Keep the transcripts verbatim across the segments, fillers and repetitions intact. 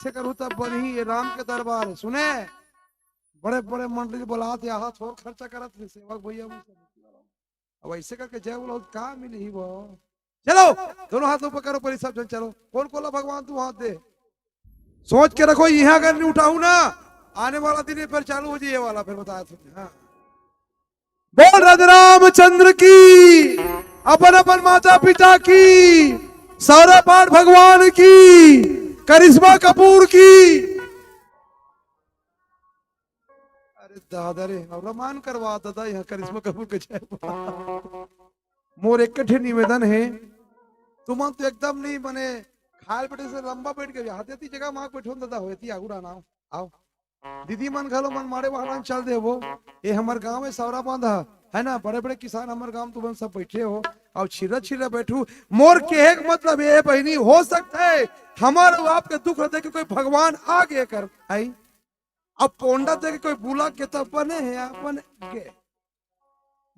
ऐसे करू तब बनही, ये राम के दरबार हे। सुने, बड़े बड़े मंडली बुलात हे, यहाँ थोर खर्चा करत हे सेवक भैया मन सब। अब ऐसे करके जय बोला, का मिलही वो? चलो, दोनों हाथ ऊपर करो, पहले सब जन चलो। कौन कौन ला भगवान तू हाथ दे? सोच के रखो, यहाँ अगर नहीं उठाऊ ना, आने वाला दिन ये फिर चालू हो जाए ये वाला, फिर बताया तुमने। हाँ। बोल राधे रामचंद्र की, अपन अपन माता पिता की, सौरभ पाठ भगवान की, करिश्मा कपूर की। अरे दादा रे, अब रमान करवा दादा, यहाँ करिश्मा कपूर के जय। मोर एक ठे निवेदन हे, तुमन तो एकदम नहीं मने खाल बैठे से लंबा बैठ के हाथे ती जगह माँ बैठो दादा, होए ती आगू रहना। आओ, दीदी मन घलो मन मारे वहां चल देबो। ये हमर गांव में सौरा बांधा है ना, बड़े बड़े किसान हमर गांव तुमन सब बैठे हो, और छिरा छिरा बैठू। मोर कहे के मतलब ये बहिनी, हो सकता है हमारे आपके दुख हृदय के कोई भगवान आगे कर आई। अब पोंडा दे के कोई बुला के तो बने है अपन के।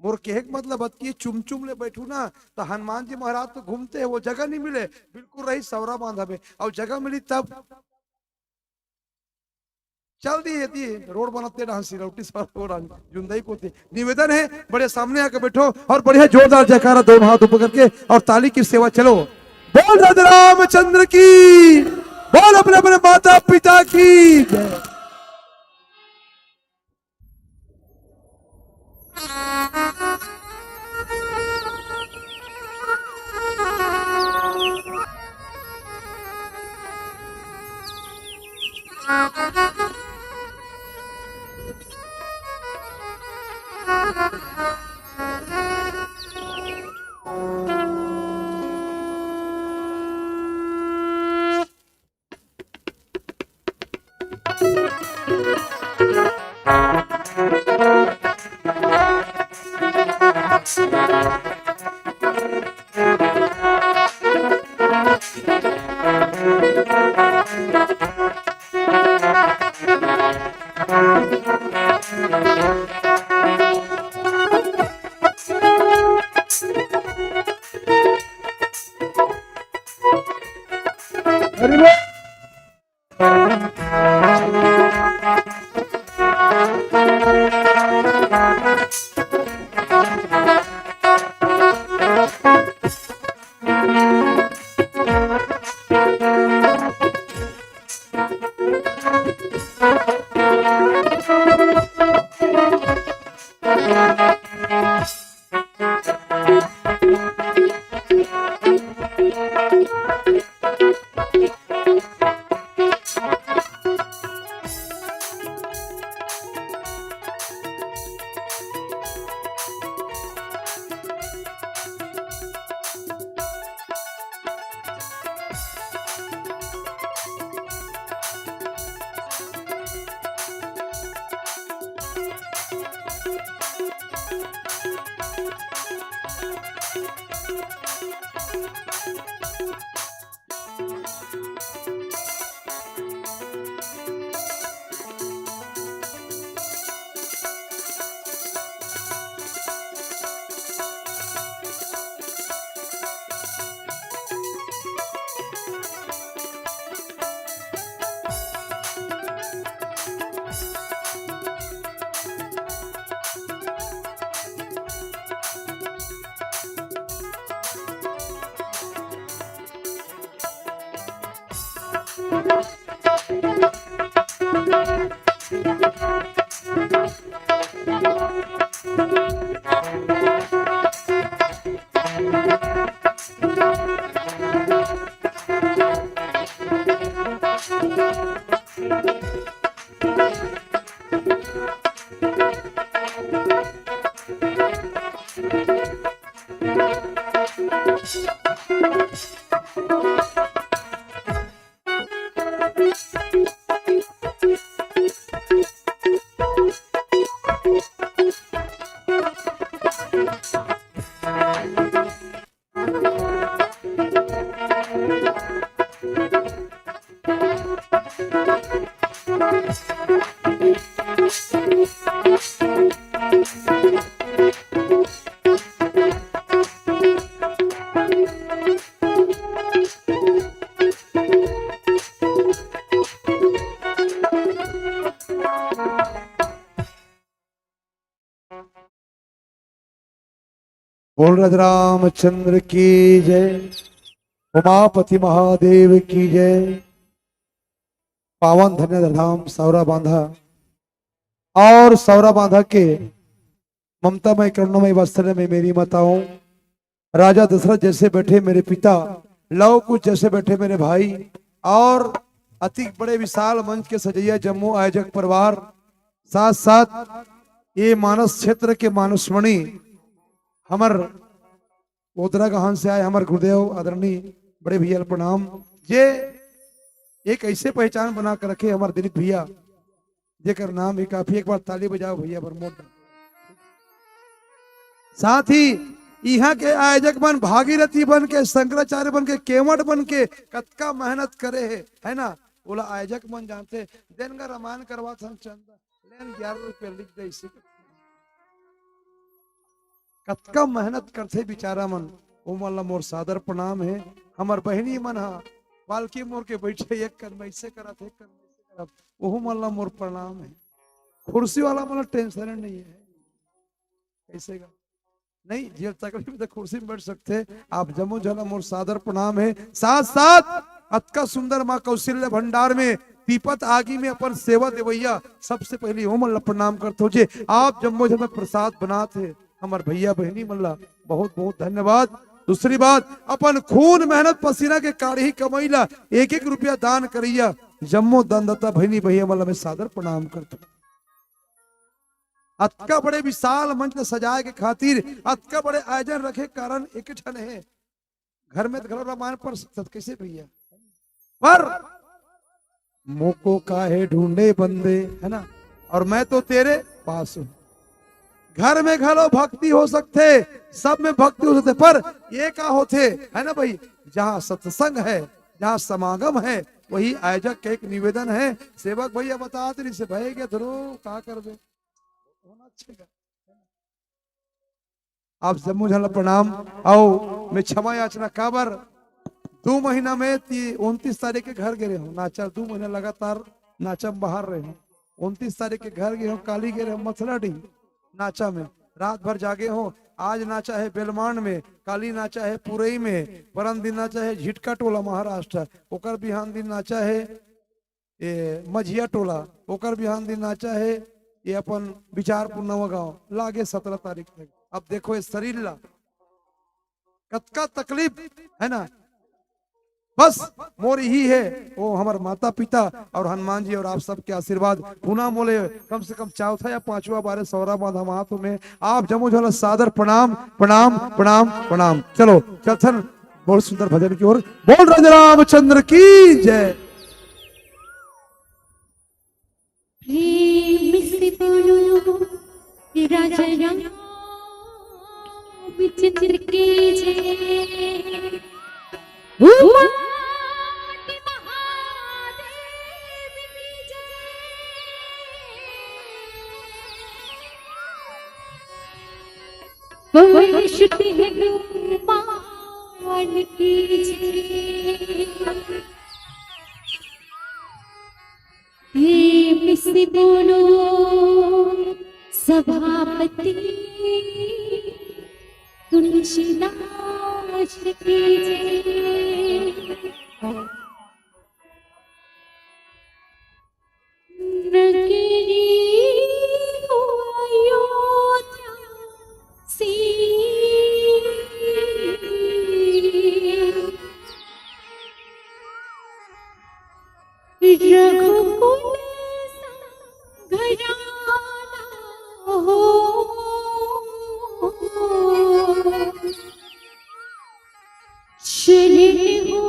मोर कहे के मतलब अतकी चुम चुम ले बैठू ना, तो हनुमान जी महाराज तो घूमते हैं, वो जगह नहीं मिले, बिल्कुल रही सौरा बांधा में, और जगह मिली तब चल दी ये दी रोड बनाते डांस सिलौटी सौरा रोड आन जुंदाई को थे। निवेदन है, बड़े सामने आके बैठो और बढ़िया जोरदार जयकारा दोनों हाथ ऊपर करके और ताली की सेवा। चलो, बोल राधे रामचंद्र की, बोल अपने अपने माता पिता की जय। बोल राज रामचंद्र की जय, उमापति महादेव की जय। पावन धन्य धाम सौरा बांधा और सौरा बांधा के ममता मय करुणा मय वात्सल्य मय मेरी माताओं, राजा दशरथ जैसे बैठे मेरे पिता, लव कुश जैसे बैठे मेरे भाई, और अति बड़े विशाल मंच के सजैया जम्मो आयोजक परिवार, साथ साथ ये मानस क्षेत्र के मानसमणि हमर ओदरा गहन से आए हमर गुरुदेव आदरणीय बड़े भैया ल प्रणाम, जे एक ऐसे पहचान बना के रखे हमर दिलीप भैया, जेकर नाम ही काफी। एक बार ताली बजाओ भैया बर मोट। साथ ही इहाँ के आयोजक मन भागीरथी बन के, शंकराचार्य बन के, केवट बन के कतका मेहनत करे हे, है ना? ओला आयोजक मन जानथे। देन गा रामायण करवात हन चंदा, लेन ग्यारह रुपया लिख दे इसी। कतका मेहनत करथे बिचारा मन, ओ मन ला मोर सादर प्रणाम हे। हमर बहिनी मन हा पालकी मोर के बैठे, एक कन मैं ऐसे करत, एक कन मैं ऐसे करत, ओहू मन ला मोर प्रणाम हे। कुर्सी वाला मन ला टेंशन नहीं है, कैसे गा? नहीं, जे तकलीफ तो कुर्सी में बैठ सकथे। आप जम्मो झन ला मोर सादर प्रणाम हे। साथ साथ अतका सुंदर माँ कौशल्या भंडार में दीपत आगी में अपन सेवा देवैया सबसे पहली ओमन ला प्रणाम करथो, जे आप जम्मो झन में प्रसाद बनात हे, हमर भैया बहिनी मन ला बहुत बहुत धन्यवाद। दूसरी बात, अपन खून मेहनत पसीना के काढ़ी कमाई ला एक एक रुपया दान करैया जम्मो दानदाता बहिनी भैया मन ला मैं सादर प्रणाम करथो। अतका बड़े विशाल मंच ल सजाए के खातिर अतका बड़े आयोजन रखे के कारण एक ठन हे, घर में तो घलो रामायण पढ़ सकत, कैसे भैया? पर मुझको काहे ढूंढे बंदे, है ना? और मैं तो तेरे पास हूँ। घर में घलो भक्ति हो सकथे, सब में भक्ति हो सकथे, पर ये का होथे, है ना भाई? जहाँ सत्संग है, जहाँ समागम है, वही आयोजक के एक निवेदन है। सेवक भैया बतात रहिसे, भय के धरो का करबे, होना चाहिए। आप जम्मो झन ला प्रणाम। अउ मैं क्षमा याचना, काबर दू महीना में ती उनतीस तारीख के घर गे रहे हूँ, नाचा दू महीना लगातार नाचा में बाहर रहे हूँ। उनतीस तारीख के घर गे हूँ, काली गे रहे हूँ मथलाडीह नाचा में, रात भर जागे हूँ। आज नाचा है बेलमांड में, काली नाचा है पुरई में, परन दिन नाचा है झिटका टोला महाराष्ट्र, ओकर बिहान दिन नाचा है ए, मझिया टोला, ओकर बिहान दिन नाचा है ये अपन बिचारपुर नवा गांव, लागे सत्रह तारीख तक। अब देखो ये शरीर ला कतका तकलीफ है ना। बस मोर यही है, वो हमर माता पिता और हनुमान जी और आप सबके आशीर्वाद। पुनः मोले कम से कम चौथा या पांचवा बारे सौरा बांधा हाथ में आप जम्मो झन ला सादर प्रणाम, प्रणाम, प्रणाम, प्रणाम। चलो चलथन बहुत सुंदर भजन की ओर। बोल राजा रामचंद्र की जय। प्रेम से बोलो राजा रामचंद्र की जय। उमा महादेव की जय। पवन सुत हनुमान की जय। प्रेम से बोलो सभापति तुलसीदास की जय। नगरी हो अयोध्या सी। रघुकुल संघराना हो। शरण हो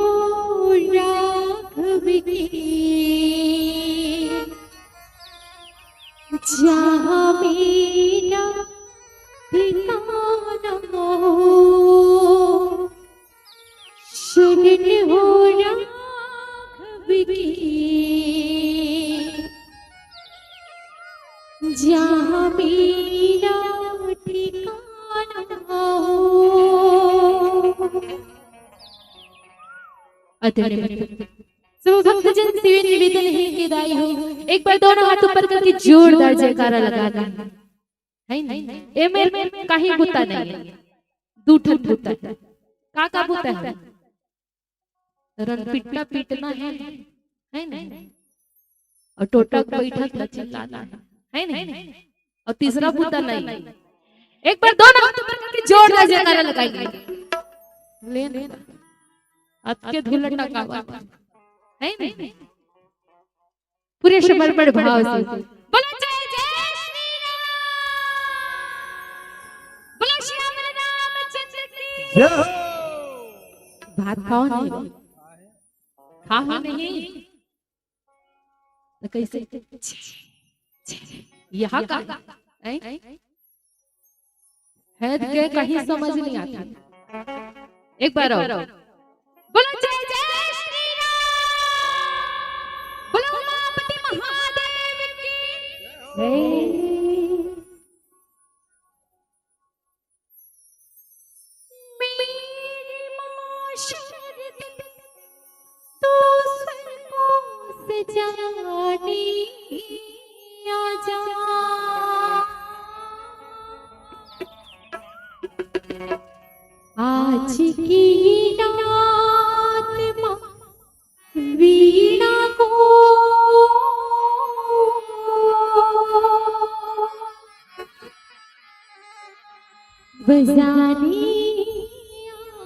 राघव के, जहाँ मेरा ठिकाना हो। शरण हो राघव के, जहाँ मेरा ठिकाना हो। आदरणीय सब भक्तजन से निवेदन है कि दाई हो, एक बार दोनों हाथ ऊपर करके जोरदार जयकारा लगा दें। है नहीं? ए मेरे कहीं बुता नहीं है। दू ठन बुता हे। का का बुता हे? रनपिट्टा पीटना हे, हे नहीं? अउ टोटक बइठत ल चिल्लाना हे, हे नहीं? अउ तीसरा बुता नहीं। एक बार दो हाथ ऊपर करके जोरदार जयकारा लगाइए। ले, ले। अतके धूल टकावा, हे नहीं? पूरे समर्पण भाव से। बोलो जय जय श्री राम। बोलो श्री रामचंद्र की। जय हो। भात खाओ नहीं? खाओ नहीं? तो कैसे? यहाँ का? हैं? है के कहीं समझ नहीं आता। एक बार और। बोलो जय जय श्री राम। बोलो उमापति महादेव की। जय। मेरी माँ शारदा, तू स्वर्गों से जाने आजा। आज की रात माँ वीणा को बजाने आजा।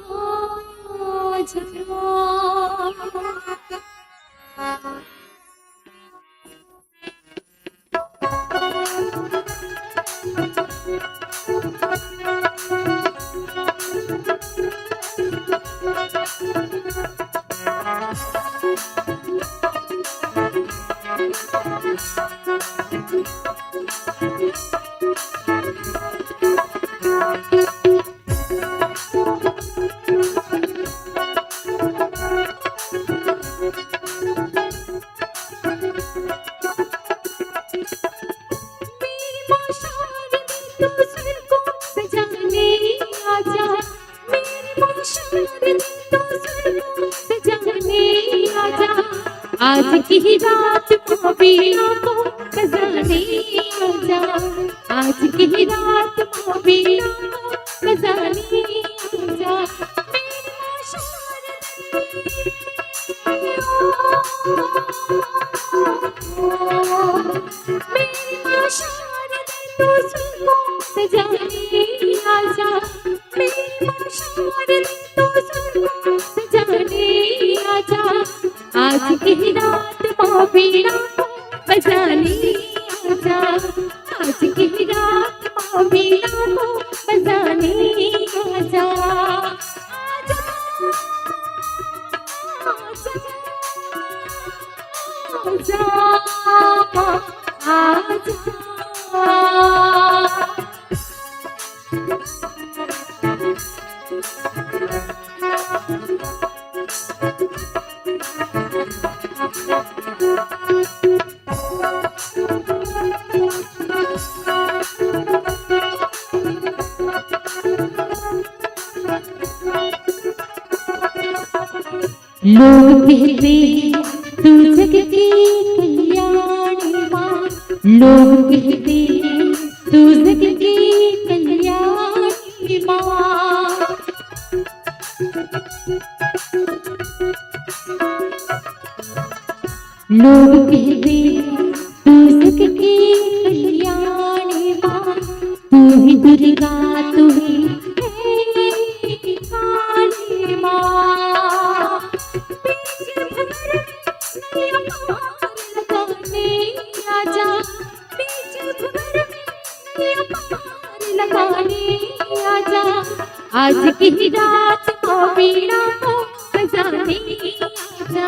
मेरी माँ शारदा, तू स्वर्गों से जाने आजा। मेरी माँ शारदा, तू स्वर्गों से जाने आजा। आज की ही रात माँ वीणा को बजाने आजा। आज की ही रात माँ वीणा को बजाने आजा। मेरी माँ शारदा, मेरी माँ शारदा, तू स्वर्गों से जाने आजा। मेरी माँ शारदा, तू स्वर्गों से जाने आजा। आज की रात माँ वीणा को बजाने आजा। आज की रात माँ वीणा को बजाने आजा। आजा, आजा, आजा, आजा। लोग कहते तू जग की कल्याणी माँ, लोग कहते तू जग की कल्याणी माँ। लोग कहते तू जग की कल्याणी माँ, तू ही दुर्गा, तू ही है काली माँ। बीच भंवर में नैया पार लगाने आजा, बीच भंवर में नैया पार लगाने आजा। आज की रात माँ वीणा को बजाने आजा,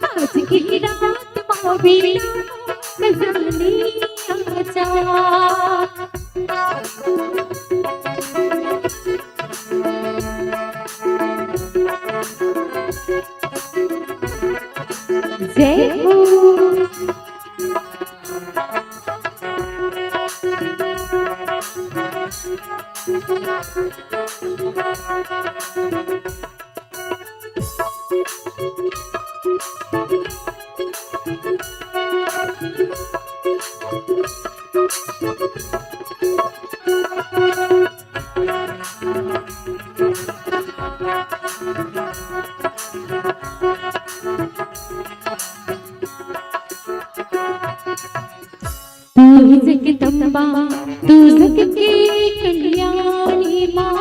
आज की रात माँ वीणा को बजाने आजा। जय हो। तू ही जगदम्बा, तू जग के कल्याणी माँ,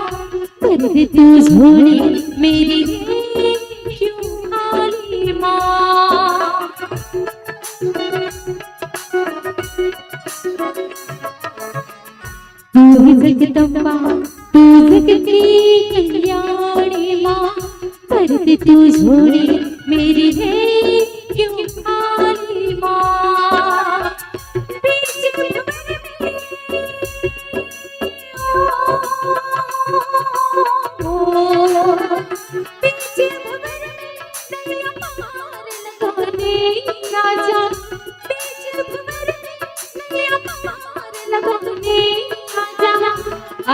कर दे तू झोली मेरी, हे क्यों काली माँ। तू ही जगदम्बा, तू जग की कल्याणी माँ, कर दे तू झोली मेरी, हे क्यों काली माँ। बीच भंवर में, ओ, बीच भंवर में नैया पार लगाने आजा, बीच भंवर में नैया पार लगाने आजा।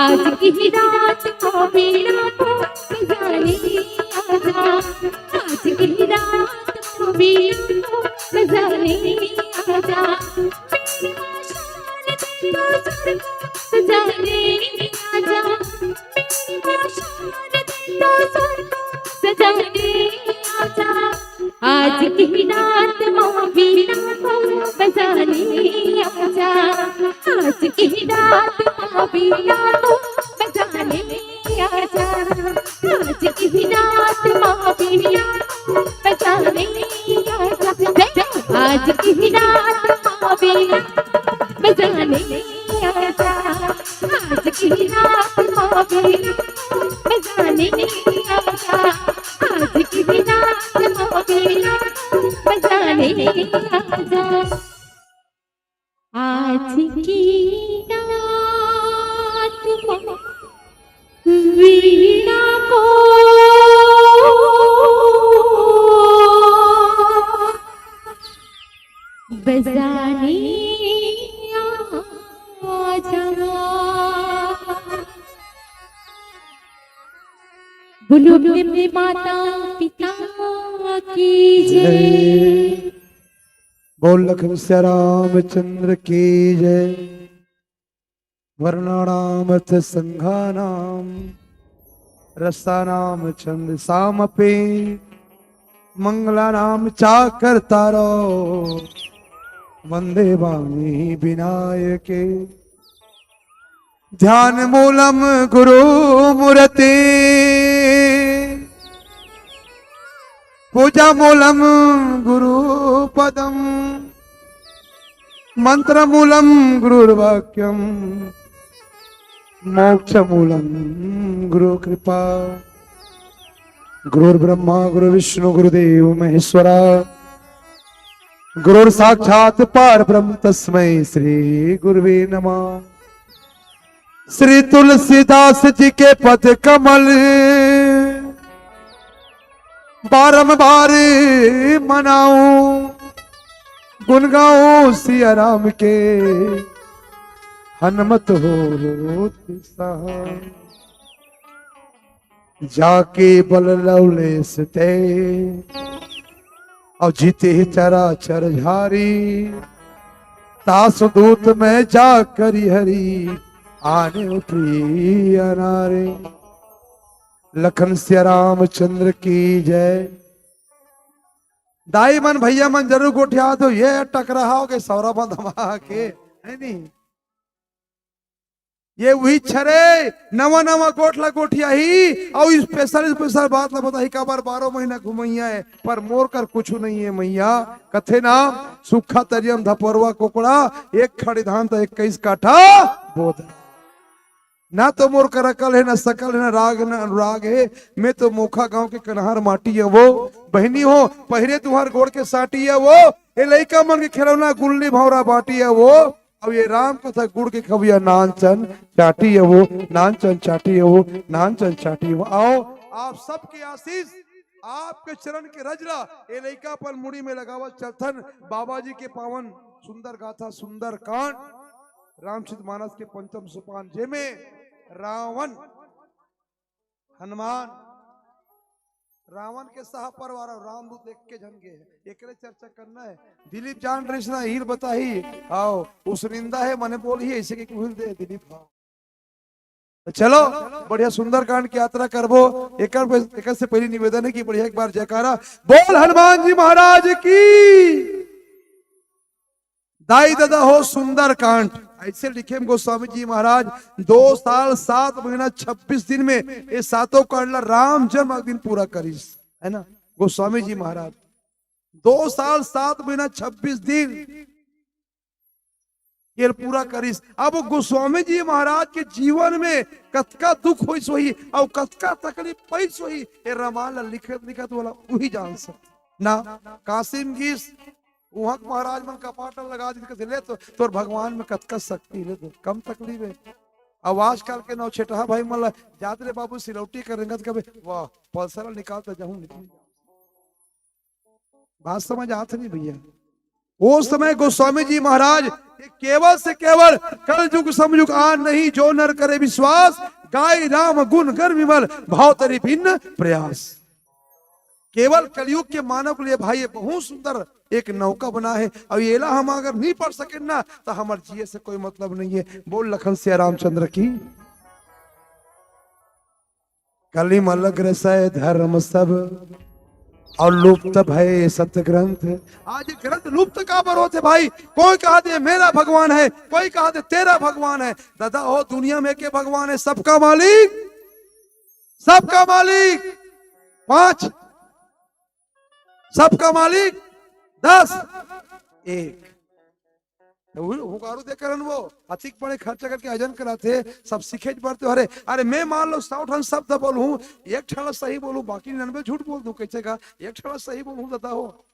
आज की ही रात को बीना को बजाने आजा, आज की ही रात को बीना को बजाने आजा। मेरी माँ शारदा को सुर को सजाने आजा, मेरी माँ शारदा को सुर को सजाने आजा। आज की रात माँ बीना को बजाने आजा, आज की रात माँ बीना को बजाने आजा, आज की रात माँ बीना को बजाने आजा। आज की रात माँ बीना बजाने आजा, आज की रात माँ बीना बजाने आजा, आज की रात माँ बीना बजाने आजा। आज की रात माँ वीणा को बजाने आजा। बोलो अपने अपने माता पिता की जय। बोल लखन सिया रामचंद्र की जय। वर्णानामथ संघानाम रसानाम छंदसामपि मंगलानाम चाकर्तारो वंदे वाणी विनायके। ध्यान मूलम गुरु मूर्ति, पूजा मूलम गुरु पदम, मंत्र मूलम गुरुर्वाक्यम, मोक्ष मूलम गुरु कृपा। गुरुर्ब्रह्मा गुरु विष्णु गुरुदेव महेश्वरा, गुरुर्साक्षात पर ब्रह्म तस्मै श्री गुरुवे नमः। श्री तुलसीदास जी के पद कमल बारंबार मनाऊं, गुण गाऊं सिया राम के, हनुमत होत सहाय। जाके बल लवलेस ते, अउ जीते ही चराचर झारी, तासु दूत में जा करि हरि, आने उठी अनारे। लखन सिया रामचंद्र की जय। दाई मन, भैया मन, जरूर गोठिया दो, ये टकराहा हो के सौरा बंधवा के, है नी? ये उही छरे नवा नवा गोठ ला गोठियाही। अउ special special बात ला बताही, काबर बारह महीना घुमैया है, पर मोर कर कुछु नहीं है मैया। कथे ना, सूखा तरियम धपरवा कोकड़ा, एक खड़ी धान त इक्कीस काठा बोद। ना तो मोर कर अकल है, ना सकल है, ना राग, ना अनुराग है। मैं तो मोखा गांव के कन्हार माटी है वो। बहिनी हो, पहिरे तुहार गोड़ के साटी है वो। ए लइका मन के खिलौना गुल्ली भौंरा बाटी है वो। अब ये राम कथा गुड़ के खविया नानचन चाटी है वो, नानचन चाटी है वो, नानचन चाटी है वो। आओ, आप सबके आशीष, आपके चरण के रजला, ए लइका अपन मुड़ी में लगावत चलथन। बाबा जी के पावन सुंदर गाथा, सुंदर कांड, रामचरित मानस के पंचम सोपान, जेमे रावण, हनुमान, रावण के सह परिवार अउ रामदूत एक के झन गे हे, एकरे चर्चा करना है। दिलीप जान रहिस ना, हीर बताही, आओ, उस निंदा है, मने बोल ही ऐसे के कुहिल दे, दिलीप, हाँ। चलो, बढ़िया सुंदरकांड की यात्रा करबो। एकर, एकर से पहली निवेदन है कि बढ़िया एक बार जयकारा बोल हनुमान जी महाराज की। दाई ददा हो सुंदरकांड, ऐसे लिखे में गोस्वामी जी महाराज दो साल सात महीना छब्बीस दिन में ये सातों कांड ला राम जन्म दिन पूरा करिस, है ना? गोस्वामी जी महाराज दो साल सात महीना छब्बीस दिन ये पूरा करिस। अब गोस्वामी जी महाराज के जीवन में कतका दुख होइस होही अउ कतका तकलीफ पइस होही, ये रामायण ला लिखत लिखत वाला उही जान सकत ना। काशी म गिस, उहाँ के महाराज मन कपाट लगा दी, कथे, "ले तो तोर भगवान में कतका शक्ति, ले तो कम तकलीफ है।" अब आजकल के नौछेटहा भाई मन ला, "जात रे बाबू सिलौटी कर रेंगत कबे, वाह, पल्सर निकाल तो जाहूं, निकल जाहूं।" बात समझ आत नहीं भैया? वो समय गोस्वामी जी महाराज ये केवल से केवल कल युग समयुग आन नहीं, जो नर करे विश्वास, गाय राम गुण गर विमल, भाव तरी भिन्न प्रयास। केवल कलयुग के मानव के लिए भाई ये बहुत सुंदर एक नौका बना है। अउ एला हम अगर नहीं पढ़ सकेन ना, तो हमर जिए से कोई मतलब नहीं है। बोल लखन सिया रामचंद्र की। कलि मल ग्रसै धर्म सब, अउ लुप्त भए सत ग्रंथ। आज ये ग्रंथ लुप्त काबर होथे भाई? कोई कहथे मेरा भगवान है, कोई कहथे तेरा भगवान है। दादा हो, दुनिया में के भगवान है? सबका मालिक, सबका मालिक पांच, सबका मालिक दस, एक। तो वो हुंकारू दे करन वो अतिक बड़े खर्चा करके आयोजन कराथे, सब सीखे बर तो। अरे, अरे, मैं मान लो सौ ठन शब्द बोलूं, एक ठन सही बोलूं, बाकी निन्यानवे झूठ बोल दूं, कैसे का एक ठन सही बोलूं, दादा हो?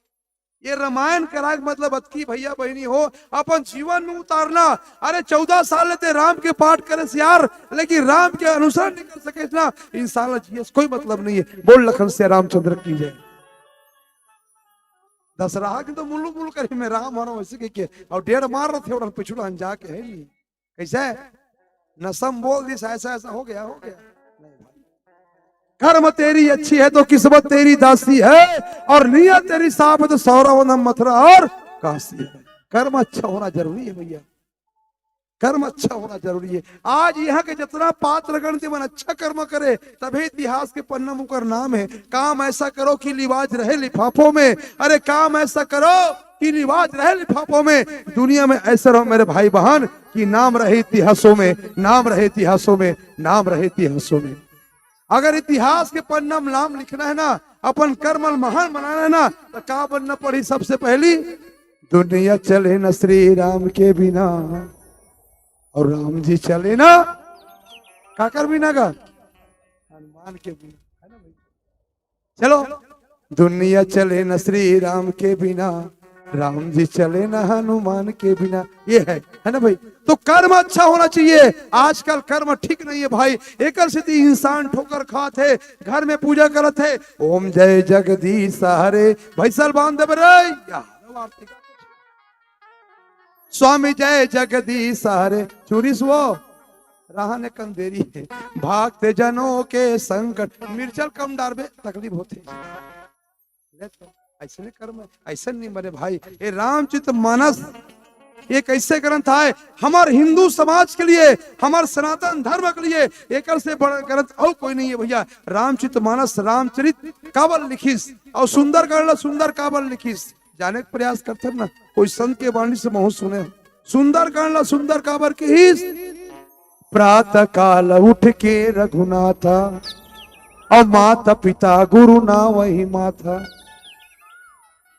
ये रामायण कराए के मतलब अतकी भैया बहिनी हो, अपन जीवन में उतारना। अरे, चौदह साल ले ते राम के पाठ करेस यार, लेकिन राम के अनुसरण नहीं कर सकेस ना, इंसान ला जिए से कोई मतलब नहीं है। बोल लखन सिया रामचंद्र की जय। दशहरा के तो मुल्लू मुल्लू करी, मैं राम हरव ऐसे कह के, अउ डेढ़ मार रथे, ओढ़न पिछुला जाके है नहीं। कैसे? नसम बोल दिस, ऐसा ऐसा हो गया, हो गया। नहीं भाई। कर्म तेरी अच्छी है तो किस्मत तेरी दासी है, और नीयत तेरी साफ है तो सौरा वनम मथुरा और काशी है। कर्म अच्छा होना जरूरी है भैया, कर्म अच्छा होना जरूरी है। आज यहाँ के जितना पात्रगण थे, मन अच्छा कर्म करे, तभी इतिहास के पन्ना में उकर नाम है। काम ऐसा करो कि लिवाज रहे लिफाफों में। अरे, काम ऐसा करो कि लिवाज रहे लिफाफों में। दुनिया में ऐसे रहो मेरे भाई बहन कि नाम रहे इतिहासों में, नाम रहे इतिहासों में, नाम रहे इतिहासों में। अगर इतिहास के पन्ना में नाम लिखना है ना, अपन कर्म ल महान बनाना है ना, तो का बनना पड़ी सबसे पहली? दुनिया चले न श्री राम के बिना, अउ राम जी चले ना, काकर बिना गा? हनुमान के बिना, है ना भाई? चलो, दुनिया चले न श्री राम के बिना, राम जी चले न हनुमान के बिना। ये है, है ना भाई? तो कर्म अच्छा होना चाहिए। आजकल कर्म ठीक नहीं है भाई, एकर सेती इंसान ठोकर खात है, घर में पूजा करत है, ओम जय जगदीश हरे, भैसल बांध देबे रे, या स्वामी जय जगदीश हरे, चुरिस वो रहने कंदेरी है, भक्त जनों के संकट, मिर्चल कम डारबे, तकलीफ होथे। ले तो, ऐसे नहीं कर्म, ऐसे नहीं मरे भाई। ये रामचरित मानस एक ऐसे ग्रंथ आय, हमर हिंदू समाज के लिए, हमर सनातन धर्म के लिए, एकर से बड़ा ग्रंथ अउ कोई नहीं है भैया। रामचरित मानस, रामचरित काबर लिखिस, अउ सुंदरकांड ला सुंदर काबर लिखिस, जाने के प्रयास करथन ना, कोई संत के वाणी से महू सुने। सुंदरकांड ला सुंदर काबर किहिस? प्रातः काल उठ के रघुनाथा, अउ माता पिता गुरु नावहि माथा।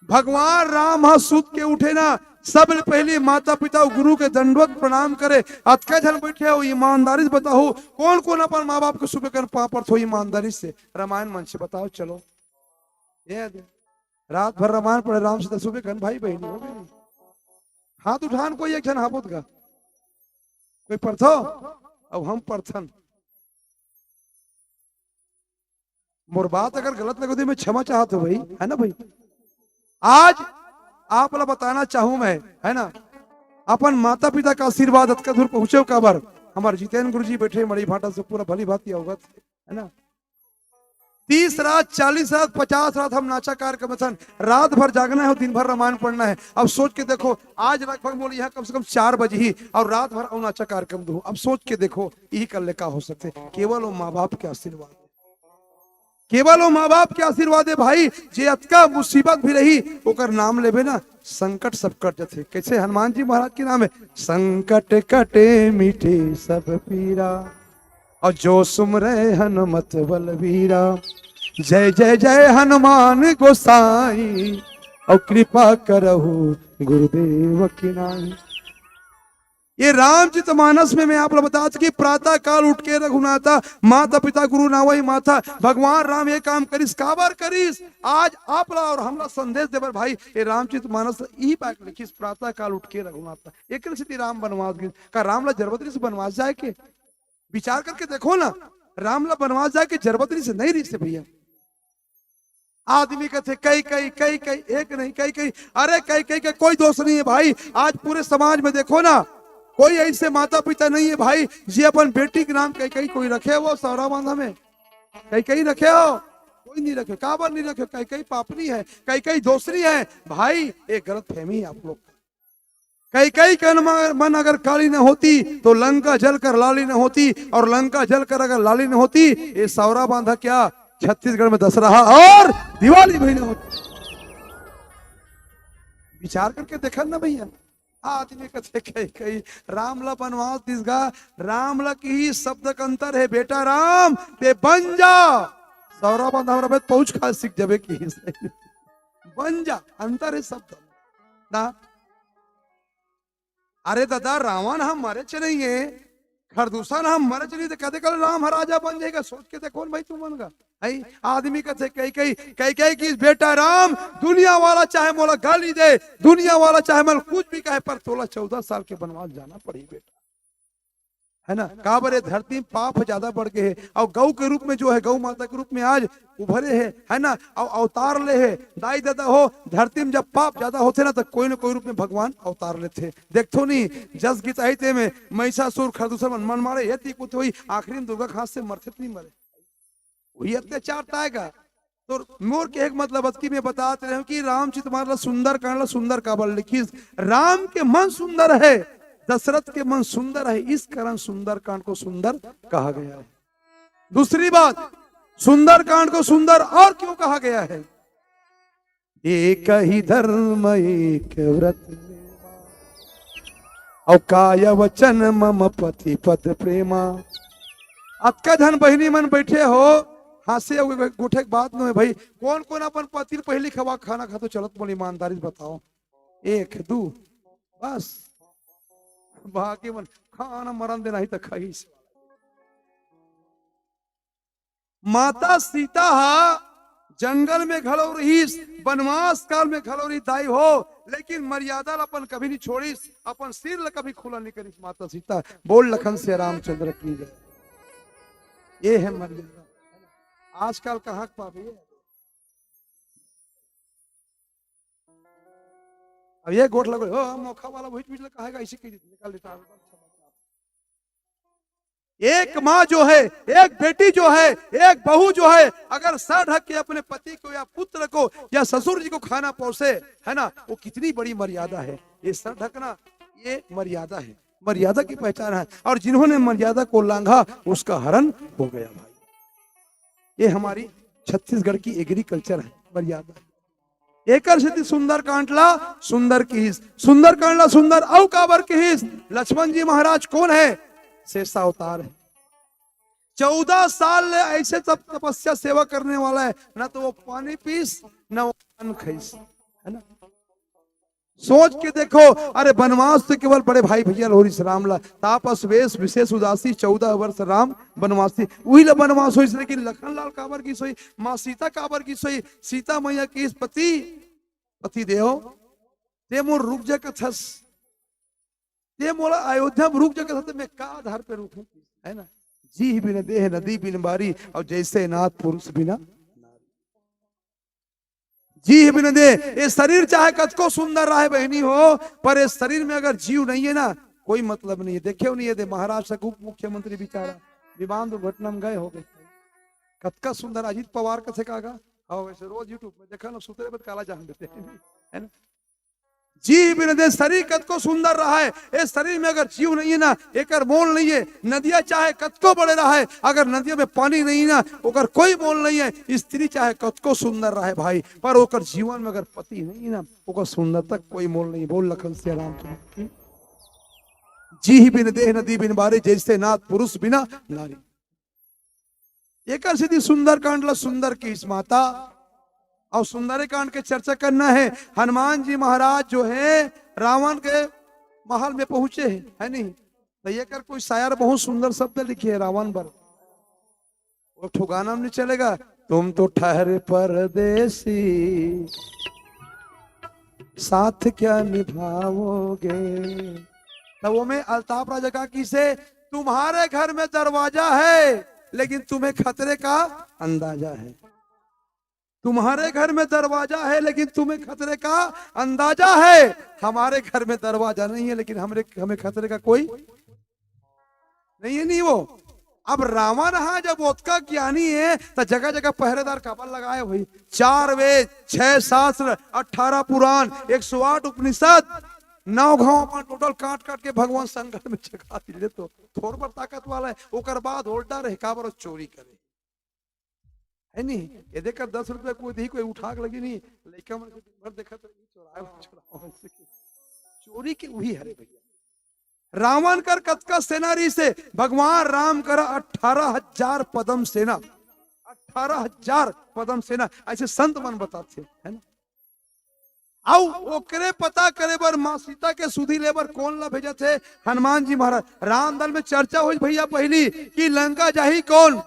भगवान राम ह सुत के उठे ना, सबले पहली माता पिता अउ गुरु के दंडवत प्रणाम करे। अतका झन बैठे हो, ईमानदारी से बताओ, कौन कौन अपन माँ बाप के सुबह कर पाँव परत हो ईमानदारी से? रामायण मंच से बताओ, चलो। ये दे। रात भर रामायण पढ़े, राम सीता सुबह कन भाई बहिनी हो गई। हाथ उठान कोई एक झन हाबोत का। कोई परथो? अब हम परथन। मोर बात अगर गलत लगे तो मैं क्षमा चाहत हूं भाई, है ना भाई? आज आप ला बताना चाहूं मैं, है ना, अपन माता पिता का आशीर्वाद अतका दूर पहुंचे काबर। हमारे जितेंद्र गुरु जी बैठे मड़ी भाटा से पूरा भली भांति अवगत है, है ना? तीस रात, चालीस रात, पचास रात हम नाचा कार्यक्रम असन, रात भर जागना है और दिन भर रामायण पढ़ना है। अब सोच के देखो, आज लगभग मोला यहाँ कम से कम चार बजे ही और रात भर अउ नाचा कार्यक्रम दूँ। अब सोच के देखो, यही कर ले का हो सकथे। केवल वो माँ बाप के आशीर्वाद, केवल वो माँ बाप के आशीर्वाद है भाई। जे अतका मुसीबत भी रही, ओकर नाम लेबे ना, संकट सब कट जथे। कैसे? हनुमान जी महाराज के नाम है, संकट कटे मिटे सब पीरा, और जो सुमरे हनुमत बलबीरा। जय जय जय हनुमान गोसाई, और कृपा करहु गुरुदेव की नाई। ये रामचरित मानस में मैं आप ला बता कि प्रातः काल उठ के रघुनाथा, माता पिता गुरु नावई माथा। भगवान राम ये काम करिस, काबर करिस? आज आप ला और हमला संदेश देबर भाई, ये रामचरित मानस ई बात लिखिस, प्रातः काल उठ के रघुनाथा। एक सेती राम बनवास गिस। का राम ला जरूरत रहिस बनवास जाए के? विचार करके देखो ना, राम ला बनवास जाए के जरूरत रहिस, नहीं रहिस भैया। आदमी कथे कई कई कई कई, एक नहीं कई कई। अरे कई कई के कोई दोष नहीं है भाई। आज पूरे समाज में देखो ना, कोई ऐसे माता पिता नहीं है भाई, जे अपन बेटी के नाम कई कई कोई रखे हो सौरा बांधा में, कई कई रखे हो, कोई नहीं रखे। काबर नहीं रखे? कई कई पापनी है, कई कई दोषनी है भाई, एक गलत फहमी है आप लोग। कई कई कन म-, मन अगर काली न होती तो लंका जलकर लाली न होती, और लंका जलकर अगर लाली न होती, ये सौरा बांधा क्या छत्तीसगढ़ में दशहरा और दिवाली भी न होती। विचार करके देखन ना भैया, आदमी कथे कई कई, राम ला बनवास दिस गा, राम ला किहिस शब्द का अंतर है, बेटा राम ते बन जा। सौरा बांधा हमरा में पहुंच खा सीख जबे किहिस। बन जा, अंतर है शब्द ना। अरे दादा, रावण ह मरेच नइ हे, खरदूषण ह मरेच नइ हे, त कदे कल राम ह राजा बन जाही गा? सोच के देखो न भाई तुमन गा। हई आदमी कथे कई कई, कई कई कि बेटा राम, दुनिया वाला चाहे मोला गाली दे, दुनिया वाला चाहे मोला कुछ भी कहे, पर तोला चौदह साल के बनवास जाना पड़ही बेटा। है ना? काबर ये धरती में पाप ज्यादा बढ़ गए हे, और गौ के रूप में जो है, गौ माता के रूप में आज उभरे हे, है ना? और अवतार ले हे। दाई ददा हो, धरती में जब पाप ज्यादा होथे ना, तो कोई ना कोई रूप में भगवान अवतार लेथे। देखथो नहीं, जस गीत आई ते में महिषासुर खरदूषण मन, मन मारे, ये तीकुत होई, आखिरी में दुर्गा खांस से मरथे त नहीं मरे। वही अत्याचार ताय गा। तो मोर के एक मतलब अतकी में बतात रहे हूं कि रामचरित मानस ला सुंदरकांड ला सुंदर काबर लिखिस। राम के मन सुंदर है, दशरथ के मन सुंदर है, इस कारण सुंदरकांड को सुंदर कहा गया है। दूसरी बात, सुंदरकांड को सुंदर और क्यों कहा गया है? एक ही धर्म एक व्रत, और काय वचन मम पति पद प्रेमा। अतका झन बहिनी मन बैठे हो, हांसे अउ गोठे के बात नो हे भाई। कोन कोन अपन पति ल पहिली खवा खाना खाथो, चलत बोल ईमानदारी से बताओ। एक, दू, बस। बाकी मन खाना मरन देना ही त खाइस। माता सीता हा जंगल में घलो रहिस, बनवास काल में घलो रहिस दाई हो, लेकिन मर्यादा ला अपन कभी नहीं छोड़िस, अपन सिर ला कभी खुला नहीं करिस माता सीता। बोल लखन से रामचंद्र की जय। ये है मर्यादा। आजकल कहाँ के पाबे? अब ये गोठ लगो, हो मोखा वाला वही चीज कहेगा, इसी की निकाल देता है। एक माँ जो है, एक बेटी जो है, एक बहू जो है, अगर सर ढक के अपने पति को या पुत्र को या ससुर जी को खाना परोसे, है ना, वो कितनी बड़ी मर्यादा है। ये सर ढकना, ये मर्यादा है, मर्यादा की पहचान है। और जिन्होंने मर्यादा को लांघा, उसका हरण हो गया भाई। ये हमारी छत्तीसगढ़ की एग्रीकल्चर है, मर्यादा। एकर सेती सुंदरकांड ला सुंदर किहिस, सुंदरकांड ला सुंदर अउ काबर किहिस? लक्ष्मण जी महाराज कोन हे? शेषावतार हे। चौदह साल ले ऐसे तप-, तपस्या सेवा करने वाला है, ना तो वो पानी पीस, ना वो अन्न खाइस, है ना? सोच के देखो, अरे बनवास तो केवल बड़े भाई भैया ल होइस राम ला, तापस वेश विशेष उदासी, चौदह वर्ष राम बनवासी, उही ला बनवास होइस, लेकिन लखन लाल काबर किहिस होही, माँ सीता काबर किहिस होही? सीता मैया किहिस, पति, पति देव, ते मोर रुक जा कथस, ते मोला अयोध्या में रुक जा कथस, त मैं का आधार पे रुकूं, है ना? जीह बिन देह नदी बिन बारी, और जैसे नाथ पुरुष बिना नारी। जीह बिन देह, ये शरीर चाहे कतको सुंदर रहे बहिनी हो, पर ये शरीर में अगर जीव नहीं है ना, कोई मतलब नहीं है। देखे नहीं है, दे महाराष्ट्र के उप मुख्यमंत्री बेचारा विमान दुर्घटना में गए हो गए। कतका सुंदर अजीत पवार कथे का गा। हाँ, वैसे रोज YouTube में देखा ना, सुतरे बद काला जान देते हैं, है ना? जी बिन देह शरीर कतको सुंदर रहा है, इस शरीर में अगर जीव नहीं है ना, एकर मोल नहीं है। नदिया चाहे कतको बड़े रहा है, अगर नदिया में पानी नहीं ना, ओकर कोई मोल नहीं है। स्त्री चाहे कतको सुंदर रहा है भाई, पर ओकर जीवन में अगर पति नहीं ना, ओकर सुंदरता कोई मोल नहीं। बोल लखन सिया राम की। जी बिन देह नदी बिन बारी, जैसे नाथ पुरुष बिना नारी। एकर सेती सुंदरकांड ला सुंदर किहिस माता। और सुंदरकांड के चर्चा करना है। हनुमान जी महाराज जो है, रावण के महल में पहुंचे हैं, है नहीं? तो एकर कोई शायर बहुत सुंदर शब्द लिखे है रावण बर। वो ठो गाना में नहीं चलेगा, "तुम तो ठहरे परदेसी, साथ क्या निभाओगे।" तो वो में अल्ताफ राजा का किसे, "तुम्हारे घर में दरवाजा है, लेकिन तुम्हें खतरे का अंदाजा है। तुम्हारे घर में दरवाजा है, लेकिन तुम्हें खतरे का अंदाजा है। हमारे घर में दरवाजा नहीं है, लेकिन हमरे, हमें खतरे का कोई नहीं है।" नहीं वो, अब रावण हा जब ओतका ज्ञानी है, तो जगह जगह पहरेदार काबर लगाए भाई? चार वेद, छह शास्त्र, अठारह पुराण, एक सौ आठ उपनिषद, नौ घाव अपन टोटल काट काट के भगवान शंकर में जगा दिले। तो थोर बर ताकत वाला है, ओकर बाद उल्टा रहे, काबर चोरी करे, है नहीं? ये देखकर दस रुपया कोई दी, कोई उठा के लगी नहीं, लइका मन के दिन भर देखा तो ये चोराए, चोराए, चोरी के वही हरे भैया। रावण कर कतका सेना रहिसे, भगवान राम कर अठारह हजार पदम सेना, अठारह हजार पदम सेना, ऐसे संत मन बताथे, है ना? अउ ओकरे पता करे बर, माँ सीता के सुधी ले बर कोन ला भेजत हे? हनुमान जी महाराज। रामदल में चर्चा होइस भैया पहली कि लंका जाही कोन,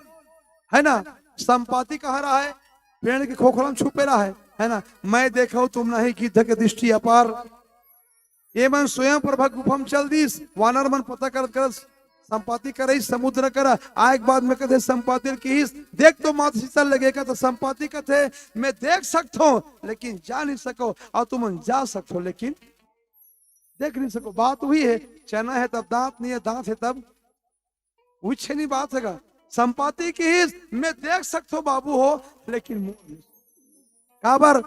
है ना? संपाति कहाँ रहा है? पेड़ के खोखला में छुपे रहा है, है ना? मैं देखो तुम नहीं गिद्ध के दृष्टि अपार। ये मन स्वयं प्रभा गुफा में चल दिस, वानर मन पता करत करत संपाति करई समुद्र कर आए के बाद में कथे संपाति ल किहिस, "देख तो मात सीता लगे का।" तो संपाति कथे, "मैं देख सकथो, लेकिन जा नहीं सको, और तुमन जा सकथो, लेकिन देख नहीं सको।" बात वही है, चना है तब दांत नहीं है, दांत है तब उही छेनी बात है का। संपाति किहिस, "मैं देख सकथो बाबू हो, लेकिन मोर नहीं।" काबर?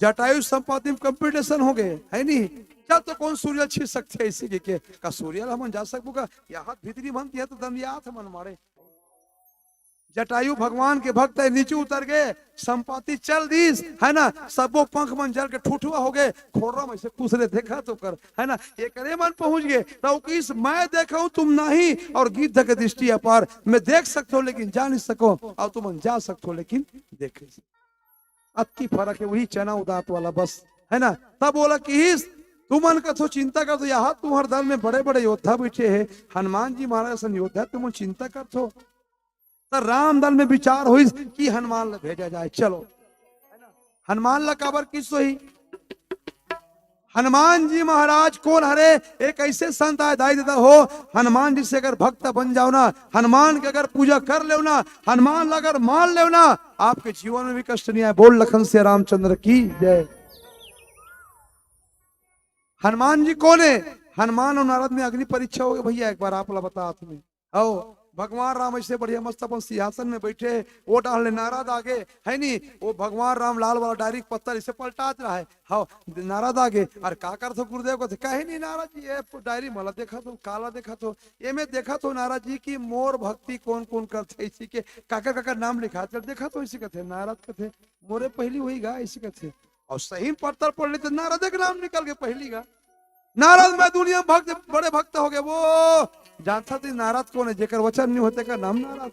जटायु संपाति में कंपटीशन हो गए, है नहीं? चल तो कोन सूर्य छीन सकथे इसी के, के? का सूर्य ला हमन जा सकबो का? यहाँ भीतरी मन दिया तो दंदियात मन मारे। जटायु भगवान के भक्त है, नीचे उतर गए, संपाति चल दिस, है ना? सबो पंख मन जल के ठुठुआ हो गए, खोरम ऐसे कुसरे देखा तो कर, है ना? एकरे मन पहुंच गए, तो किहिस, "मैं देखो तुम नहीं, और गिद्ध के दृष्टि अपार, मैं देख सकथो लेकिन जा नहीं सको, और तुमन जा सकथो लेकिन देख नहीं सको।" अतकी फरक है, वही चना उदात वाला बस, है ना? तब बोला किहिस, "तुमन कथो चिंता करथो, यहाँ तुम्हर दल में बड़े बड़े योद्धा बैठे हैं, हनुमान जी महाराज असन योद्धा, तुमन चिंता करथो।" तो राम दल में विचार होइस कि हनुमान ला भेजा जाए। चलो, हनुमान ला काबर किहिस होही? हनुमान जी महाराज कोन हरे? एक ऐसे संत आए, दाई ददा हो, हनुमान जी से अगर भक्त बन जाओ ना, हनुमान के अगर पूजा कर लेव ना, हनुमान ला अगर मान लेव ना, आपके जीवन में भी कष्ट नहीं आए। बोल लखन सिया रामचंद्र की जय। हनुमान जी कोन है? हनुमान और नारद में अग्नि परीक्षा हो गया भैया, एक बार आप ला बतात में। हव, भगवान राम ऐसे बढ़िया मस्त अपन सिंहासन में बैठे, वो डाहर ले नारद आगे, है नी? वो भगवान राम लाल वाला डायरी के पत्ता ऐसे पलटात रहा है। हव, नारद आगे, "अरे का करथो गुरुदेव?" कथे, "कहीं नहीं नारद जी, ये डायरी मला देखत हो, काला देखत हो, ये में देखत हो नारद जी कि मोर भक्ति कौन कौन करथे, इसी के काकर काकर नाम लिखा, जब देखत हो इसी कथे।" नारद कथे, "मोरे पहली वही गा," इसी कथे। और सही में पत्ता पढ़ ले तो नारद के नाम निकल के पहली गा। नारद मैं दुनिया में भक्त, बड़े भक्त हो गए, वो जानता थी नारद कौन है, जेकर वचन नहीं होते का नाम नारद।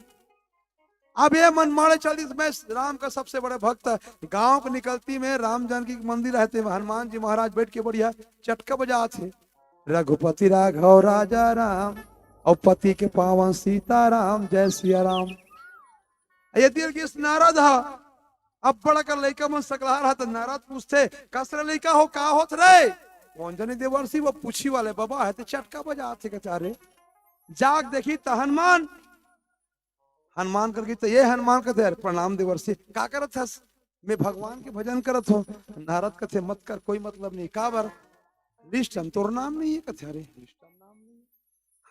अब ये मन मारे चल दिस, मैं राम का सबसे बड़े भक्त। गांव के निकलती में राम जानकी के मंदिर रहते में हनुमान जी महाराज बैठ के बढ़िया चटका बजात हे, "रघुपति राघव राजा राम, और पति के पावन सीताराम, जय सिया राम।" ये दिल के नारद हा, अब बड़ा कर लइका मन सकलार हा, त नारद पूछथे, "कस रे लइका हो, का होत रे?" कौन जनी देवर्षि, वो पूछी वाले बाबा है, तो चटका बजात हे, कचा रे, जाग देखी त हनुमान। हनुमान करके तो ये हनुमान कथे, "अरे प्रणाम देवर्षि, का करत हस?" "मैं भगवान के भजन करत हो।" नारद कथे, "मत कर, कोई मतलब नहीं।" "काबर?" "लिस्ट में तोर नाम नहीं है।" कथे, "अरे लिस्ट में नाम नहीं है?"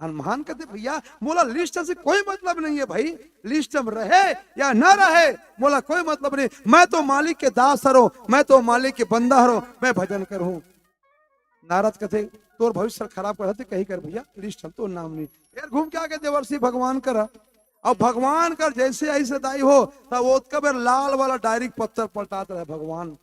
हनुमान कथे, भैया, मोला लिस्ट से कोई मतलब नहीं है भाई, लिस्ट में रहे या ना रहे, मोला कोई मतलब नहीं, मैं तो मालिक के दास हरों, मैं तो मालिक के बंदा हरों, मैं भजन करूं। नारद कथे, तोर भविष्य खराब करथे, कहीं कर भैया, लिस्ट में तोर नाम नहीं। फिर घूम के आगे देवर्षि भगवान करा, अब भगवान कर जैसे ऐसे दाई हो, तब ओतका बेर लाल वाला डायरी के पत्तर पलटात रहे भगवान।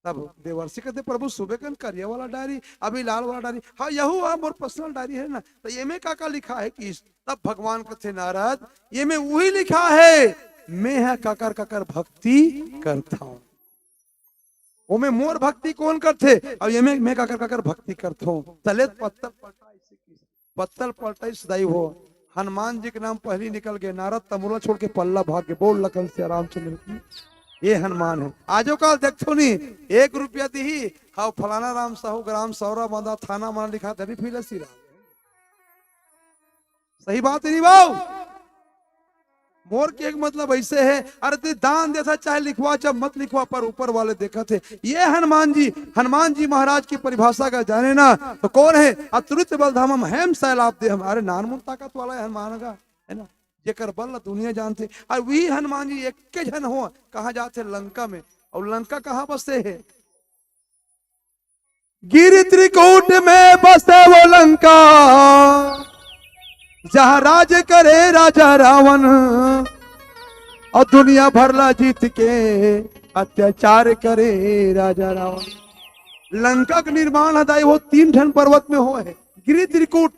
तब देवर्षि कथे, प्रभु, सुबह कन करिया वाला डायरी, अभी लाल वाला डायरी। हाँ, यहू है मोर पर्सनल डायरी है ना, तो ये में का का लिखा है कि तब भगवान कथे, नारद, ये में वही लिखा है, मैं है काकर काकर भक्ति करता हूँ। वो में मोर भक्ति कौन करथे, और ये में मैं काकर काकर भक्ति करता हूँ। तले पत्तल पलटा ऐसे की पत्तल पलटाइस दाई हो। हनुमान जी के नाम पहली निकल गए, नारद तमुला छोड़ के पल्ला भाग गए। बोल लखन सिया रामचंद्र की। ये हनुमान है। आजो काल देखो नहीं, एक रुपया दी ही, हाँ, फलाना राम साहू ग्राम सौरा बांधा थाना माना लिखा धरी फिर सिरा। सही बात है नहीं बाबू? मोर के एक मतलब ऐसे है, अरे तू दान देथा चाहे लिखवा, चाहे मत लिखवा, पर ऊपर वाले देखत हे। ये हनुमान जी, हनुमान जी महाराज की परिभाषा का जाने ना तो कौन है? अतुलित बल धामम हेम सैलाब देहम। अरे नानमुन ताकत वाला है हनुमान का, है ना, जेकर बल ला दुनिया जानथे। और वही हनुमान जी एक के झन हो, कहाँ जाथे? लंका में। और लंका कहाँ बसे है? गिरि त्रिकूट में बसे वो लंका, जहाँ राज करे राजा रावण, और दुनिया भर ला जीत के अत्याचार करे राजा रावण। लंका का निर्माण हदाई वो तीन ठन पर्वत में हो है। गिरि त्रिकूट,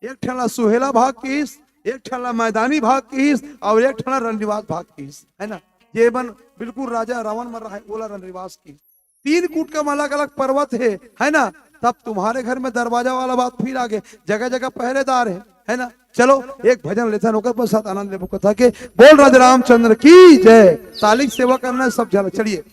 एक ठन ला सुहेला भाग किहिस, एक ठन ला मैदानी भाग किहिस, और एक ठन ला रननिवास भाग किहिस, है ना। ये मन बिल्कुल राजा रावण मन रहा है, ओला रननिवास किहिस। तीन कूट का अलग-अलग पर्वत है, है ना। तब तुम्हारे घर में दरवाजा वाला बात फिर आ गए, जगह जगह पहरेदार है, है ना। चलो एक भजन लेथन, ओकर पश्चात आनंद लेबो कथा के। बोल राजा रामचंद्र की जय। ताली के सेवा करना है सब जन, चलिए।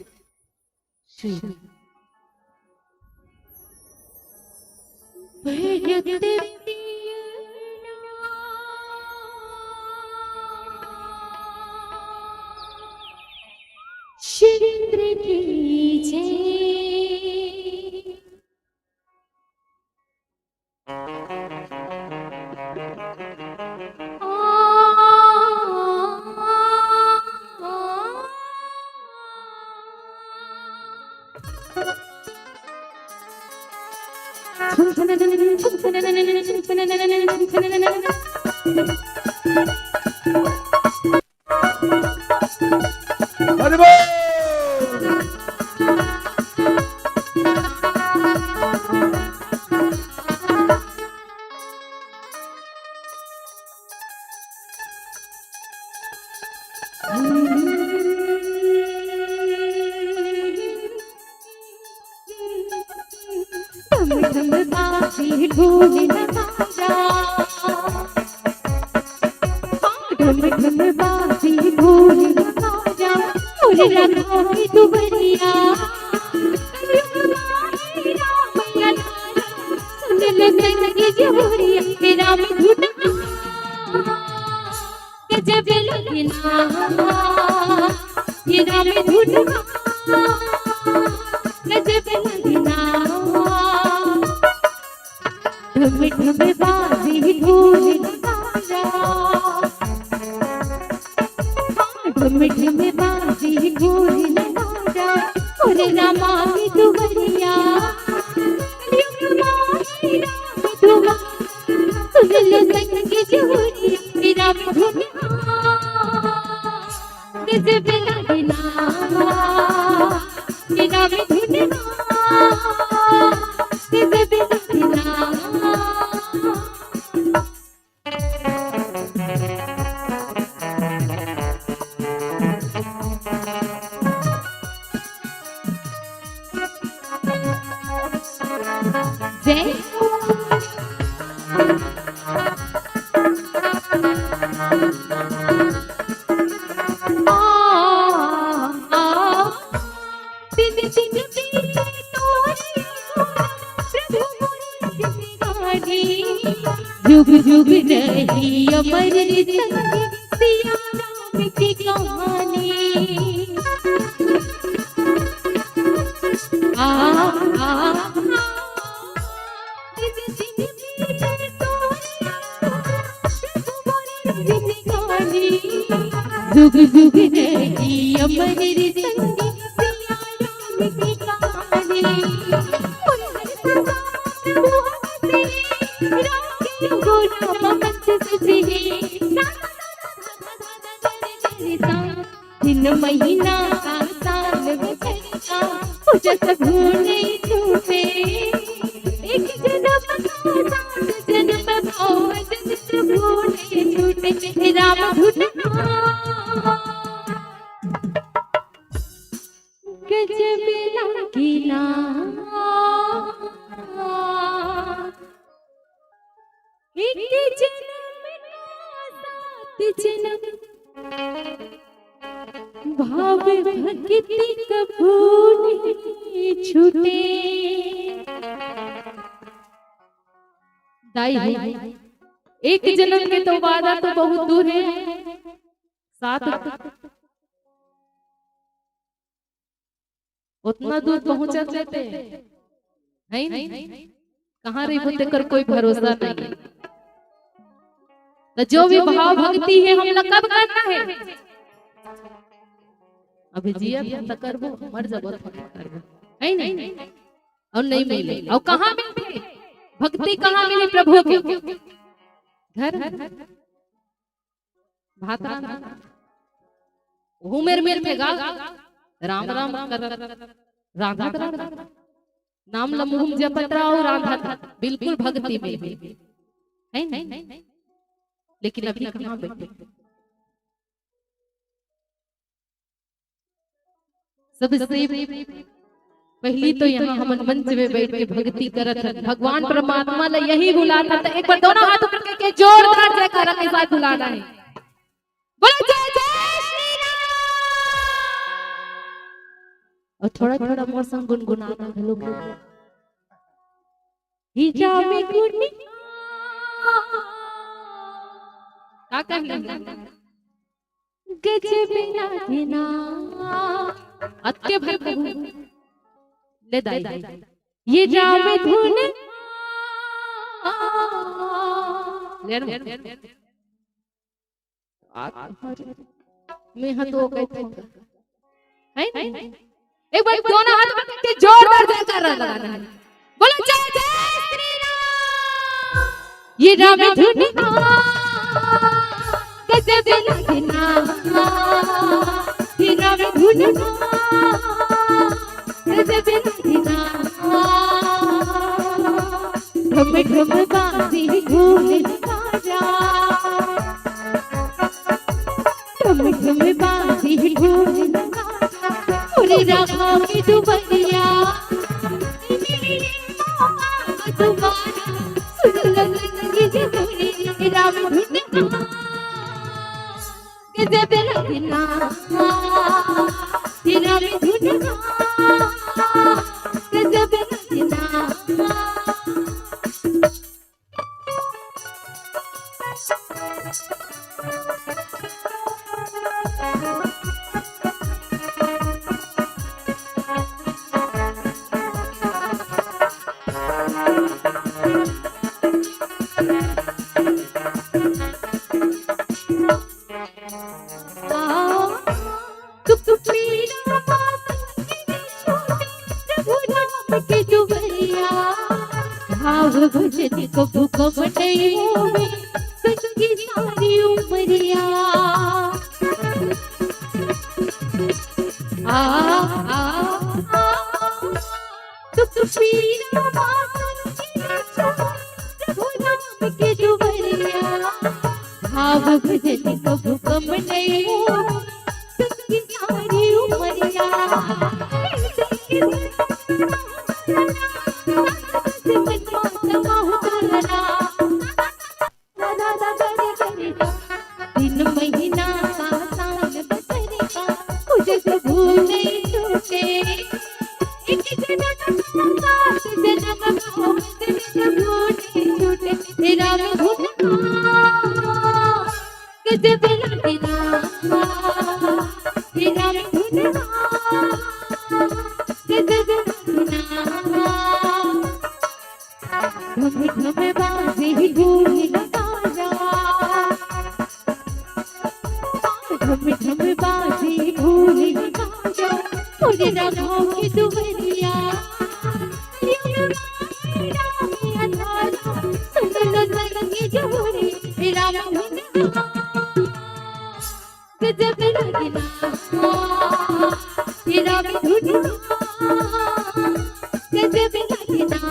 चंद्र की जय। हरि बोल। ढम ढम बाजे ढोल नगारा, हाँ, ढम ढम बाजे ढोल नगारा, मोर राधा के दुबरिया। सुन लो संग जहुरिया, मेरा में धुन गजब लगना, ये राम धुन गजब लगना। ढम ढम बाजे ढोल नगारा, हाँ, ढम ढम बाजे ढोल नगारा, और रामा की दुबरिया, रामा की दुबरिया। सुन लो संग जहुरिया, मेरा भी धुन गजब लगना, मेरा भी धुन गजब लगना। जय। आ, आ, आ, दिन दिन बीते तोरे प्रभु मोर जिंदगानी। जुग जुग रही अमर संगी सिया राम की कहानी। आ, आ, आ, दिन दिन बीते तोरे जुग जुग रही अमर रे संगी सिया राम की कहानी। उन हर सदा प्रभु हंसे राम के गुण ममत सजे। दिन महीना का साल बछर का पूजा सब नहीं छूटे। एक जन्म का सात जन्म का जन्म नहीं छूटे। राम धुन गजब लागिना। एक जन्म का सात जन्म भाव भक्ति कभू नहीं छूटे। दाई हो, एक जन्म के तो वादा तो बहुत दूर है, सात उतना दूर पहुंचत लेते हैं नहीं। कहाँ रहिबो तेकर कोई भरोसा नहीं है। तो जो भी भाव भक्ति है, हमला कब करना है? अभी जिया था तो करबो, मर जबो तो करबो, है नहीं? और नहीं मिले, और कहाँ मिलते? भक्ति कहाँ मिले प्रभु के? घर भात रांधा। उहू मेर मिलथे गा। राम राम कर रांधा रांधा। नाम ल मुंह म जपत रहा अउ रांधा था। बिल्कुल भक्ति में है नहीं। लेकिन अभी कहाँ बैठे? सबसे पहली तो यहाँ हमन मंच में बैठ के भक्ति करत हन। भगवान परमात्मा ला यही बुलाना था। एक बार दोनों हाथ ऊपर करके जोरदार जयकारा के साथ बुलाना है। बोलो जय जय श्री राम। और थोड़ा थोड़ा मोर संग गुनगुनाना घलो। ही जामे गुन का कहना? गजब लागिना। अतके भर कहू। ले दाई। ये राम धुन। ले रो। मैं हा तो कहते हैं। है नहीं? एक बार दोनों हाथ ऊपर करके जोरदार जयकारा लगाना है। बोलो जय जय श्री राम। ये राम धुन गजब लागिना। ये राम धुन गजब लागिना। ढम ढम बाजे ढोल नगाड़ा। ढम ढम बाजे ढोल नगाड़ा। अरे रामा के दुबरिया। तुम्हारा सुन लग लग ये दुबरिया। राम धुन गजब लागिना। राम धुन गजब लागिना। भाव भजन कभू कम नहीं होवे, संगी सारी उमरिया। आ, आ, आ, आ। सुख पीरा मातम की रक्षा, प्रभु नाम के दुबरिया। भाव भजन कभू कम नहीं हो, सुख की सारी उमरिया। मन माता बहु करना। दिन महीना का साल बसर का, तुझे कभू नहीं छूटे। एक जन्म का सात जन्म का, तुझे कभू नहीं छूटे। तेरा भी धुन गजब लागिना। तेरा भी धुन गजब लागिना। ढम ढम बाजे ढोल नगाड़ा। झम झम बाजे ढोल बाजा, मोरे राघव के दुवरिया। राम राम राम अधारा, सुन लो संग जोड़े, राम धुन। गजब लगे ना, ये राम धुन। गजब लगे ना,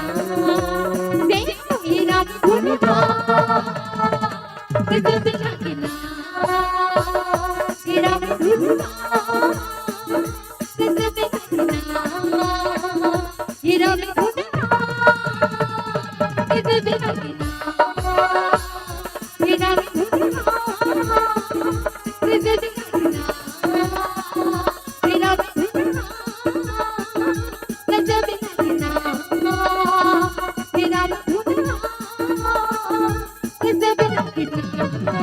ये राम धुन। गजब लगे ना, ये राम धुन। गजब लगे ना, ये राम धुन। गजब लगे ना, ये राम धुन। गजब लगे ना, ये राम धुन। गजब लगे ना, ये राम धुन। गजब लगे ना।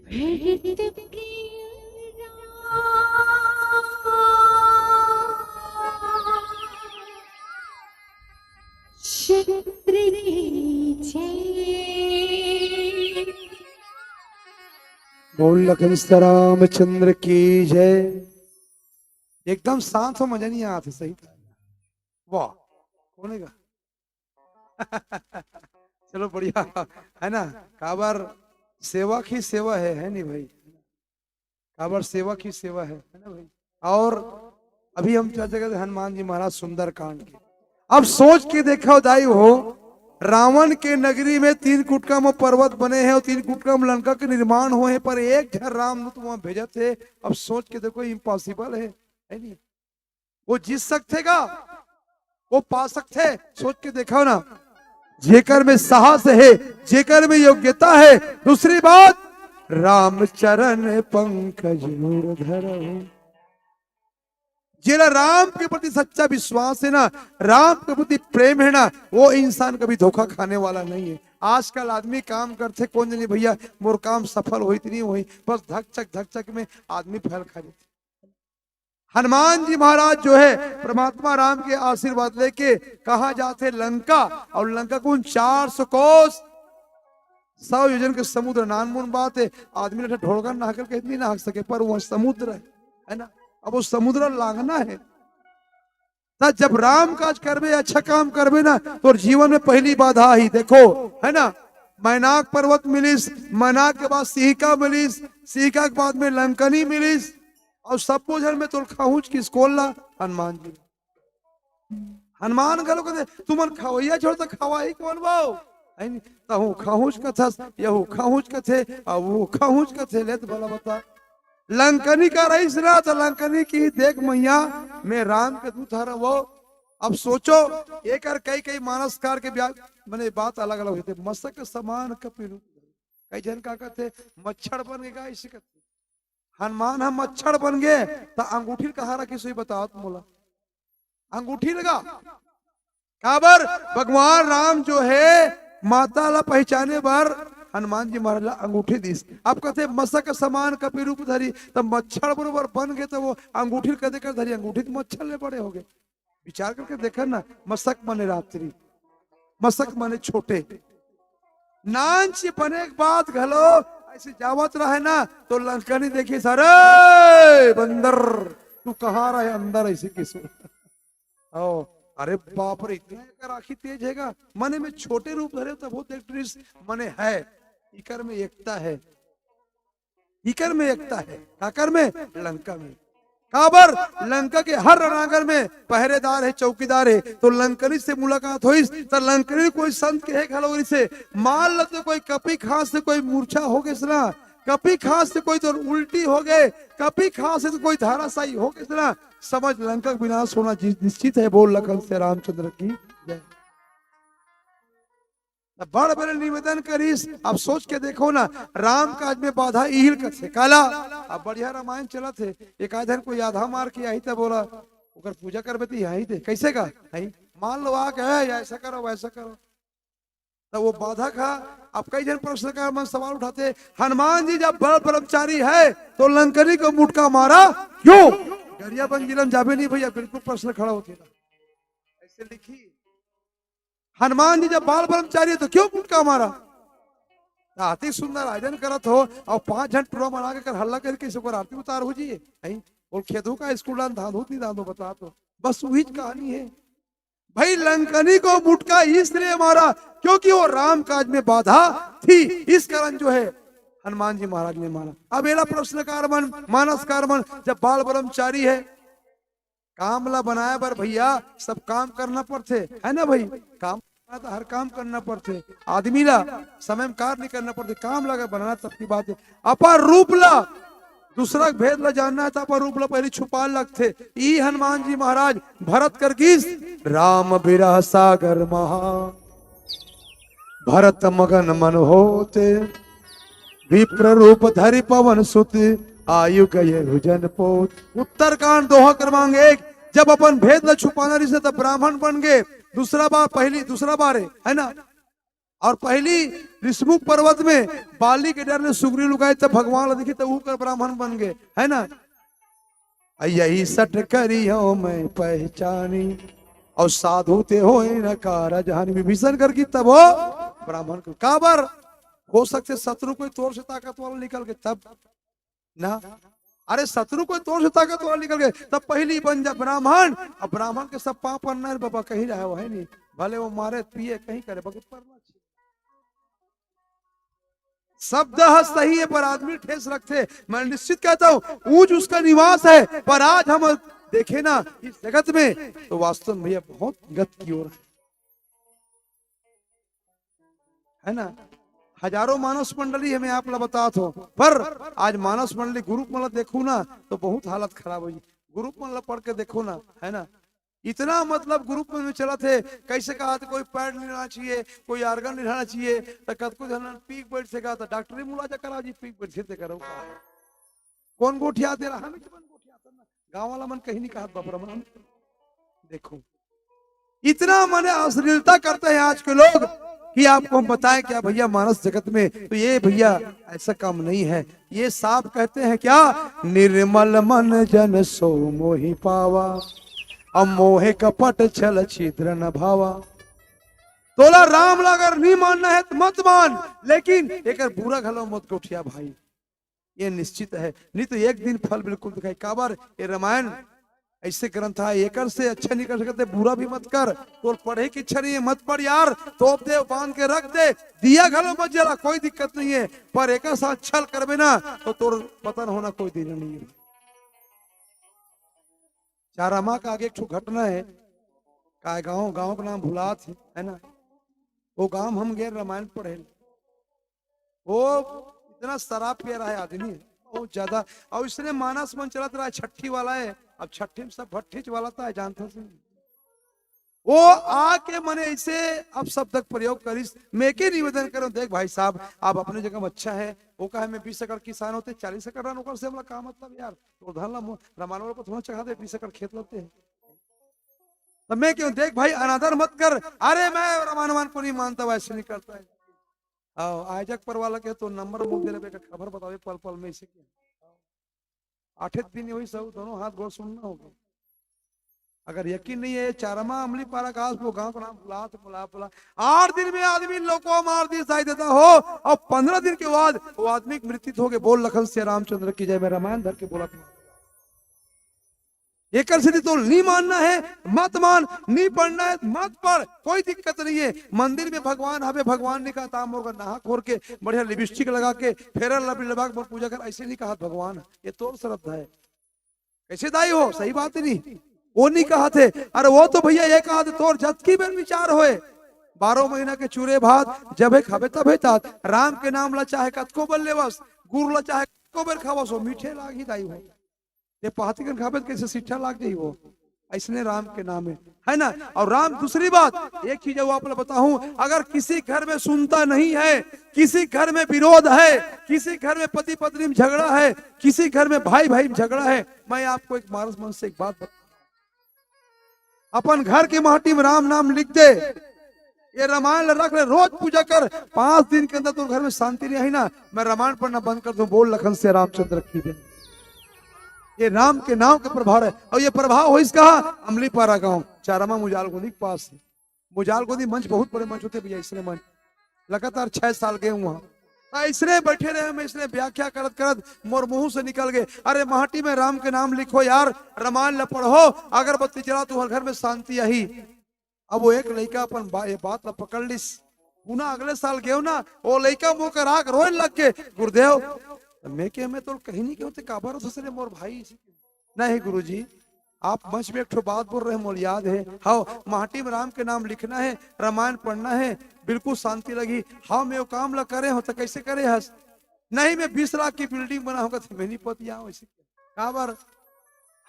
प्रीत प्रिय रामचंद्र की जय। बोल लखन सीता रामचंद्र की जय। एकदम शांत हो, मजा नहीं आत हे, सही। वाह, कौन है गा? चलो, बढ़िया है ना। काबर सेवा की सेवा है, है नहीं भाई? काबर सेवा की सेवा है, है ना भाई? और अभी हम चर्चा करते हनुमान जी महाराज सुंदरकांड की। अब सोच के देखो दाई हो, रावण के नगरी में तीन कुटका में पर्वत बने हैं और तीन कुटका में लंका के निर्माण होए हैं, पर एक झन रामदूत वहां भेजत हे। अब सोच के देखो, इम्पॉसिबल है, है नहीं? वो जीत सकथे का? वो पा सकथे? सोच के देखो ना, जेकर में साहस है, जेकर में योग्यता है। दूसरी बात, रामचरण पंकज धर, जेला राम के प्रति सच्चा विश्वास है ना, राम के प्रति प्रेम है ना, वो इंसान कभी धोखा खाने वाला नहीं है। आजकल आदमी काम करथे, कौन जानी भैया मोर काम सफल होही त नहीं होही, बस धकचक धकचक में आदमी फैल खा जाथे। हनुमान जी महाराज जो है, परमात्मा राम के आशीर्वाद लेके कहाँ जाथे? लंका। और लंका कौन, चार सौ कोस, सौ योजन के समुद्र, नानमुन बात है। आदमी ने ढोड़गा नहाकल के इतनी नहा सके, पर वह समुद्र है, है ना? अब वो समुद्र लांघना है। त जब राम काज करबे, अच्छा काम करबे ना, तोर जीवन में पहली बाधा ही, देखो, है ना? मैनाक पर्वत मिलिस, मैनाक के बाद सिहिका मिलिस, सिहिका के बाद में लंकनी मिलिस, और सबो झन में तोर खाहूच किस कोन ला? हनुमान जी। हनुमान घलो कथे, "तुमन खवैया छोड़ त खवाही कोन बो?" है नी? तहू खाहूच कथस, यहू खाहूच कथे, अउ वो खाहूच कथे, ले त भला बता। लंकनी का रईस ना, त लंकनी की, "देख मैया, मैं राम के दूत हरव वो।" अब सोचो, एकर कई कई मानसकार के ब्या-, मने बात अलग अलग होथे। मसक समान कपि रूप। कई झन का कथे, मच्छर बन गे, का ऐसे कथे। हनुमान ह मच्छर बन गे, त अंगूठी ल कहाँ रखिस होही, बताओ त मोला। अंगूठी ल गा। काबर? भगवान राम जो है, माता ला पहचाने बर हनुमान जी महाराज ला अंगूठी दिस। अब कथे, "मसक समान कपि रूप धरी", त मच्छर बरोबर बन गे, त वो अंगूठी ल कदे कर धरी, अंगूठी त मच्छर ले बड़े हो गे। विचार करके देखा ना, मसक माने रात्रि, मसक माने छोटे। नानची बने के बाद घलो ऐसे जावत रहे ना, तो लंकनी देखिस, "अरे बंदर, तू कहाँ रहे अंदर?" ऐसे किस। ओ, अरे बाप रे, इतना एकर आँखी तेज हे गा। मने में छोटे रूप धरे तब वो देख डरिस, मने है, इकर में एकता है। इकर में एकता है। काकर में? लंका में। काबर? लंका के हर रणांगण में पहरेदार है, चौकीदार है। तो लंकनी से मुलाकात होइस, त लंकनी कोई संत कहे घलो से, मान ल तो कोई कपी खांस से कोई मूर्छा हो गे ना, कपी खांस से कोई तो उल्टी हो गे, कपी खांस से तो कोई धाराशायी हो गे ना, समझ लंका का विनाश होना जी-, निश्चित है। बोल लखन सीता रामचंद्र की जय। त बड़ बड़े निवेदन करिस। अब सोच के देखो ना, राम काज में बाधा इही ल कथे। काला? अब बढ़िया रामायण चलत हे, एक आध झन कोई आधा मार के आही त बोला, ओकर पूजा करबे त आही दे। कैसे का? है? मान लो आ गए, ऐसा करो, वैसा करो। त वो बाधा का, अब कई झन प्रश्न का मन सवाल उठाथे, "हनुमान जी जब बड़ ब्रह्मचारी है, तो लंकनी को मुटका मारा क्यों?" गरियाबंद जिला में जाबे नहीं भैया, बिल्कुल प्रश्न खड़ा होथे। ऐसे लिखी, हनुमान जी जब बाल ब्रह्मचारी है तो क्यों मुटका मारा? त अति सुंदर आयोजन करत हो, अउ पांच झन टुरा मन आके कर हल्ला करके इसे ओकर आरती उतार हो जी। हैं? बोल, खेदहू का स्कूल डाल, धांधू नहीं डाल दो, बता तो। बस वही कहानी है भाई। लंकनी को मुटका इसलिए मारा क्योंकि वो राम काज में बाधा थी, इस कारण जो है हनुमान जी महाराज ने मारा। अब एला प्रश्नकार मन, मानसकार मन, जब बाल ब्रह्मचारी है, काम ला बनाए बर भैया सब काम करना पड़थे, है ना भाई? काम बनाए तो हर काम करना पड़थे। आदमी ला समय में कार्य नहीं करना पड़थे, काम ला अगर बनाना तब की बात है। अपन रूप ला, दूसरा के भेद ला जानना है तो अपन रूप ला पहले छुपा लगथे। ई हनुमान जी महाराज भरत कर गीस, राम विरह सागर महा, भरत मगन मन होते, विप्र रूप धरि पवन सुत, आयु गए भुजन पोत। उत्तरकांड दोहा क्रमांक एक, जब अपन भेद ला छुपाना रिहिसे तब ब्राह्मण बन गए। दूसरा बार, पहली, दूसरा बार है, है ना? और पहली ऋषमुख पर्वत में बाली के डर ले सुग्रीव लुकाए, तब भगवान ला देखी, तब ऊ कर ब्राह्मण बन गए, है ना? "यही सठ करियो मैं पहचानी, और साधु ते होय न कारज हानि।" विभीषण कर की तब हो ब्राह्मण को काबर हो सकथे शत्रु कोई तोर से ताकत वाला निकल के तब ना। अरे शत्रु कोई तोर से ताकत वाला निकल के तब पहली बन जा ब्राह्मण। अब ब्राह्मण के सब पांव परना है बाबा, कहीं रहे वो है नहीं, भले वो मारे पिए कहीं करे, बगैर परना चाहिए। शब्द ह सही है पर आदमी ठेस रखथे। मैं निश्चित कहता हूं ऊंच उसका निवास है, पर आज हम देखे ना इस जगत में तो वास्तव में भैया बहुत गत की ओर है, है ना? हजारों मानस मंडली है, मैं आप ला बतात हो, पर आज मानस मंडली ग्रुप मन ला देखू ना तो बहुत हालत खराब हो जी। ग्रुप मन ला पढ़ के देखो ना, है ना? इतना मतलब ग्रुप में चलत हे, कैसे कहा तो कोई पैड नहीं रहना चाहिए, कोई आर्गन नहीं रहना चाहिए, तो कतको झन पीक बैठ से कहा तो डॉक्टरी मुलाजा करा जी, पीक बैठ से करो। कौन गोठिया दे रहा? हम ही तो मन गोठिया था ना, गाँव वाला मन कहीं नहीं कहा बाबरा मन। देखो, इतना माने अश्लीलता करते हैं आज के लोग कि आपको हम बताएं क्या भैया, मानस जगत में तो ये भैया ऐसा काम नहीं है। ये साफ कहते हैं क्या, "निर्मल मन जन सो मोहि पावा, अब मोहे कपट छल छिद्र न भावा।" तोला राम ला अगर नहीं मानना है तो मत मान, लेकिन एकर बुरा घलो मत गोठिया भाई, ये निश्चित है, नहीं तो एक दिन फल बिल्कुल दिखाई। काबर ये रामायण ऐसे ग्रंथ आय, एकर से अच्छा नहीं कर सकते, बुरा भी मत कर। तोर पढ़े की इच्छा नहीं है, मत पढ़ यार, तोप दे, बांध के रख दे, दिया घलो मत जला, कोई दिक्कत नहीं है, पर एकर साथ छल करबे ना तो तोर पतन होना कोई देर नहीं है। चारामा का आगे एक ठो घटना है, काय गांव, गांव का नाम भुलात है, है ना? वो गांव हम गए रामायण पढ़े, वो इतना शराब पिया रहा है आदमी, बहुत ज्यादा। और इसने मानस मन चलत रहा है, छठी वाला है, अब छठी में सब भट्ठीच वाला था, जानता से। वो आके मने ऐसे अपशब्द का प्रयोग करिस। मैं के निवेदन करूं, देख भाई साहब, आप अपने जगह में अच्छा है, वो कहे मैं बीस एकड़ किसान होते, चालीस एकड़ रहन, ओकर से हमला का मतलब यार, तो धन ला मो-, रामायण वाला को थोड़ा चढ़ा दे, बीस एकड़ खेत लेते हैं। तो मैं क्यों, देख भाई, अनादर मत कर। अरे मैं रामायण वान को नहीं मानता, वैसे नहीं करता है। आओ, आयोजक पर वाला के तो नंबर मुख दे रहे, खबर बतावे पल पल में इसे क्या। आठे दिन हुई सब, दोनों हाथ गोड़ सुनना होगा। अगर यकीन नहीं है, चारामा अमली पारा का आस, वो गांव का नाम भुला, तो भुला, भुला। आठ दिन में आदमी लोग को मार दी, जाय देता हो, और पंद्रह दिन के बाद वो आदमी की मृत्यु हो गई। बोल लखन से रामचंद्र की जय। मैं रामायण धर के बोला था। एकर सेती तो नहीं मानना है, मत मान, नहीं पढ़ना है, मत पढ़, कोई दिक्कत नहीं है। मंदिर में भगवान हवे, भगवान ने कहा था, मोर नहा खोर के बढ़िया लिपस्टिक लगा के, फेयर लवली लगा के मोर पूजा कर, ऐसे नहीं कहा भगवान। ये तोर श्रद्धा है। कैसे दाई हो, सही बात है नहीं, वो नहीं कहा थे। अरे वो तो भैया ये कहा थे, तोर जतकी बेर विचार होए, बारह महीना के चूरे भात जब है खाबे तब है तात। राम के नाम ला चाहे कतको बल लेवस, गुरु ला चाहे कतको बेर खावस, वो मीठे लाग ही दाई हो। ये पहाती कन खाबे तो कैसे सिट्ठा लाग जाई वो, ऐसने राम के नाम है, है ना? और राम, दूसरी बात, एक चीज वो आप लोग बताऊं, अगर किसी घर में सुनता नहीं है, किसी घर में विरोध है, किसी घर में पति पत्नी में झगड़ा है, किसी घर में भाई भाई में झगड़ा है, मैं आपको एक मानस मन से एक बात बता, अपन घर के माटी में राम नाम लिख दे, ये रामायण ला रख ले, रोज पूजा कर, पांच दिन के अंदर तोर घर में शांति नहीं आई ना, मैं रामायण पढ़ना बंद कर दूं। बोल लखन से रामचंद्र की जय। ये राम के नाम का प्रभाव है। और ये प्रभाव होइस कहा, अमलीपारा गांव, चारामा मुजाल गोदी के पास है। मुजाल गोदी मंच बहुत बड़े मंच होते भैया, इसने मंच लगातार छह साल गए वहां। अइसने बइठे रहे, मैं अइसने व्याख्या करत करत मोर मुंह से निकल गे, "अरे माटी में राम के नाम लिखो यार, रामायण ल पढ़ो, अगरबत्ती जला, तुम्हर घर में शांति आही।" अब वो एक लइका अपन बा-, ये बात ल पकड़ लिस। पुना अगले साल गेंव ना, वो लइका मोर करा के रोए लग गे, "गुरुदेव।" मैं कहेंव, "मैं तोला कहीं नहीं कहेंव, ते काबर रोथस रे मोर भाई?" "नहीं गुरुजी, आप मंच में एक ठो बात बोल रहे, मोला याद हे।" "हव, माटी में राम के नाम लिखना हे, रामायण पढ़ना हे, बिल्कुल शांति लगही।" "हव, मैं वो काम ला करे हंव।" "त कइसे करे हस?" "नहीं, मैं बीस लाख की building बनाहूं।" कथे, "मैं नहीं पतियावंव अइसे।" काबर?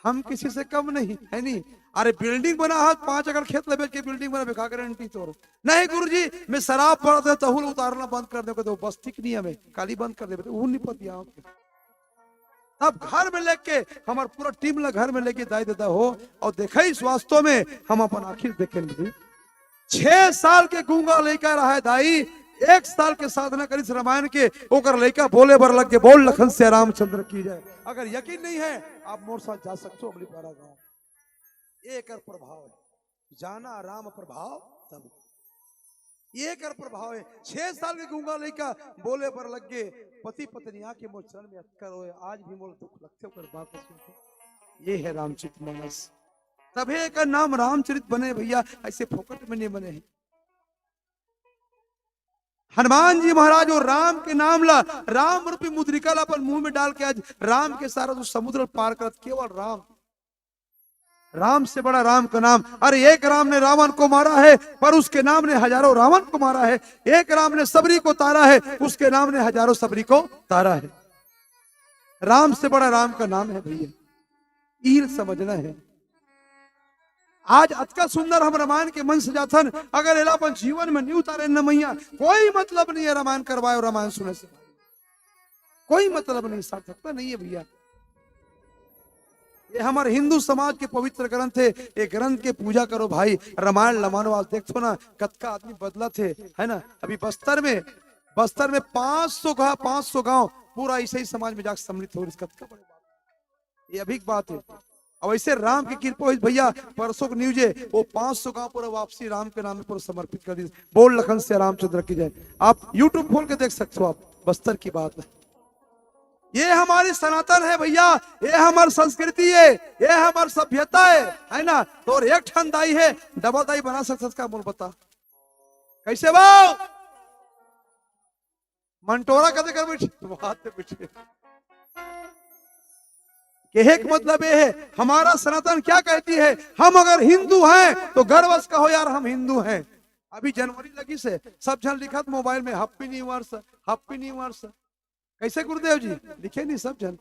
हम किसी से कम नहीं, है नहीं? अरे building बनाहस, पांच एकड़ खेत ल बेच के building बनाबे, का guarantee तोर? "नहीं गुरुजी, मैं शराब पीथंव, तहू ल उतारना बंद कर देंव।" कथे, "बस ठीक नहीं हे, मैं काली बंद कर देबे।" त ऊ नहीं पतियावंव। तब घर में लेके, हमर पूरा team ला घर में लेके दाई ददा हो, अउ देखइस वास्तव में हम अपन आँखी से देखे हन। छह साल के गूंगा लइका रहय दाई, एक साल के साधना करिस रामायण के, ओकर लइका बोले बर लग गे, "बोल लखन सिया रामचंद्र की जय।" अगर यकीन नहीं हे, आप मोर साथ जा सकथो अमली पारा गांव। ये एकर प्रभाव हे, जाना राम प्रभाव तब। ये एकर प्रभाव हे। छह साल के गूंगा लइका बोले बर लग गे, "पति पत्नी आके मोर चरण में अटकर होए, आज भी मोला दुख लगथे ओकर बात सुन के।" ये हे रामचरित मानस। तभे एकर नाम रामचरित बने भैया, अइसे फोकट में नहीं बने हे। हनुमान जी महाराज वो राम के नाम ला, राम रूपी मुद्रिका ला अपन मुंह में डाल के आज राम के सारा जो समुद्र पार करत, केवल राम, राम से बड़ा राम का नाम। अरे एक राम ने रावण को मारा है, पर उसके नाम ने हजारों रावण को मारा है। एक राम ने सबरी को तारा है, उसके नाम ने हजारों सबरी को तारा है। राम से बड़ा राम का नाम है भैया, ईर समझना है। आज अतका सुंदर हम रामायण के मन से जाथन, अगर एला अपन जीवन में नहीं उतारे न मैया, कोई मतलब नहीं है रामायण करवाए और रामायण सुने से, कोई मतलब नहीं, सार्थकता नहीं है भैया। ये हमर हिंदू समाज के पवित्र ग्रंथ हे, ये ग्रंथ के पूजा करो भाई, रामायण ल मानो। आज देखथो ना कतका आदमी बदलत हे, है ना? अभी बस्तर में, बस्तर में पांच सौ गांव, पांच सौ गांव पूरा ईसाई समाज में जाके सम्मिलित हो रहिस, कतका बड़े बात। ये अभी की बात हे। अब अइसे राम की कृपा होइस भैया, परसों के news हे, वो पांच सौ गांव पूरा वापसी राम के नाम में पूरा समर्पित कर दिस। बोल लखन सिया रामचंद्र की जय। आप YouTube खोल के देख सकते हो आप, बस्तर की बात हे। ये हमारी सनातन हे भैया, ये हमर संस्कृति हे, ये हमर सभ्यता हे, है ना? तोर एक ठन दाई हे, double दाई बना सकथस का, मोला बता। कइसे बाऊ? मंटोरा कथे कर बइठे, बात पे बइठे। कहे के मतलब ये हे, हमारा सनातन क्या कहती है, हम अगर हिंदू हैं तो गर्व से कहो यार हम हिंदू हैं। अभी जनवरी लगिस हे, सब झन लिखत mobile में Happy New Year, Happy New Year। कइसे गुरुदेव जी? लिखे नहीं सब झन।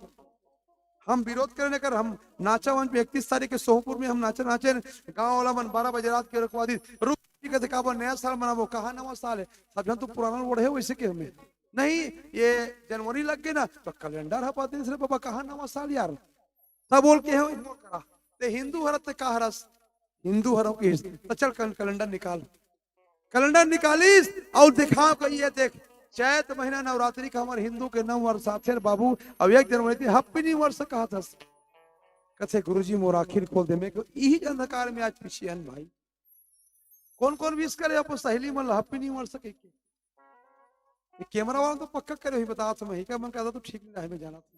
हम विरोध करे न कर, हम नाचा मन पे इकतीस तारीख के सोहपुर में हम नाचा नाचेन, गांव वाला मन बारह बजे रात के रुकवा दिस, रुक जी कथे, "काबर नया साल मनाबो, कहाँ नवा साल हे?" सब झन तो पुराना ओढ़े हे वइसे के हमें। "नहीं, ये जनवरी लग गे ना, तो calendar हपा दिस रे बाबा, कहाँ नवा साल यार?" तब बोल के हे, "इग्नोर करा, ते हिंदू हरस ते का हरस?" "हिंदू हरंव" कहिस, "त चल कल calendar निकाल।" Calendar निकालिस अउ देखाव कहिस, "देख, चैत महीना नवरात्रि का हमर हिंदू के नव वर्ष आथे रे बाबू, अउ एक जनवरी ते Happy New Year कहत हस।" कथे, "गुरुजी मोर आँखी ल खोल दे।" मैं कहेंव इही अंधकार में आज पीछे हन भाई। कोन कोन wish करे अपन सहेली मन ल Happy New Year कहिके? ये camera वाला तो पक्का करे होही, बतात हंव मैं, का मन कहता तो ठीक नहीं रहे, मैं जाना था।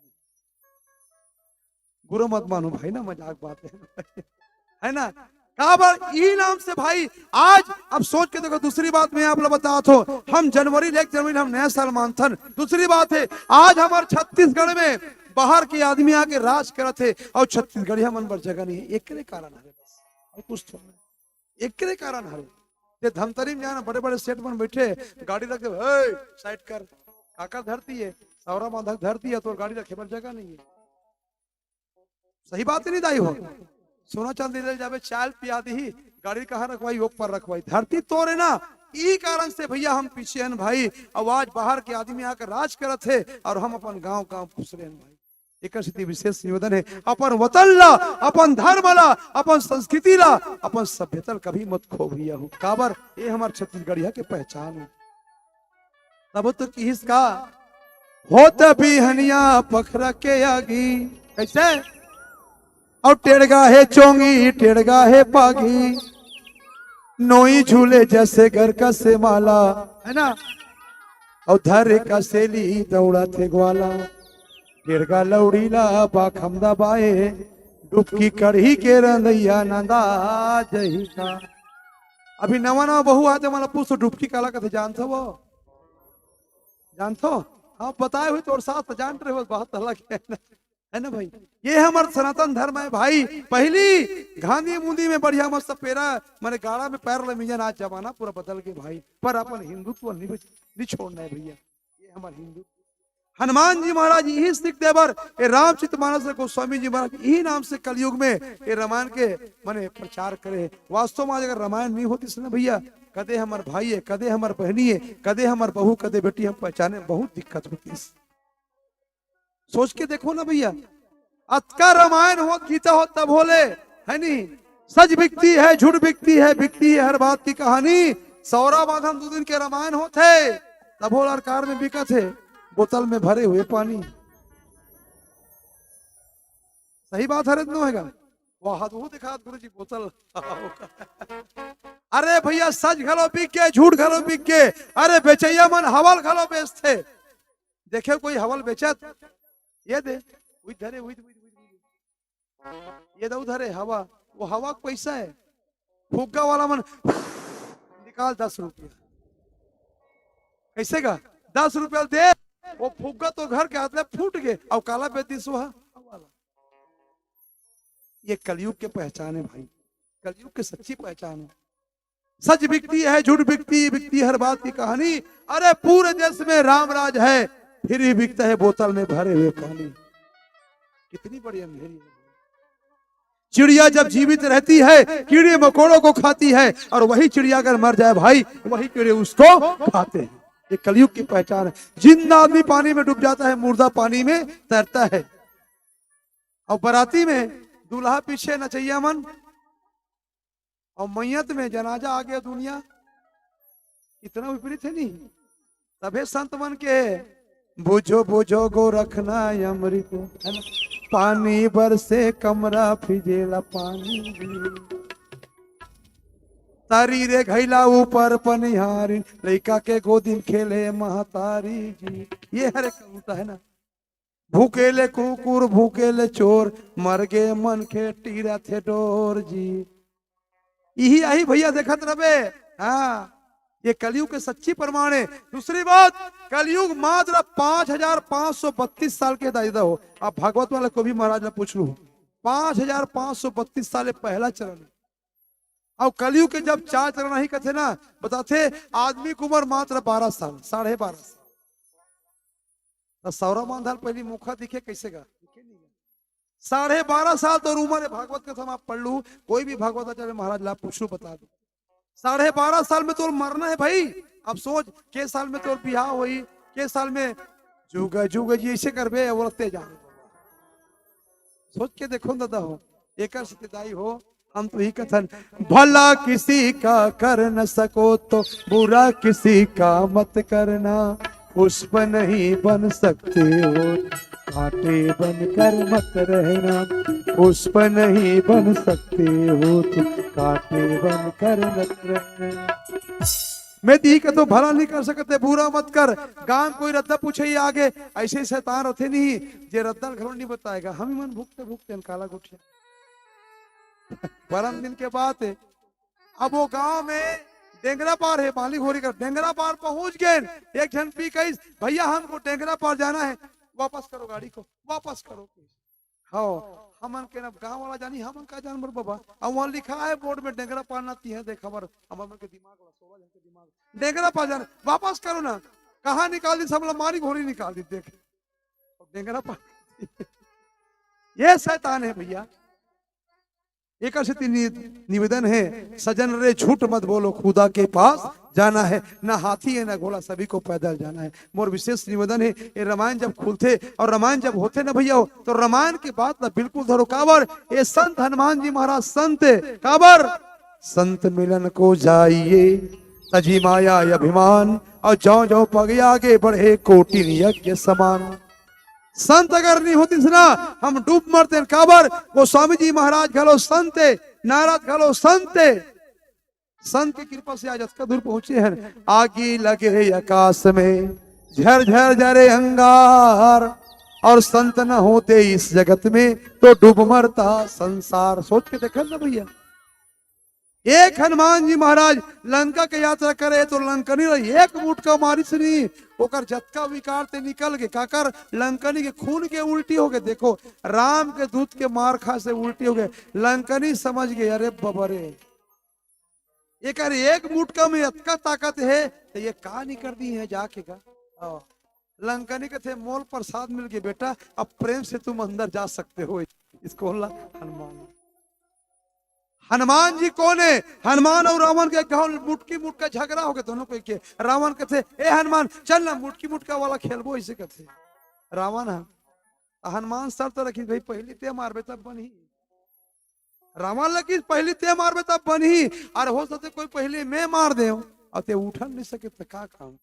बुरा मत मानो भाई ना, मजाक बात हे, है ना? काबर ई नाम से भाई, आज अब सोच के देखो, दूसरी बात मैं आप ला बतात हंव, हम जनवरी ले, एक जनवरी हम नया साल मानथन। दूसरी बात हे, आज हमर छत्तीसगढ़ में बाहर के आदमी आके राज करत हे अउ छत्तीसगढ़िया मन बर जगह नहीं हे, एकरे कारण हरे बस, अउ कुछ थोड़ा। एकरे कारण हरे। ते धमतरी में जाना, बड़े-बड़े सेठ मन बइठे, गाड़ी रख दे, "हे, side कर, काकर धरती हे, सौरा बांधा धरती हे, तोर गाड़ी रखे बर जगह नहीं हे।" सही बात नहीं दाई हो? सोना चांदी ले जाबे, चाय पिया दिही, गाड़ी कहाँ रखवाई, वो पर रखवाई, धरती तोर हे ना। ई कारण से भैया हम पीछे हन भाई, अउ आज बाहर के आदमी आकर राज करत हे अउ हम अपन गांव गांव घुसरे हन भाई। एकर सेती विशेष निवेदन हे, अपन वतन ला, अपन धर्म ला, अपन संस्कृति ला, अपन सभ्यता ला कभी मत खो भैया हो। काबर? ये हमर छत्तीसगढ़िया के पहचान हे। तब तो किहिस का, "होत बिहनिया पखरा के आगी।" कइसे? "अउ टेड़गा हे चोंगी, टेड़गा हे पागी, नोई झूले जैसे घर का से माला।" है ना? अउ धरे कसेली दौड़त हे ग्वाला। टेड़गा लौड़ी ला बाखम दबाए, डुबकी कड़ही के रंदैया नंदा जही का। अभी नवा नवा बहू आते, मला पूछ तो डुबकी काला कथे, जानथो वो? जानथो? हाँ, बताए हुए तोर सास तो जानत रहे हो, बात अलग है ना, है ना भाई? ये हमर सनातन धर्म है भाई। पहली घांधी मुंदी में बढ़िया मस्त पेरा, माने गाड़ा में पैर ले मिजन, आज जमाना पूरा बदल गए भाई, पर अपन हिंदुत्व नहीं बच-, नहीं छोड़ना है भैया। ये हमार हिंदू हनुमान जी महाराज यही सीख देबर, ये रामचरित मानस गोस्वामी जी महाराज यही नाम से कलयुग में ये रामायण के मने प्रचार करे। वास्तव में आज अगर रामायण नहीं होती ना भैया, कदे हमर भाई है, कदे हमर बहनी है, कदे हमर बहू, कदे बेटी हम पहचाने बहुत दिक्कत होती। सोच के देखो ना भैया, अतका रामायण हो, गीता हो, तब होले, है नी? सच बिकती है, झूठ बिकती है, बिकती है हर बात की कहानी। सौरा बांधन दो दिन के रामायण होथे, तब होला कार में बिकत है, बोतल में भरे हुए पानी। सही बात है रे, नो हैगा? वाह, हाथ वो दिखा गुरु जी, बोतल। अरे भैया, सच घलो बिक के, झूठ घलो बिक के। अरे बेचैया मन हवल घलो बेचथे। देखे कोई हवल बेचत? ये दे, उई धरे, उई, उई, उई, उई। ये दे उधरे हवा, वो हवा के पैसा है। फुग्गा वाला मन निकाल दस रुपया। कैसे का? दस रुपया दे, वो फुग्गा तो घर के हाथ ले फूट गए, और काला बेच दिस वो हवा वाला। ये कलयुग के पहचान है भाई, कलयुग के सच्ची पहचान है। सच बिकती है, झूठ बिकती, बिकती हर बात की कहानी। अरे पूरे देश में राम राज है, फिर भी बिकता है बोतल में भरे हुए पानी। कितनी बड़ी अंधेरी है। चिड़िया जब जीवित रहती है, कीड़े मकोड़ों को खाती है, और वही चिड़िया अगर मर जाए भाई, वही कीड़े उसको खाते हैं। ये कलयुग की पहचान है। जिंदा आदमी पानी में डूब जाता है, मुर्दा पानी में तैरता है। और बाराती में दूल्हा पीछे नचैया मन, और मैयत में जनाजा आगे दुनिया। इतना विपरीत है नहीं? तभे संत मन के, "बुझो बुझो गोरखनाथ अमृत, है ना? पानी बरसे कमरा फिजेला पानी।" तारी रे घैला ऊपर पनिहारी, लइका के गोदिन खेले महतारी जी। ये हर एक कविता है ना। भूकेले कुकुर, भूकेले चोर, मर गे मनखे टीरा थे डोर जी। इही आही भैया देखत रबे। हाँ, ये कलयुग के सच्ची प्रमाण है। दूसरी बात, कलयुग मात्र पाँच हजार पाँच सौ बत्तीस साल के दाईदा हो। आप भागवत वाले को भी महाराज ने पूछ लू, पाँच हजार पाँच सौ बत्तीस साल ये पहला चरण है। और कलयुग के जब चार चरण ही कथे ना, बताथे आदमी की उम्र मात्र बारह साल, साढ़े बारह साल। तो सौरा मांधाल पहली मुखा दिखे कैसे गा? दिखे नहीं गा। साढ़े बारह साल तो उम्र है। भागवत कथा में आप पढ़ लू, कोई भी भागवत आचार्य महाराज ला पूछ लू, बता दो। साढ़े बारह साल में तो मरना है भाई। अब सोच, के साल में तो बिहाव होई, के साल में जुग जुग जी ऐसे करबे, वो लगते जा। सोच के देखो दादा हो, एकर से दाई हो, हम तो ही कथन, भला किसी का कर न सको तो बुरा किसी का मत करना, पुष्प नहीं बन सकते हो, कांटे बनकर मत रहना, पुष्प नहीं बन सकते हो तुम, कांटे बनकर मत रहना। मैं दी का तो भला नहीं कर सकते, बुरा मत कर। गांव कोई रद्दा पूछे ही आगे, ऐसे शैतान रथे नहीं, जे रद्दा घरों नहीं बताएगा, हम ही मन भुगते भुगते काला गोठिया। परम दिन के बात है, अब वो गांव में डेंगरा पार है, बाली घोरी कर डेंगरा पार पहुंच गए। एक झन पी कहिस, "भैया, हमको डेंगरा पार जाना है, वापस करो गाड़ी को, वापस करो।" हाँ, हमन के ना गांव वाला जानी, हमन का जान बर बाबा। अब वहाँ लिखा है बोर्ड में, "डेंगरा पार ना तिहे देख।" हमर, हमर मन के दिमाग वाला, सोलह झन के दिमाग, "डेंगरा पार जाना, वापस करो ना।" कहाँ निकाल दी, सब ला मारी घोरी निकाल दी, देख। डेंगरा पार। ये शैतान है भैया। एकर सेती नि-, निवेदन है, सजन रे झूठ मत बोलो, खुदा के पास जाना है, ना हाथी है ना घोड़ा, सभी को पैदल जाना है। मोर विशेष निवेदन है, ये रामायण जब खुलथे और रामायण जब होथे ना भैया हो, तो रामायण के बात ला बिल्कुल धरो। काबर? ये संत हनुमान जी महाराज संत है। काबर? संत मिलन को जाइए, तजी माया अभिमान, और जौ जौ पग आगे बढ़े कोटिन यज्ञ समान। संत अगर नहीं होतिस ना, हम डूब मरतेन। काबर? गोस्वामी जी महाराज घलो संत हे, नारद घलो संत हे। संत की कृपा से आज अतका दूर पहुंचे हैं। आगी लगे आकाश में, झर झर जरे अंगार, और संत न होते इस जगत में, तो डूब मरता संसार। सोच के देखा ना भैया, एक हनुमान जी महाराज लंका के यात्रा करे, तो लंकनी ल एक मुटका मारिस नी, ओकर जतका विकार ते निकल गे। काकर? लंकनी के खून के उल्टी हो गे। देखो, राम के दूत के मार खा से उल्टी हो गे। लंकनी समझ गे, अरे बबरे, एकर एक मुटका में अतका ताकत हे, तो ये का निकर दी है जाके का? हाँ। लंकनी कथे, मोल प्रसाद मिल गए बेटा, अब प्रेम से तुम अंदर जा सकते हो। इसको ला हनुमान। हनुमान जी कौन है? हनुमान और रावण के गांव मुटकी मुटका झगड़ा हो गया दोनों को के। रावण कथे, ए हनुमान, चल ना मुटकी मुटका वाला खेलबो, इसे कथे। रावण है, हनुमान शर्त रखी, भाई पहली ते मारबे तब बनही। रावण लगी पहली ते मारबे तब बनही, और हो सकते कोई पहले मैं मार दे और ते उठन नहीं सके तो का काम?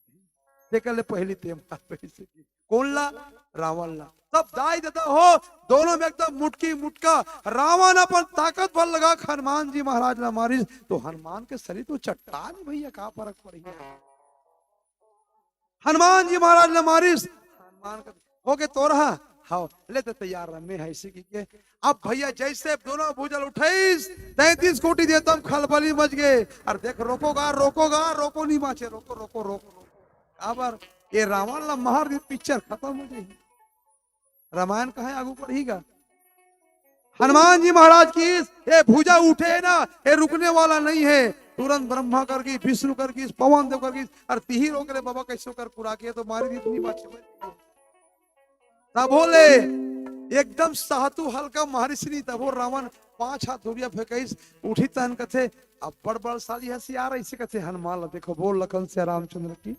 ते कहले पहली ते मारबे इसे की। कौन ला? रावण ला। तब दाई ददा हो, दोनों में एकदम मुटकी मुटका। रावण अपन ताकत बल लगा के हनुमान जी महाराज ला मारिस, तो हनुमान के शरीर तो चट्टान है भैया, का फर्क पड़ी? हनुमान जी महाराज ला मारिस, हनुमान का हो के तोरहा, हाँ, ले तो तैयार रह, मैं है इसी की के। अब भैया जैसे दोनों भुजा ल उठाइस, तैंतीस कोटि देवता म खलबली मच गए। और देख, रोकोगा, रोकोगा, रोको नहीं बाचे, रोको, रोको, रोको, रोको। काबर? ये रावण ला मार दी, पिक्चर खत्म हो जाएगी। रामायण कहाँ आगू बढ़ेगा? हनुमान जी महाराज की ये भुजा उठे है ना, ये रुकने वाला नहीं है। तुरंत ब्रह्मा कर गई, विष्णु कर गई, पवन देव कर गई, और तिही रोक ले बाबा, कैसे कर पूरा किया तो मारी दी इतनी बात समझ। तब बोले एकदम सातु हल्का मारिस नी, तब वो रावण पांच हाथ धुरिया फेंकाइस, उठी तहन कथे, अब बड़ बलशाली हथियार ऐसे कथे हनुमान ला, देखो बोल लखन से रामचंद्र की।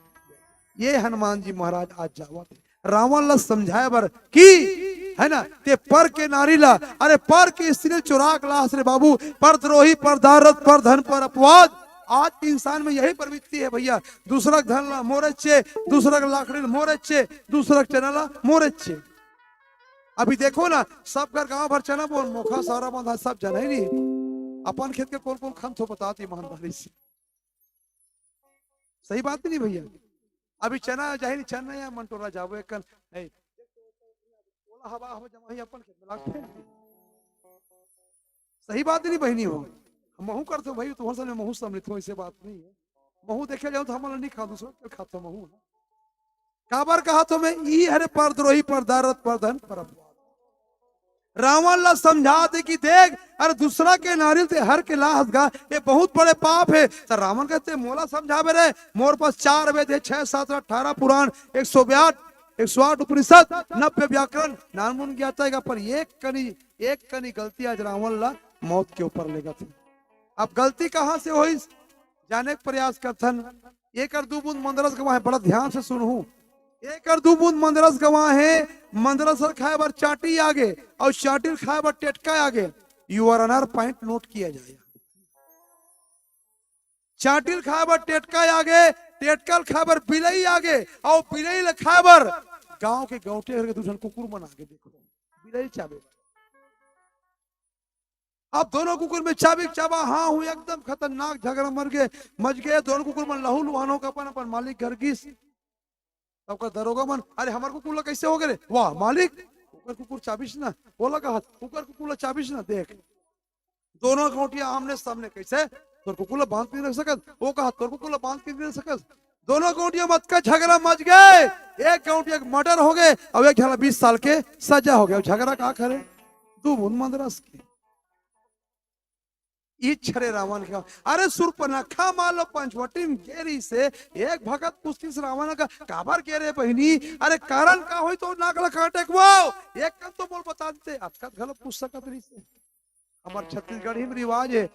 ये हनुमान जी महाराज आज जावत हे रावण ला समझाए बर कि, है ना, ते पर के नारी ला, अरे पर के स्त्री चुराक लास रे बाबू, परद्रोही, परदारत, परधन, पर अपवाद। आज के इंसान में यही प्रवृत्ति है भैया, दूसरा के धन ला मोरे चे, दूसरा के लाकड़ी ला मोरे चे, दूसरा के चना ला मोरे चे। अभी देखो ना, सब घर गांव भर चना बोन, मोखा सारा बंधा सब जन है नहीं। अपन खेत के कौन कौन खन थो बतात ईमानदारी से। सही बात नहीं भैया? अभी चना जाहिर चना या मंटोरा जाबो एक कन, ए, ओला हवा हवा जमा ही अपन खेत में लाग फेंक दे। सही बात नहीं बहिनी हो? महू करथो भाई, तुम्हारे सामने महू सम्मिलित हो, ऐसे बात नहीं है। महू देखे जाओ तो हमन नहीं खा, दूसरा के खाथो महू। काबर कहा तो मैं ई हरे परद्रोही, परदारत, परधन, पर अपवाद। रावण ला समझा दे कि देख, अरे दूसरा के नारी ते हर के लाहत गा, ये बहुत बड़े पाप है। तो रावण कहते, मोला समझावे रे, मोर पास चार वेद है, छह शास्त्र, अठारह पुराण, एक सौ आठ, एक सौ आठ उपनिषद, नब्बे व्याकरण, नानमुन ज्ञाता है, पर एक कनी, एक कनी गलती आज रावण ला मौत के ऊपर लेगत हे। अब गलती कहाँ से होइस, जाने के प्रयास करथन। एकर दू बूंद मंदरस गवा हे, बड़ा ध्यान से सुनहू। एकर दू बूंद मंदरस गवा हे, मंदरस हर खाए बर चाटी आगे, और चाटी ल खाए बर टेटका आगे। Your honour point note किया जाए। चाटी ल खाए बर टेटका आगे, टेटका ल खाए बर बिलई आगे, और बिलई ल खाए बर गांव के गौंटे घर के दू झन कुकुर मन आगे। देखो, बिलई चाबे बर। अब दोनों कुकुर में चाबी चाबा, हाँ हूँ, एकदम खतरनाक झगड़ा मर गए, मच गए। दोनों कुकुर मन लहू लुहान होके अपन, अपन मालिक घर गिस। तब का दरोगा मन, अरे हमार कुकुर ला कैसे हो गए रे? वाह मालिक, ओकर कुकुर चाबिस ना, ओला कहा, ओकर कुकुर ला चाबिस ना, देख। दोनों गौंटिया आमने सामने, कैसे? तोर कुकुर ला बांध के नहीं रख सकत, वो कहा, तोर कुकुर ला बांध के नहीं रख सकत। दोनों गौंटिया मत का झगड़ा मच गए, एक गौंटिया के मर्डर हो गए, और एक झन ला बीस साल के सजा हो गया। झगड़ा का करे? दू बूंद मंदरस के। इच्छा रे रावण के। अरे सुर्पनखा मान लो पंचवटी में गेरी से एक भगत पूछतीस रावण का, काबर गेरे बहिनी? अरे कारण का होई तो नाक ला काटे के वो? एक कन तो बोल बता देते, अतका घलो पूछ सकत रही से। हमार छत्तीसगढ़ी में रिवाज है,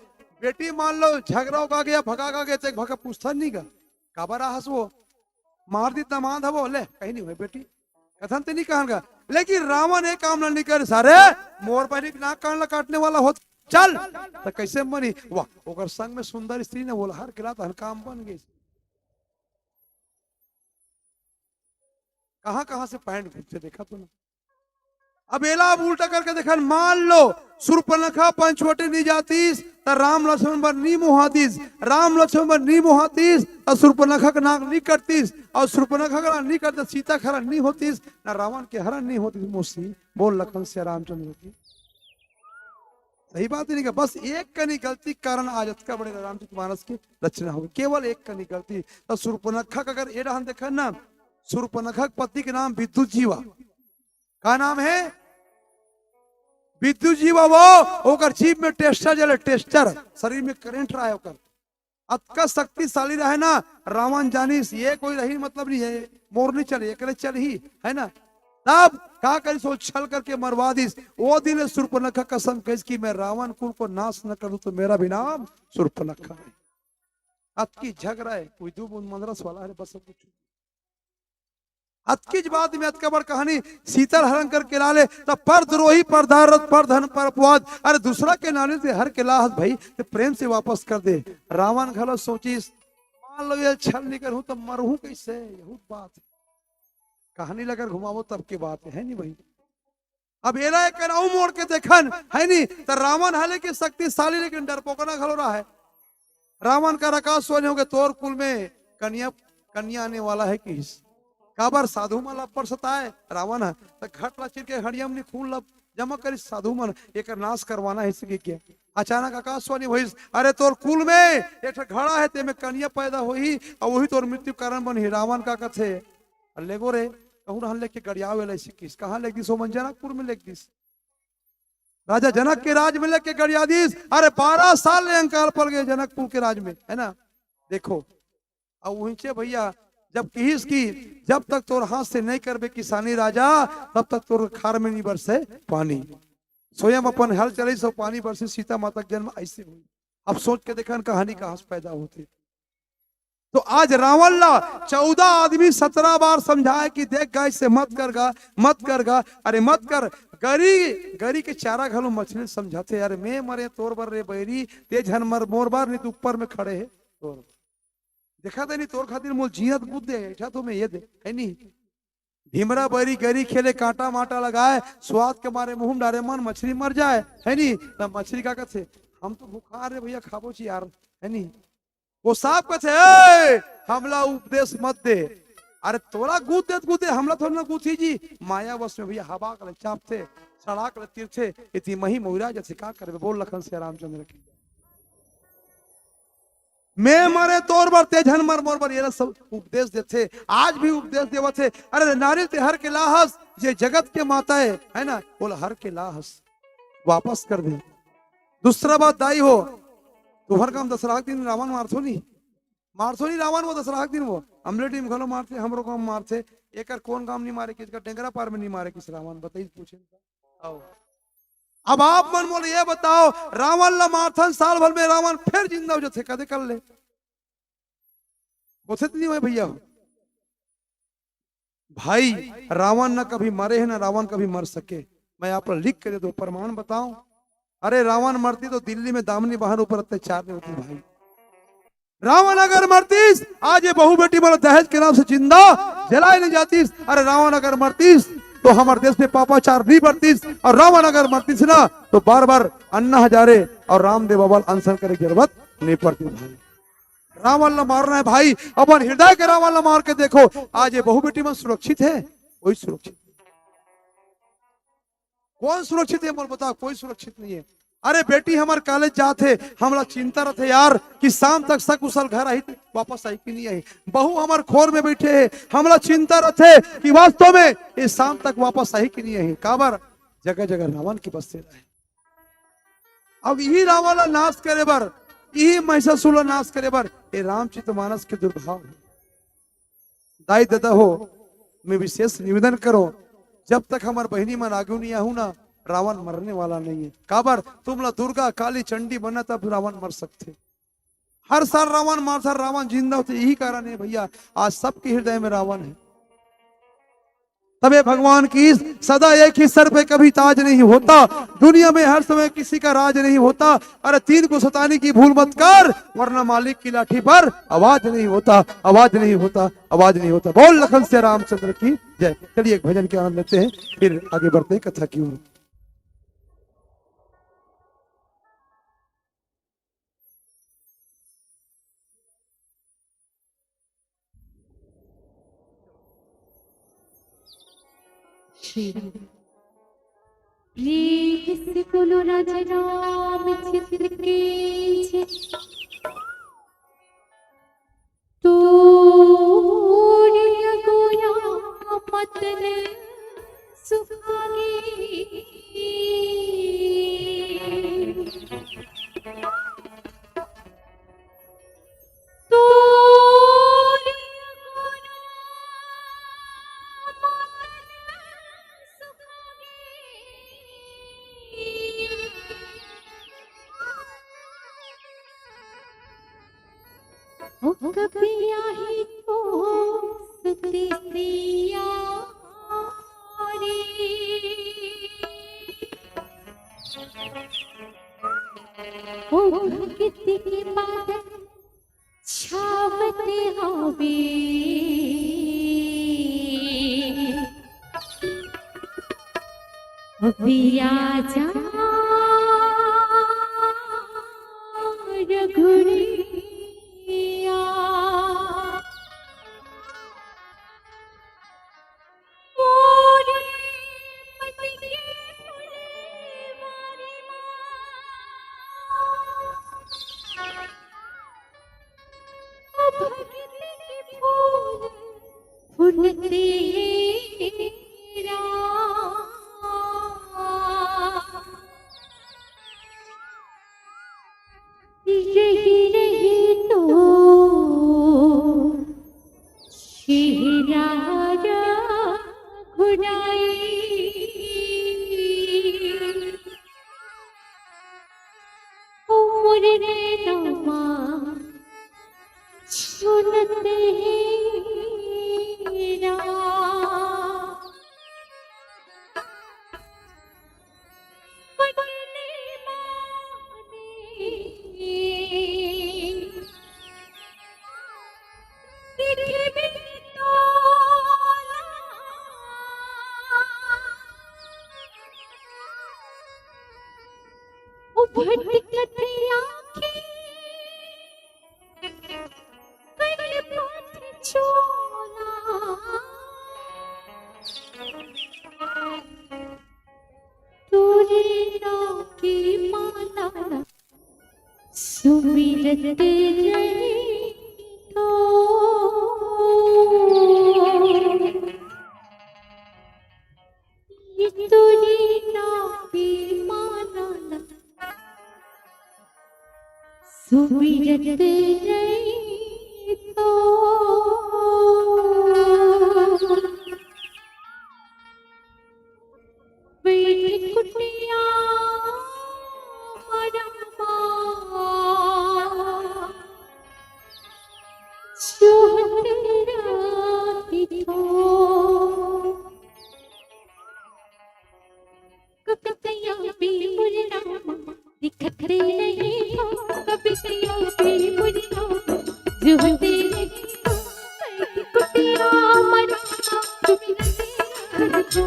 बेटी मान लो झगड़ा होगा गया, भगा गा गया, तो एक भगा पूछता नहीं गा, काबर आहस वो? मार दी दमांद हवो, ले, कहीं नहीं हुए बेटी। कथन ते नहीं कहन का। लेकिन रावण एक काम ला नहीं करे, सारे, मोर बहिनी के नाक कान ला काटने वाला हो, चल, तो कैसे मनी? वाह, ओकर संग में सुंदर स्त्री ने बोला, हर किला तहन काम बन गई। कहाँ कहाँ से पॉइंट घुसथे, देखा तो ना। अब एला अब उल्टा करके देखन, मान लो, सुर्पनखा पंचवटी नी जातिस, त राम लक्ष्मण बर नी मोहातिस, राम लक्ष्मण बर नी मोहातिस, त सुर्पनखा के नाक नी कटतिस, अउ सुर्पनखा के नाक नी कटतिस, सीता के हरण नी होतिस, ना रावण के हरण नी होतिस। मौसी, बोल लखन सिया रामचंद्र की। सही बात नहीं का? बस एक कनी गलती के कारण आज अतका बड़े रामचरित मानस की रचना होगे, केवल एक कनी गलती। त सुर्पनखा का अगर ए डहन देखन ना, सुर्पनखा के पति के नाम विद्युत जीवा। का नाम हे? विद्युत जीवा। वो, ओकर जीभ में tester जले, tester, शरीर में current रहे ओकर। अतका शक्तिशाली रहे ना, रावण जानिस, ये कोई रही मतलब नहीं है, मोर नहीं चले, एकरे चलही, है ना? तब का करिस, वो छल करके मरवा दिस। वो दिन सुर्पनखा कसम खाइस कि मैं रावण कुल को नाश न कर दूं तो मेरा भी नाम सुर्पनखा है। अतकी झगड़ा है, कोई दो बूंद मंदरस वाला है, बस सब कुछ। अतकीच बात में अतका बड़ कहानी, सीता ल हरण करके ला ले, तब पर द्रोही, पर दारद, पर धन, पर अपवाद, अरे दूसरा के नानी ते हर के लाहस भाई, ते प्रेम से वापस कर दे। रावण घलो सोचिस, मान लो ये छल नहीं करहूं तो मरहूं कैसे? यहू बात है। कहानी ल अगर घुमावो तब के बात है, है नहीं भाई? अब एला एक अउ मोड़ के देखन, है नी? त रावण हालांकि शक्तिशाली, लेकिन डरपोकना घलो रहा है। रावण का आकाशवाणी होगे, तोर कुल में कन्या, कन्या आने वाला है किहिस। काबर साधु मन ला अब्बड़ सताए रावण ह, त घट ला चीर के हड़िया म नी खून ला जमा करिस साधु मन, एकर नाश करवाना है इसके क्या? अचानक आकाशवाणी होइस, अरे तोर कुल में एक ठो घड़ा है, तेमे कन्या पैदा होही, अउ वही तोर मृत्यु कारण बनही। रावण का कथे, अरे लेगो रे, कहूं रहन लेके गड़ियावे ला सीखिस, कहां लेग दिस? ओमन जनकपुर में लेग दिस। राजा जनक के राज में लेके गड़िया दिस। अरे बारह साल ले अंकाल पड़ गए जनकपुर के राज में, है ना? देखो, अब उहिंचे भैया जब किहिस कि जब तक तोर हाथ से नहीं करबे किसानी राजा, तब तक तोर खार में नहीं बरसे पानी। स्वयं अपन हल चले सो पानी बरसे, सीता माता के जन्म ऐसे हुई। अब सोच के देखन कहानी कहां से पैदा होते। तो आज रावण ला चौदह आदमी सत्रह बार समझाए कि देख गाय से मत कर गा, मत कर गा, अरे मत कर। गरी, गरी के चारा घलो मछली समझाथे, अरे मैं मरे तोर बर रे बैरी, ते झन मर मोर बर, नहीं तो ऊपर में खड़े है तोर। देखा दे नहीं तोर खातिर मोल जियत गुद दे, ऐसा तो मैं ये दे, है नहीं? ढिमरा बरी गरी खेले कांटा माटा लगाए, स्वाद के मारे मुंह में डारे मन मछली मर जाए, है नी? ना मछली का कथे, हम तो भुखार रे भैया, खाबो ची यार, है नी? वो सांप कथे, "ए, हमला उपदेश मत दे।" अरे तोला गूद देत गूदे, हमला थोड़ा ना गूथी जी। माया वश में भैया हवा के ले चापथे, सड़ाक ले तिरथे, इति मही मौरा जैसे का करबे। बोल लखन से रामचंद्र की। मैं मरे तोर बर, ते झन मर मोर बर, ये सब उपदेश देथे, आज भी उपदेश देवत हे। अरे नारियल ते हर के लाहस, ये जगत के माता है, है ना, बोला हर के लाहस, वापस कर दे। दूसरा बात दाई हो, तुम्हर काम दशहरा के दिन रावण मारथो नहीं, मारथो नहीं रावण वो दशहरा के दिन वो, अमलेटी में घलो मारथे, हमरो काम मारथे, एकर कौन काम नहीं मारे किस, डेंगरा पार में नहीं मारे किस रावण, बताइए पूछे। आओ। अब आप मन मोला ये बताओ, रावण ला मारथन साल भर में रावण फिर जिंदा हो जाथे, कदे कर ले? होथे तो नहीं होय भैया? भाई, रावण ना कभी मरे है, ना रावण कभी मर सके। मैं आप ला लिख के दे दो, प्रमाण बताओ। अरे रावण मरती तो दिल्ली में दामिनी बहन ऊपर अत्याचार नहीं होती भाई। रावण अगर मरतीस, आज ये बहू बेटी मन दहेज के नाम से जिंदा जलाए नहीं जातीस। अरे रावण अगर मरतीस, तो हमर देश में पापाचार नहीं बढ़तीस। और रावण अगर मरतीस ना, तो बार बार अन्ना हजारे और रामदेव बाबा अनशन करे की जरूरत नहीं पड़ती भाई। रावण ला मारना है भाई, अपन हृदय के रावण ला मार के देखो, आज ये बहू बेटी मन सुरक्षित है, कोई सुरक्षित नहीं। कौन सुरक्षित है मोर बताओ? कोई सुरक्षित नहीं है। अरे बेटी हमर कॉलेज जात हे, हमला चिंता रथे यार कि शाम तक सकुशल घर आही, वापस आही कि नहीं आही। बहू हमर खोर में बैठे हे, हमला चिंता रथे कि वास्तव में ये शाम तक वापस आही कि नहीं आही। काबर? जगह जगह रावण के बसेरा हे। अब इही रावण ला नाश करे बर, इही महिषासुर ला नाश करे बर ये रामचरित मानस के दुर्भाव हे। दाई ददा हो, मैं विशेष निवेदन करो, जब तक हमर बहिनी मन आगू नहीं आहू ना, रावण मरने वाला नहीं है। काबर? तुम ला दुर्गा काली चंडी बनना, तब रावण मर सकथे। हर साल रावण मारथन, रावण जिंदा होथे, यही कारण है भैया, आज सबके हृदय में रावण है। तबे भगवान की सदा एक ही सर पे कभी ताज नहीं होता, दुनिया में हर समय किसी का राज नहीं होता। अरे तीन को सताने की भूल मत कर, वरना मालिक की लाठी पर आवाज नहीं होता, आवाज नहीं होता, आवाज नहीं होता। बोल लखन से रामचंद्र की जय। चलिए एक भजन के आनंद लेते हैं, फिर आगे बढ़ते हैं कथा की ओर। श्री प्रेम से बोलो राजा रामचंद्र की जय। तोर अगोरा मतन सुहागे। तोर अगोरा मतन सुहागे। ओ कपिया ही तो सती सिया रे। ओ भगत के बादल छावत हवे। अभी आजा रघुड़िया। मोरे पति के फुलवारी माँ। ओ भगत के फूल फूलते रही रही तो शहरारा घुराई। ओ मोरे नैना सुनते हैं ना। पगली माने पृथ्वी तोला। ओ भटकत आँखें कल पथ चोला। तोरे नाम की माला सुमिरत रही तो। ये तोरे नाम की माला सुमिरत रही तो। बैठ कुटिया मरमा चोहत राती तो। कवितया भी मुरला दिखते नहीं हो, कवितया भी मुरला जुहते नहीं हो। कुटिया मरा तुम नजर को,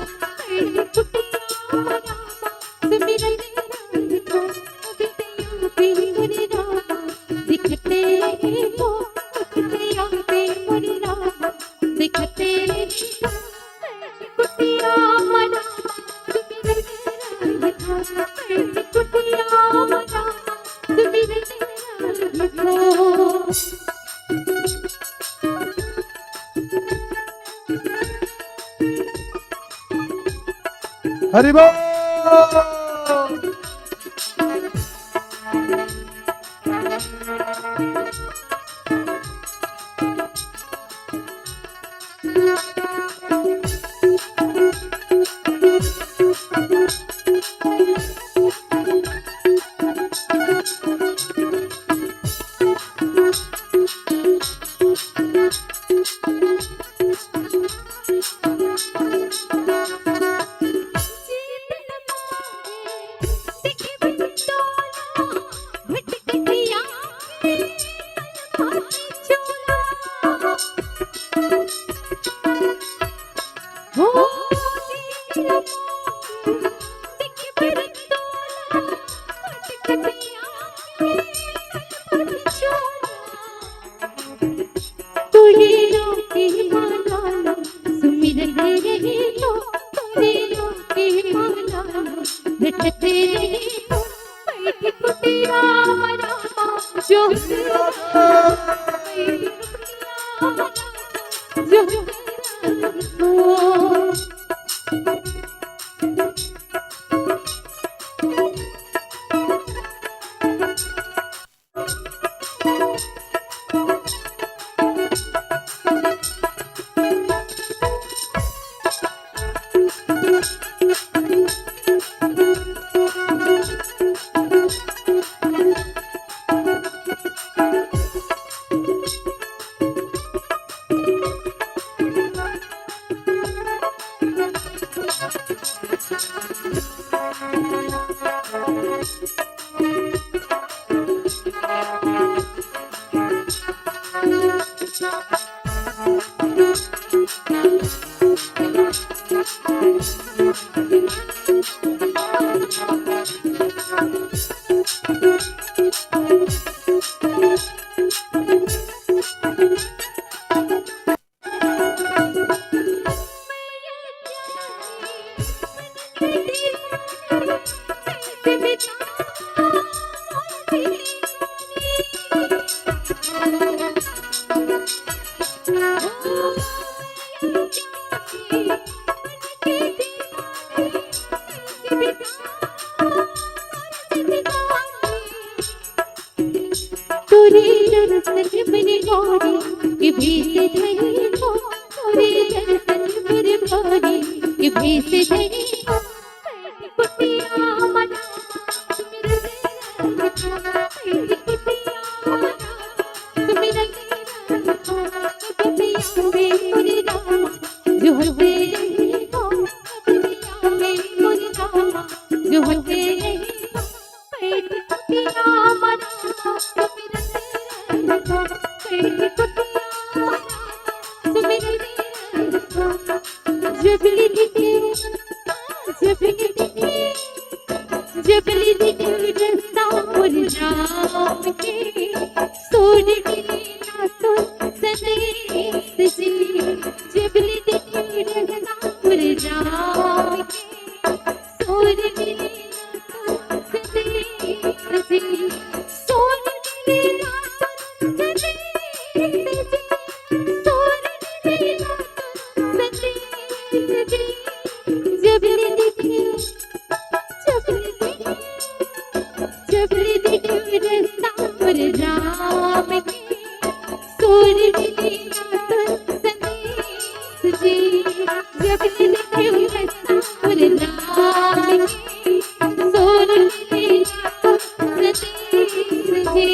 कुटिया मरा तुम नजर को। कवितया भी मुरला दिखते नहीं हो, कवितया भी मुरला दिखते नहीं हो। कुटिया मरा हरि बोल। तोरे दर्शन मेरे गौरी के भेष धरी हो, तोरे दर्शन मेरे गौरी के भेष धरी हो। कुटिया मना सुमिरन रंग था, कुटिया मना सुमिरन रंग था, कुटिया में मोरे रामा जो होते रही हो, कुटिया में मोरे रामा जो होते रही हो। जबली दिखे, जबली दिखे, जबली दिखे रस्ता मोर राम के, सोर मिले ना तो संदेश जी। जबली दिखे रस्ता मोर राम के, सोर मिले ना तो संदेश जी। सोर मिले ना तो संदेश जी। सोर मिले ना तो संदेश जी। जबली दिखे, जबली दिखे, जबली दिखे रस्ता मोर राम के, सोर मिले ना तो संदेश जी। जबली दिखे रस्ता मोर राम के, सोर मिले ना तो संदेश जी।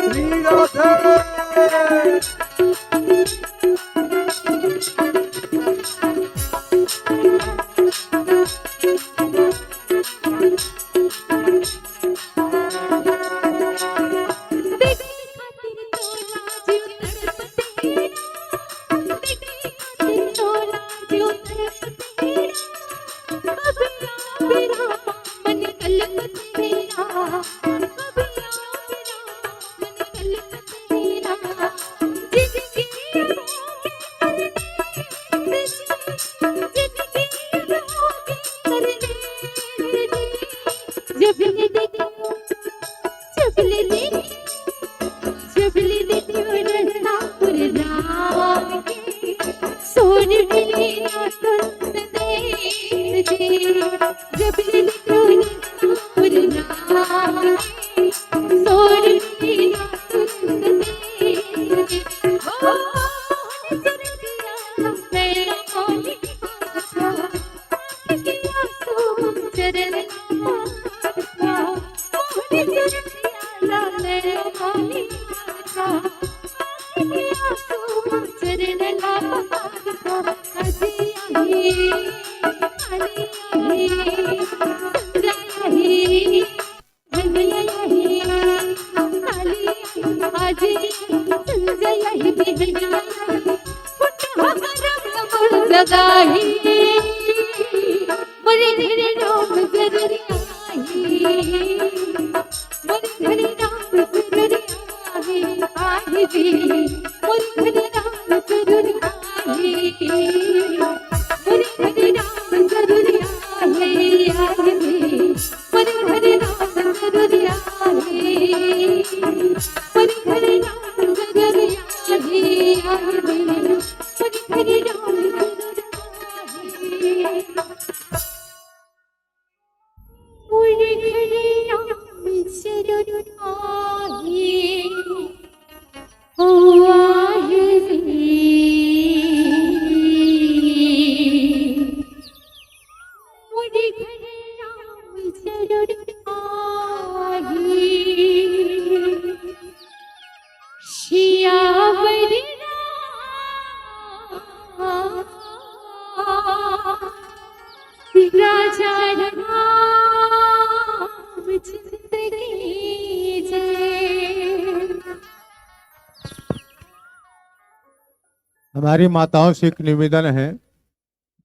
श्री राधे। जबली देखो, जबली देखो, जबली देखो रस्ता मोर राम के, सोर मिले ना तो संदेश जी। जबली देखो रस्ता मोर राम के, सोर मिले ना तो संदेश जी। ओ, सुरतिया मेरा मोहिनी बादशाह, चरण मोर घर राम जरूर आहे, आहे रे। मोर घर राम जरूर आहे। मोर घर राम जरूर आहे, आहे रे। मोर घर राम जरूर आहे। मोर घर राम जरूर आहे, आहे रे। मोर घर राम जरूर आहे। मोर घर राम जरूर आहे, ओ आहे रे। मोर घर राम जरूर आहे। सियावर राम, राजा रामचंद्र की जय। हमारी माताओं से एक निवेदन है,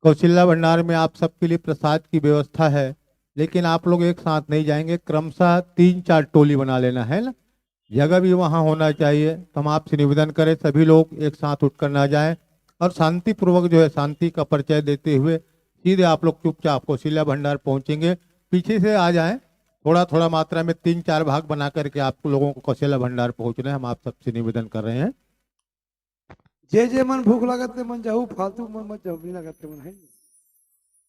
कौशल्या भंडार में आप सबके लिए प्रसाद की व्यवस्था है, लेकिन आप लोग एक साथ नहीं जाएंगे, क्रमशः तीन चार टोली बना लेना है ना, जगह भी वहाँ होना चाहिए। तो हम आपसे निवेदन करें, सभी लोग एक साथ उठकर ना जाएं और शांतिपूर्वक जो है शांति का परिचय देते हुए सीधे आप लोग चुपचाप कौशल्या भंडार पहुँचेंगे। पीछे से आ जाएं, थोड़ा थोड़ा मात्रा में तीन चार भाग बना करके आप लोगों को कौशल्या भंडार पहुँचना है, हम आप सबसे निवेदन कर रहे हैं। जे जे मन भूख लागत ते मन जाहू, फालतू मन मत जाहू, नहीं लागत ते मन है।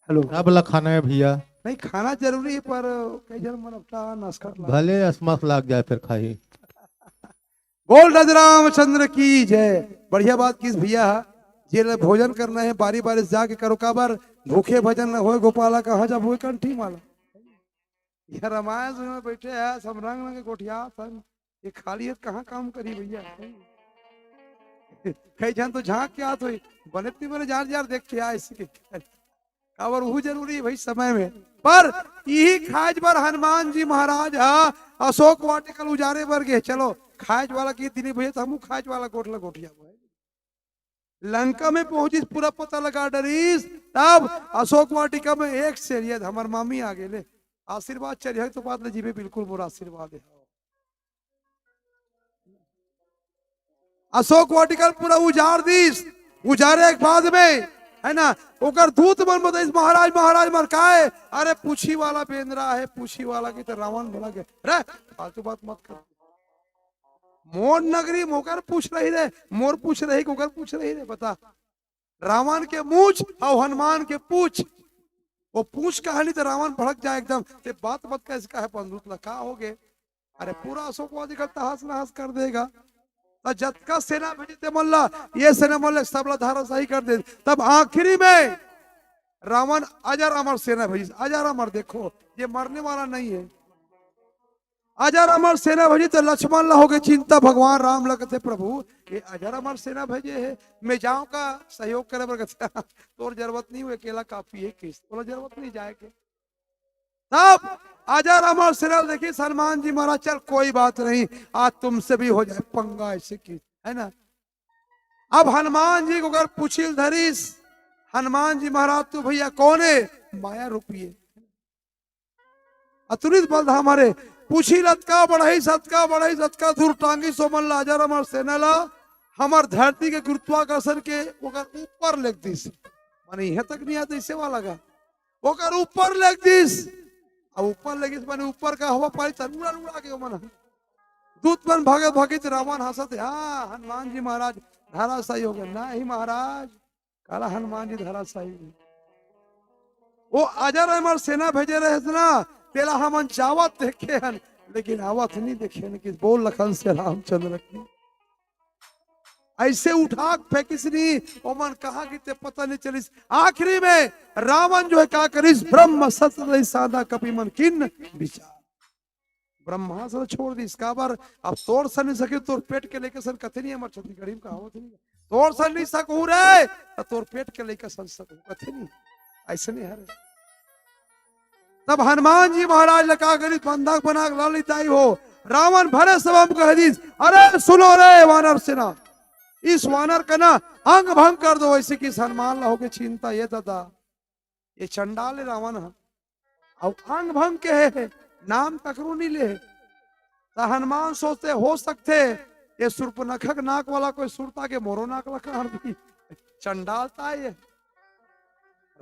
हेलो। सब ला खाना है भैया। नहीं, खाना जरूरी है, पर कई जन मन अपना नसकट ला। भले असमस लाग जाए फिर खाही। बोल राज रामचंद्र की जय। बढ़िया बात किस भैया, जे ले भोजन करना है बारी बारी से जाके करो, काबर भूखे भजन न होए, गोपाला कहाँ जब हुए कंठी माला। ये रामायण सुने में बैठे हैं, सब रंग रंग के गोठिया, सब ये खाली है, कहाँ काम करी भैया? कई झन तो झांक के आत होई, बने ती बने जार जार देख के आए इसके। काबर वो जरूरी है भाई समय में। पर यही खाज बर हनुमान जी महाराज हा अशोक वाटिका ल उजारे बर गे। चलो, खाज वाला की दिनी भैया, तो हमू खाज वाला गोठला गोठिया। लंका में पहुंचिस, पूरा पता लगा डरिस, तब अशोक वाटिका में एक चरियत हमर मामी आ गेले। आशीर्वाद चरिया तो बात ले जीवे, बिल्कुल मोर आशीर्वाद है। अशोक वाटिका पूरा उजार दिस, उजारे के बाद में, है ना, ओकर दूत मन बताइस, "महाराज, महाराज, मर काय?" "अरे, पूछी वाला बेंदरा है, पूछी वाला की तो रावण भला के।" "रे, फालतू बात मत कर। मोर नगरी में ओकर पूछ रही रे, मोर पूछ रही, ओकर पूछ रही रे, बता।" रावण के मूछ और हनुमान के पूछ, वो पूछ कहानी तो रावण भड़क जाए एकदम। "ते बात मत कैसे कहे बंधुत ला, का हो गए?" अरे, पूरा अशोक वाटिका तहस नहस कर देगा। तो जतका सेना भेजे ते मन ला, ये सेना मन ला, सबला धाराशाही कर दे। तब आखिरी में रावण अजर अमर सेना भेजिस। अजर अमर, देखो, ये मरने वाला नहीं है। अजर अमर सेना भेजिस तो लक्ष्मण ला हो गई चिंता, भगवान राम ला कथे, "प्रभु, ये अजर अमर सेना भेजे है, मैं जाऊं का सहयोग करे बर?" कथे, "तोर जरूरत नहीं हुए, अकेला काफी है किस, तोला जरूरत नहीं जाए के।" तब अजर अमर सेना देखिस हनुमान जी महाराज, "चल, कोई बात नहीं, आज तुमसे भी हो जाए पंगा," ऐसे की, है ना। अब हनुमान जी के ओकर पूछी ल धरिस, हनुमान जी महाराज, "तू भैया कौन है?" "माया रूपी है।" अतुलित बल धाम हरे, पूछी ल अतका बढ़ाइस, अतका बढ़ाइस, अतका दूर टांगिस ओमन ला, अजर अमर सेना ला, हमर धरती के गुरुत्वाकर्षण के ओकर ऊपर लेग दिस। माने इहाँ तक नहीं आते, इसे वाला का ओकर ऊपर लेग दिस। अब ऊपर लेग दिस, माने ऊपर का हवा पानी तन उड़ा उड़ा के ओमन। दूत मन भागत भागत, रावण हंसत, "हाँ, हनुमान जी महाराज धराशायी हो गए।" "नहीं महाराज, काला हनुमान जी धराशायी हो गए। वो अजर अमर सेना भेजे रहे ना, तेला हमन जावत देखे हन, लेकिन आवत नहीं देखे हन।" कि बोल लखन से रामचंद्र की। ऐसे उठा के फेंकिस नहीं, ओमन कहाँ गिरते पता नहीं चलिस। आखिरी में रावण जो है का करिस, "ब्रह्म सत्य नहीं साधा कपि मन किन विचार।" ब्रह्मास्त्र छोड़ दिस, काबर? "अब तोर सन नहीं सके, तोर पेट के लेके सन कथे नहीं, हमर छत्तीसगढ़ी में कहावत नहीं, तोर सन नहीं सकहूँ रे, त तोर पेट के लेके सन सकहूँ," कथे नहीं, ऐसे नहीं हरे। तब हनुमान जी महाराज ला का करिस, बंधक बना के लालिताई हो, रावण भरे सभा में कह दिस, "अरे सुनो रे वानर सेना, इस वानर का ना अंग भंग कर दो।" ऐसे कि हनुमान ला होके चिंता, ये दादा, ये चंडाल है रावण ह, अउ अंग भंग के हे, हे। नाम ककरो नहीं ले। त हनुमान सोचते, हो सकथे ये सुर्पनखा के नाक वाला कोई सुरता के मोरो नाक ला काट दी। चंडाल ता ये।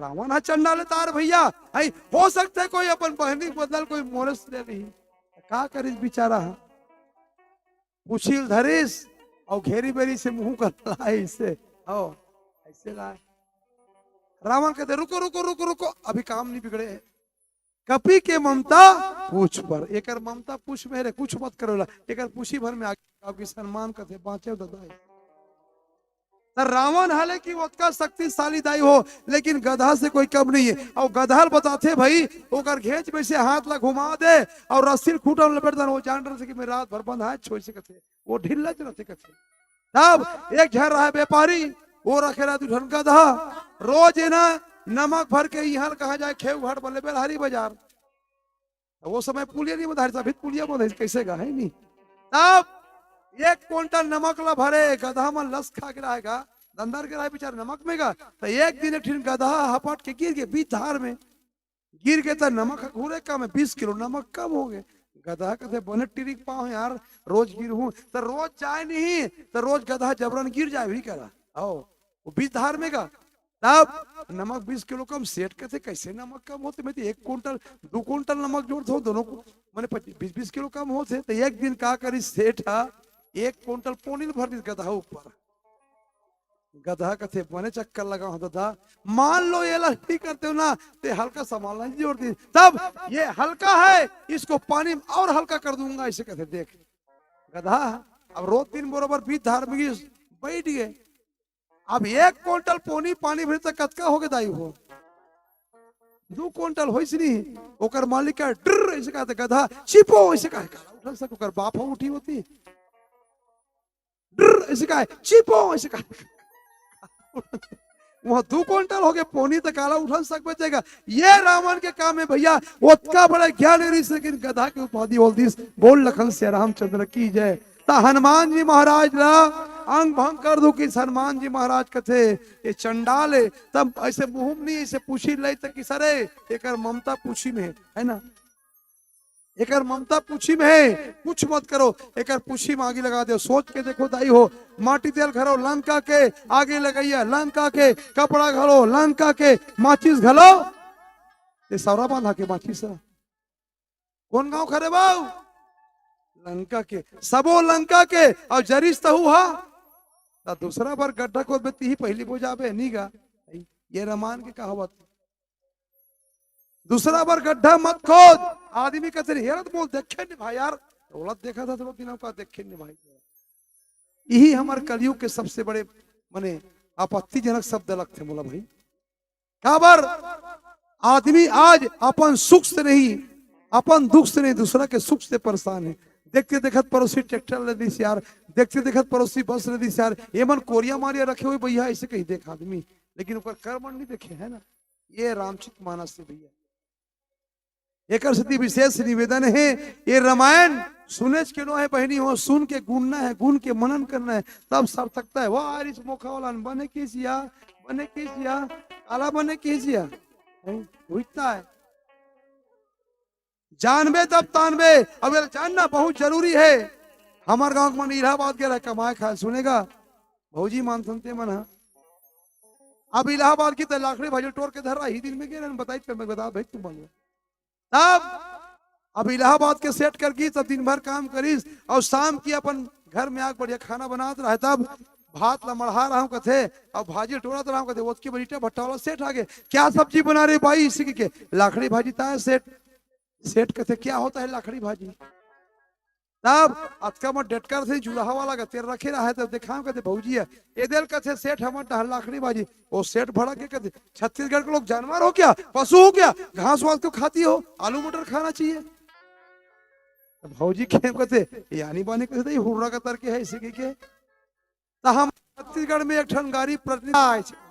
रावण ह चंडाल ता रे भैया। हई, हो सकथे कोई अपन बहनी के बदला कोई मोरे से ले ली। का करिस बिचारा ह? पूछी ल धरिस अउ घेरी बेरी से मुंह कर लाइस। हो, ऐसे लाए। रावण कहते, "रुको, रुको, रुको, रुको, अभी काम नहीं बिगड़े है।" कपि के ममता पूछ पर, एकर ममता पूछ में रे, कुछ मत करो ला, एकर पूछी भर में आगे आपकी सम्मान कथे, बाँचे दादा। त रावण हालांकि ओतका शक्तिशाली दाई हो, लेकिन गधा से कोई कम नहीं है। अउ गधा ल बताथे भाई, ओकर घेंच में से हाथ ला घुमा दे अउ रस्सी ल खूंटा में लपेट दे, वो जान रहे कि मैं रात भर बंधाए छोड़ सकत हे, वो ढिल्ला च रथे कथे। तब एक झन रहा व्यापारी, वो रखे रहा दू ठन गधा, रोज एना नमक भर के इहाँ ल कहाँ जाए, खेव घाट बल्ले बेलहारी बाजार। वो समय पुलिया नहीं बंधाए, अभी पुलिया बंधाए, कैसे गा है नहीं। तब एक कुंटल नमक ला भरे, गधा मन लस खा के रहेगा, दंदर के रहे बेचारे नमक में गा। तो एक दिन एक ठिन गधा हपट के गिर गए बीच धार में। गिर गए तो नमक घूरे कम है, बीस किलो नमक कम हो गए। गधा कहते, "बने टिरिक पाओ यार, रोज गिर हूँ।" तो रोज जाए नहीं, तो रोज गधा जबरन गिर जाए भी करा। आओ, वो बीच धार में गा। तब नमक बीस किलो कम, सेठ कहते, "कैसे नमक कम होते? मैं तो एक कुंटल, दो कुंटल नमक जोड़त हो, दोनों को, मैंने पच्चीस, बीस, बीस किलो कम होते।" तो एक दिन का करी सेठ हा, एक कुंटल पोनी भर दी गधा ऊपर। गधा कथे, "बने चक्कर लगा हो दादा, मान लो ये ला नहीं करते हो ना, तो हल्का सामान ला जोड़ दी, तब ये हल्का है, इसको पानी में और हल्का कर दूंगा," ऐसे कथे। देख गधा, अब रोज दिन बरोबर बीच धार में गिस, बैठ गए। अब एक कुंटल पोनी पानी भरी तो कतका हो गए दाई हो? दो कुंटल होइस नहीं। ओकर मालिक का डर ऐसे कहते, "गधा चिपो," ऐसे कहे, काला उठा सक, ओकर बाप हो उठी होती। डर ऐसे कहे, "चिपो," ऐसे कहे। वहाँ दो कुंटल हो गए, पोनी तो काला उठा सक बचेगा। ये रावण के काम है भैया, ओतका बड़ा ज्ञान है ऋषि, लेकिन गधा के उपाधि बोल दिस। बोल लखन से रामचंद्र की जय। त हनुमान जी महाराज ला अंग भंग कर दो कि हनुमान जी महाराज कथे, "ये चंडाल है।" तब ऐसे मुंह में नहीं, ऐसे पूछी लाई तक कि सरे, एकर ममता पूछी में है, है ना? एकर ममता पूछी में है, कुछ मत करो, एकर पूछी में आगी लगा दो। सोच के देखो दाई हो, माटी तेल घलो लंका के, आगी लगइया लंका के, कपड़ा घलो लंका के, माचिस घलो, ये सौरा बांधा के माचिस है। कौन गांव खरे बाऊ? लंका के, सबो लंका के, अउ जरिस तहू हा, त दूसरा बार गड्ढा खोदबे तिही पहिली बुझाबे, नी गा? ये रामायण के कहावत। दूसरा बार गड्ढा मत खोद। आदमी कहते, "हेरत मोल देखे नहीं भाई यार, औलाद देखा था तो दिनों का देखे नहीं भाई।" यही हमारे कलयुग के सबसे बड़े, माने, आपत्तिजनक शब्द लगते मोला भाई। काबर आदमी आज अपन सुख से नहीं, अपन दुख से नहीं, दूसरा के सुख से परेशान है। देखते देखत पड़ोसी ट्रैक्टर ले दिस यार, देखते देखत पड़ोसी बस ले दिस यार, ये मन कोरिया मारिया रखे हुए भैया, ऐसे कहीं देख आदमी, लेकिन ओकर कर्म नहीं देखे, है ना? ये रामचित मानस है भैया। एकर सेती विशेष निवेदन है, ये रामायण सुनेच के नो है बहिनी हो, सुन के गुनना है, गुन के मनन करना है, तब सार्थकता है। वाह, आरिस मोखा वाला बने किस या, बने किस या, काला बने किस या, हैं? हुईता है। जानबे तब तानबे। अब ये जानना बहुत जरूरी है। हमारे गांव के मन इलाहाबाद गए रहे कमाए खाए, सुनेगा भौजी मान सुनते मन हा। अब इलाहाबाद की तो लाखड़ी भाजी टोर के धर रहा ही दिन में गए रहे, बताई तो मैं बता भाई तुम बोलो। तब अब इलाहाबाद के सेठ कर की तब दिन भर काम करिस और शाम की अपन घर में आके बढ़िया खाना बनात रहे। तब भात ला मढ़ा रहा हूँ कथे, अब भाजी टोरत रहा हूँ कथे, ओतकी बड़ी ईटा भट्टा वाला सेठ आ गए। "क्या सब्जी बना रहे बाई?" इसी के, "लाखड़ी भाजी ता है सेठ।" सेठ कथे, "क्या होता है लाखड़ी भाजी?" तब अतका में डेटकर से जुड़हा वाला का तेल रखे रहा है, तब देखा कथे, "भौजी है।" "ए देल," कथे, "सेठ, हमर डहर लाखड़ी भाजी।" वो सेठ भड़क के कथे, "छत्तीसगढ़ के लोग जानवर हो क्या, पशु हो क्या? घास वास क्यों खाती हो? आलू मटर खाना चाहिए।" तो भौजी के कथे, "यानी बानी कथे, ये हुर्रा का तरके है, इसी के, के?" तो हम छत्तीसगढ़ में एक ठन गाड़ी प्रतिनिधि आए छे।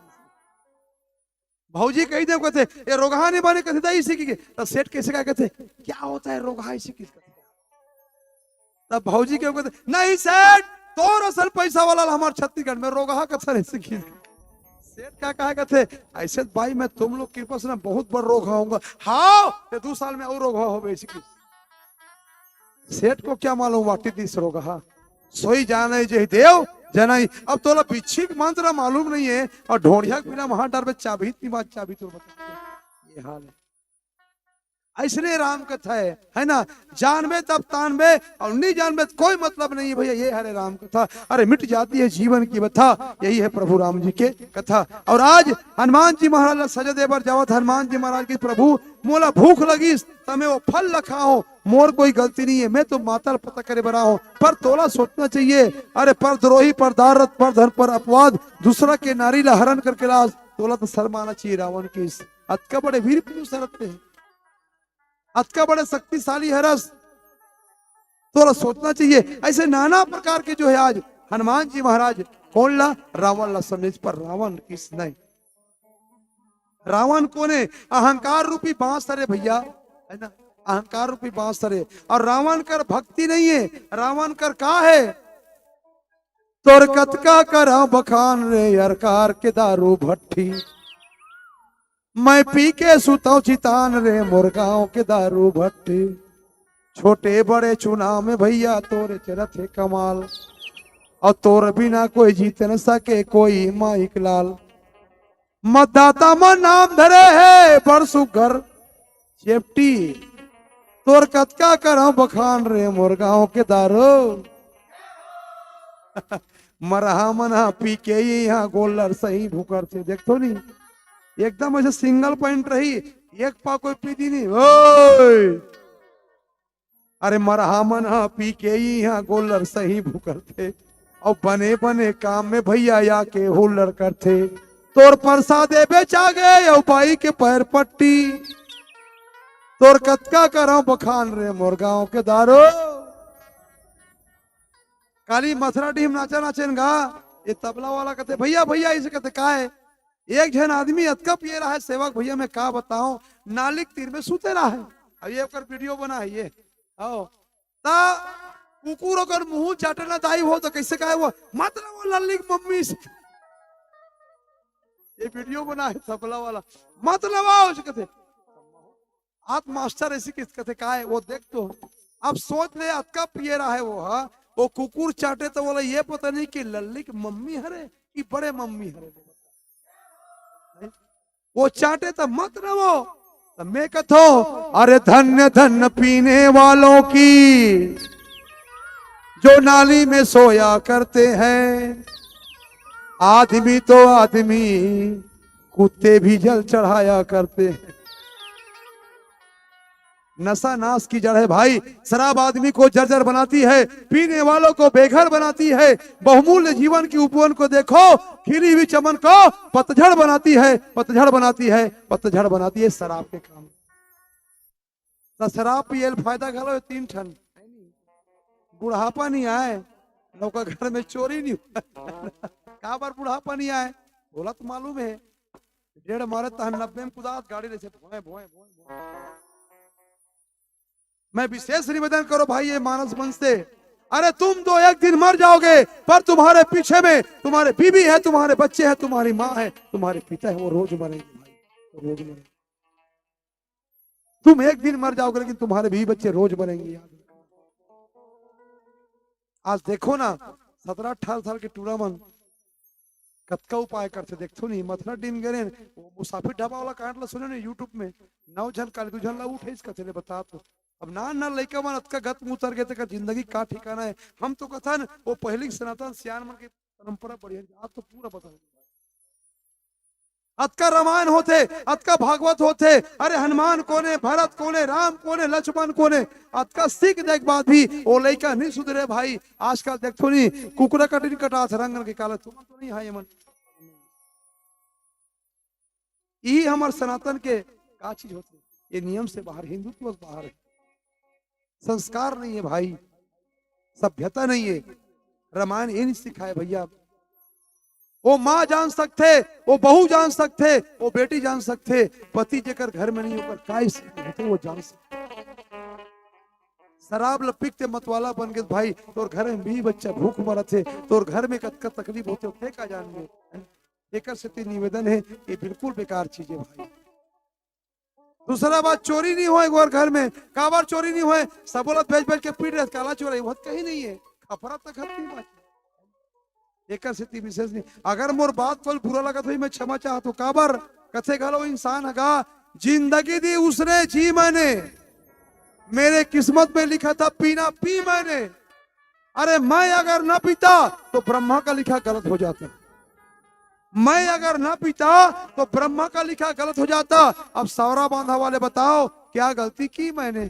भौजी कही दे कथे, "ये रोगहा नहीं बानी कथे, दाई इसी के, के?" तो सेठ कैसे का कथे, "क्या होता है रोगहा इसी के?" तब भौजी के कथे, "नहीं सेठ, तोर असल पैसा वाला हमार छत्तीसगढ़ में रोगहा कथा नहीं सीखी।" सेठ का कहा कथे, "ऐसे तो भाई मैं तुम लोग कृपा से ना बहुत बड़ रोगहा होऊंगा।" "हाँ, ये दो साल में और रोगहा हो गई सीखी।" सेठ को क्या मालूम वाटी दिस रोगहा, सोई जाने जही देव जनाई। अब तोला बिच्छी के मंत्र मालूम नहीं है और ढोड़िया के बिना वहां डरबे, चाबी इतनी बात, चाबी तो बता। ये हाल है। ऐसने राम कथा है, है ना? जानबे तब तानबे और नहीं जानबे तो कोई मतलब नहीं है भैया। ये हरे राम कथा, अरे मिट जाती है जीवन की व्यथा, यही है प्रभु राम जी के कथा। और आज हनुमान जी महाराज ला सजा दे बर जावत, हनुमान जी महाराज की, "प्रभु, मोला भूख लगिस, त मैं वो फल ला खाओ, मोर कोई गलती नहीं है, मैं तो माता ला पता करे बर आहों।" पर तोला सोचना चाहिए, अरे परद्रोही, परदारत, परधन, पर अपवाद, दूसरा के नारी ला हरण करके लास, तोला तो शर्माना चाहिए रावण की। अतका बड़े वीर पुरुष हरत हे, अतका बड़े शक्तिशाली हरस, तोला सोचना चाहिए। ऐसे नाना प्रकार के जो है आज हनुमान जी महाराज कोन ला, रावण ला समझे, पर रावण किस नहीं। रावण कोने? अहंकार रूपी बांस हरे भैया, है ना? अहंकार रूपी बांस हरे। और रावण कर भक्ति नहीं है, रावण कर का है? तोर कतका करा बखान रे अरकार के दारू भट्टी, मैं पी के सुतव चितान रे मोर गांव के दारू भट्टी। छोटे बड़े चुनाव में भैया तोरे चलत हे कमाल, और तोर बिना कोई जीत न सके कोई माइक लाल। मतदाता मन नाम धरे हे बड़ सुग्घर चेपटी, तोर कतका करव बखान रे मोर गांव के दारू। मरहा मन ह पी के ही यहाँ गोल्लर सही भुकरथे, देखथो नी, एकदम ऐसे सिंगल पॉइंट रही, एक पा कोई पी दी नहीं। ओए! अरे मरहा मन ह पी के ही यहाँ गोल्लर सही भुकरथे, अउ बने बने काम में भैया आके हुल्लड़ करथे। तोर परसादे बेचा गे अउ बाई के पैर पट्टी, तोर कतका करव बखान रे मोर गांव के दारू। काली मथरा डीह म नाचा नाचेन गा, ये तबला वाला कथे, "भैया, भैया," इसे कथे, "काय?" एक झन आदमी अतका पिए रहा है सेवक भैया, मैं का बताओं, नाली के तीर में सुते रहा है। अब ये ओकर वीडियो बना है ये। आओ। ता कुकुर ओकर मुंह चाटे ना दाई हो तो कैसे कहे वो, "मत रहो लल्ली की मम्मी से।" ये वीडियो बना है तबला वाला, "मत रहो," उसे कथे। आप मास्टर ऐसी किस कथे का है, वो देख तो। अब सोच ले, अतका पिए रहा है वो, हाँ? वो कुकुर चाटे तो बोला, ये पता नहीं कि लल्ली की मम्मी हरे कि बड़े मम्मी हरे। वो चाटे तो मत रहो। तो मैं कथो, अरे धन्य धन्य पीने वालों की, जो नाली में सोया करते हैं। आदमी तो आदमी, कुत्ते भी जल चढ़ाया करते हैं। नशा नाश की जड़ है भाई, शराब आदमी को जर्जर बनाती है, पीने वालों को बेघर बनाती है, बहुमूल्य जीवन की उपवन को देखो, खिली हुई चमन को पतझड़ बनाती है, पतझड़ बनाती है, पतझड़ बनाती है शराब के काम। तो शराब पिए ले फायदा घलो हे तीन ठन, बुढ़ापा नहीं आए, नौका घर में चोरी नहीं हुआ। काबर बुढ़ापा नहीं आए, बोला तो मालूम है, डेढ़ मारे तहन नब्बे में कुदात गाड़ी ले से भोए, भोए, भोए, भोए। मैं विशेष निवेदन करो भाई, ये मानस मंच से, अरे तुम तो एक दिन मर जाओगे, पर तुम्हारे पीछे में तुम्हारे बीवी है, तुम्हारे बच्चे हैं, तुम्हारी माँ है, तुम्हारे पिता है, वो रोज मरेंगे भाई, वो रोज मरेंगे। तुम एक दिन मर जाओगे, लेकिन तुम्हारे बीवी बच्चे रोज मरेंगे, याद रखो। आज देखो ना, सत्रह अठारह साल के टूरा मन कतका उपाय करथे, देखथो नहीं, मथुरा डीह गे रेहेन, वो मुसाफिर ढाबा वाला कांड ला सुने नहीं YouTube में, नौ झन काली दू झन ला उठे इसका चले बता तो। अब नान नान लइका मन अतका गत मुतर गए, तेकर जिंदगी का ठिकाना है। हम तो कथन, वो पहली सनातन सियान मन के परंपरा बढ़िया, आज तो पूरा बदल गया। अतका रामायण होथे, अतका भागवत होथे, अरे हनुमान कोने, भरत कोने, राम कोने, लक्ष्मण कोने, अतका सीख देख बाद भी वो लइका नहीं सुधरे भाई। आजकल देखथो नहीं, कुकरा कटिन कटात रंगन के काला, तुमन तो नहीं है ये मन। यही हमर सनातन के का चीज होथे, ये नियम से बाहर, हिंदुत्व से बाहर है। संस्कार नहीं है भाई, सभ्यता नहीं है। रामायण ये नहीं सिखाए भैया। वो माँ जान सकथे, वो बहू जान सकथे, वो बेटी जान सकथे, पति जेकर घर में नहीं, ओकर का स्थिति होथे, वो जान सकथे। शराब ल पी के मतवाला बन गे भाई, तोर घर में बीवी बच्चा भूख मरत हे, तोर घर में कतका तकलीफ होथे, ते का जान गे। एकर सेती निवेदन है, ये बिल्कुल बेकार चीज है भाई। दूसरा बात, चोरी नहीं होय गोर घर में। काबर चोरी नहीं होय? सबो ला बेच बेच के पीट रहे, काला चोरी होत कहीं नहीं है। खपरा तक हत नहीं बात। एकर सेती विशेष नहीं। अगर मोर बात कोई बुरा लगत होही, मैं क्षमा चाहत हूँ। काबर? कथे घलो इंसान हगा, जिंदगी दी उसने जी मैंने, मेरे किस्मत में लिखा था पीना पी मैंने। अरे, मैं अगर ना पीता तो ब्रह्मा का लिखा गलत हो जाता। मैं अगर ना पीता तो ब्रह्मा का लिखा गलत हो जाता। अब सौरा बांधा वाले बताओ, क्या गलती की मैंने?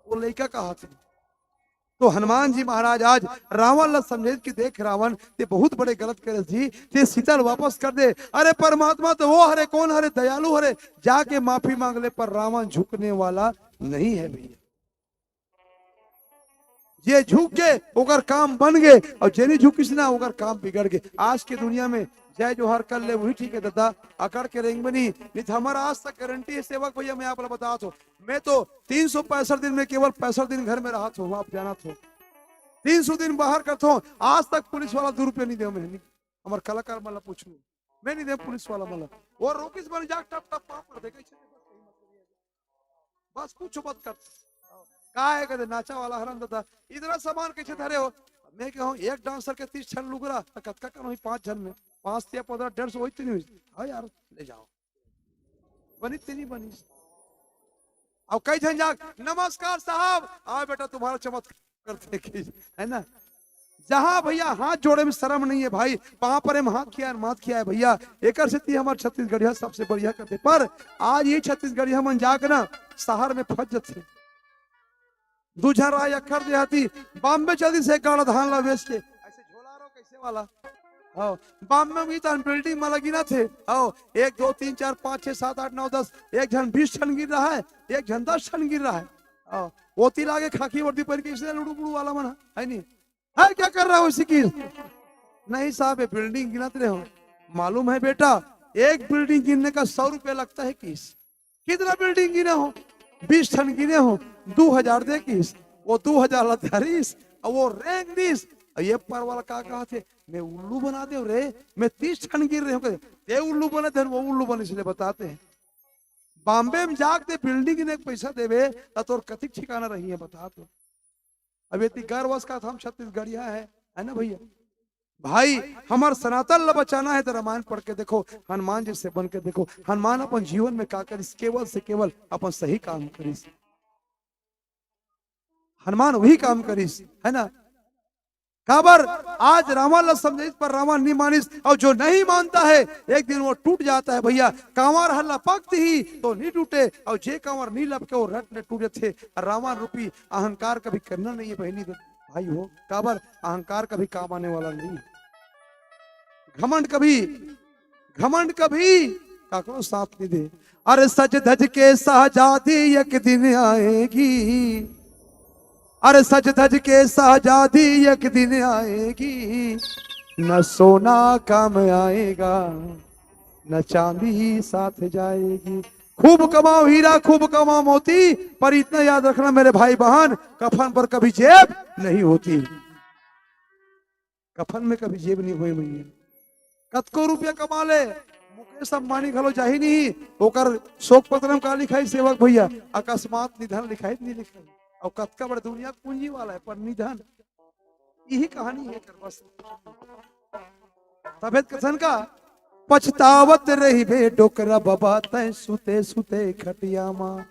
वो लइका कहा था। तो हनुमान जी महाराज आज रावण ला समझे कि देख रावण, ते बहुत बड़े गलत करे जी, ते सीता ला वापस कर दे। अरे, परमात्मा तो वो हरे, कौन हरे? दयालु हरे। जाके माफी मांग ले, पर रावण झुकने वाला नहीं है भैया। जे झुक गे, ओकर काम बन गे, और जे नहीं झुकिस ना, ओकर काम बिगड़ गे। आज के दुनिया में जय जोहार कर ले, वही ठीक है दादा। अकड़ के रेंग बनी, नहीं तो हमारा आज तक गारंटी है सेवक भैया, मैं आप ला बतात हूँ। मैं तो तीन सौ पैंसठ दिन में केवल पैंसठ दिन घर में रहत हूँ, आप जानत हो। तीन सौ दिन बाहर करत हूँ, आज तक पुलिस वाला दो रुपया नहीं दे मैं, नहीं। हमार कलाकार मन ला पूछू, मैं नहीं दे पुलिस वाला मन ला। वो रोकिस बन जा, टप टप पाँव पड़ दे, कैसे दे, बस यही मतलब है। बस कुछ मत कर। का है कहते नाचा वाला हरन दादा, इतना सामान कैसे धरे हो? मैं कहूँ, एक डांसर के तीस ठन लुगरा, तो कतका कन होई पाँच झन में? पाँच तिया पन्द्रह, डेढ़ सौ होई तो नहीं होई? हाँ यार, ले जाओ। बनी तेरी बनी। अब कई झन जाग, "नमस्कार साहब।" "आओ बेटा, तुम्हारा चमत्कार करते हैं कि," है ना? जहां भैया हाथ जोड़े में शर्म नहीं है भाई, पांव परे में हाथ खिया, माथ खिया है भैया। एकर सेती हमर छत्तीसगढ़िया सबसे बढ़िया करते। पर आज ये छत्तीसगढ़िया मन जाके ना शहर में फंस जथे। दू झन राय अखर देहाती बॉम्बे चल दिस एक गाड़ा धान ला बेच के। ऐसे झोला रो कैसे वाला? हाँ, बॉम्बे में तो बिल्डिंग में लगी ना थे। हाँ, एक, दो, तीन, चार, पाँच, छः, सात, आठ, नौ, दस, एक झन बीस ठन गिन रहा है, एक झन दस ठन गिन रहा है। हाँ, ओती लागे खाकी वर्दी पहन के इसलिए लुड़ू बुड़ू वाला मन है, है नहीं? है क्या कर रहा है उसी की? नहीं साहब, ये बिल्डिंग गिनत रहे हो। मालूम है बेटा, एक बिल्डिंग गिनने का सौ रुपया लगता है किस? कितना बिल्डिंग गिने हो? बीस ठन गिने हो, दो हजार दे किस? वो दो हजार ला धरिस, और वो रेंग दिस। और ये पर वाला का कहा थे, "मैं उल्लू बना दे रे, मैं तीस ठन गिन रहे हूँ।" कहते, "ते उल्लू बना दे, वो उल्लू बने, इसलिए बताते हैं।" बॉम्बे में जाके बिल्डिंग गिने के पैसा देवे, त तोर कतिक ठिकाना रही है, बता तो। अब ये गर्व का हम छत्तीसगढ़िया है, है ना भैया? भाई, हमर सनातन ला बचाना है तो रामायण पढ़ के देखो, हनुमान जी से बन के देखो, हनुमान अपन जीवन में का करिस, केवल से केवल अपन सही काम करिस। हनुमान वही काम करिस, है ना? काबर आज रावण ला समझाइस पर रावण नहीं मानिस, और जो नहीं मानता है एक दिन वो टूट जाता है भैया। कांवर ह लपकत ही तो नहीं टूटे, और जे कांवर नहीं लपके वो रट ले टूट जाथे। रावण रूपी अहंकार कभी करना नहीं है बहनी भाई हो, काबर अहंकार कभी काम आने वाला नहीं है। घमंड कभी, घमंड कभी काकरो साथ नहीं दे। अरे सज धज के शहजादी एक दिन आएगी, अरे सज धज के शहजादी एक दिन आएगी, न सोना काम आएगा, न चांदी साथ जाएगी। खूब कमाओ हीरा, खूब कमाओ मोती, पर इतना याद रखना मेरे भाई बहन, कफन पर कभी जेब नहीं होती। कफन में कभी जेब नहीं होए भैया। कतको रुपया कमा ले, मुकेश अंबानी घलो जाही नहीं, ओकर शोक पत्र में का लिखाई सेवक भैया, अकस्मात निधन लिखाई नहीं लिखाई। और कतका बड़े दुनिया पूंजी वाला है, पर निधन, यही कहानी है कर बस। तबे त कथन का, "पछतावत रहिबे डोकरा बाबा तैं सुते सुते खटिया मा।"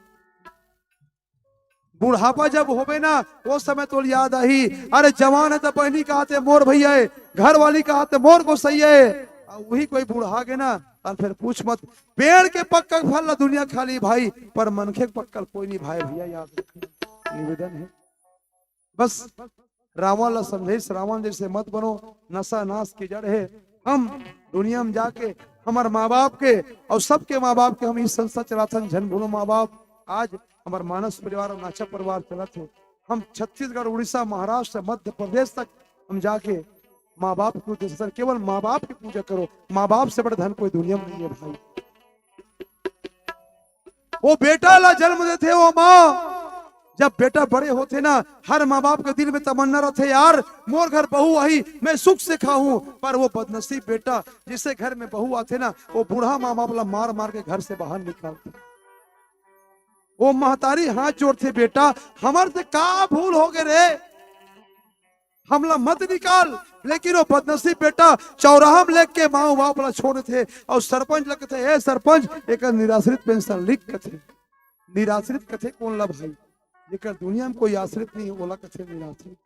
बुढ़ापा जब होबे ना, वो समय तोल याद आही। अरे जवान है तो बहनी कहाथे मोर भैया है, घर वाली कहाथे मोर गोसैया है। और वही कोई बुढ़ा गे ना, तब फिर पूछ मत। पेड़ के पक्का फल ला दुनिया खा ली भाई, पर मनखे के पक्का कोई नहीं भाई भैया, याद रखना, निवेदन है। बस रावण ला समझाइस, रावण जैसे मत बनो, नशा नाश की जड़ है। हम दुनिया में जाके हमर माँ बाप के और सबके माँ बाप के हम ई संस्था चलाथन, झन भूलो माँ बाप। आज हमर मानस परिवार और नाचा परिवार चलत है। हम छत्तीसगढ़, उड़ीसा, महाराष्ट्र, मध्य प्रदेश तक हम जाके माँ बाप के उद्देश्य से, केवल माँ बाप की पूजा करो। माँ बाप से बड़ा धन कोई दुनिया में नहीं है भाई। वो बेटा ला जन्म देथे, वो माँ जब बेटा बड़े होथे ना, हर माँ बाप के दिल में तमन्ना रथे, "यार, मोर घर बहू आही, मैं सुख से खाहूं।" पर वो बदनसीब बेटा, जिसे घर में बहू आथे ना, वो बूढ़ा माँ बाप ला मार मार के घर से बाहर निकालथे। वो महतारी हाथ जोड़थे, "बेटा, हमर से का भूल हो गे रे, हमला मत निकाल।" लेकिन वो बदनसीब बेटा चौराहा में लेके माँ बाप ला छोड़ देथे और सरपंच लगथे, "हे सरपंच, एक निराश्रित पेंशन लिख," कथे। निराश्रित कथे कोन ला भाई? जेकर दुनिया में कोई आश्रित नहीं, ओला कथे निराश्रित।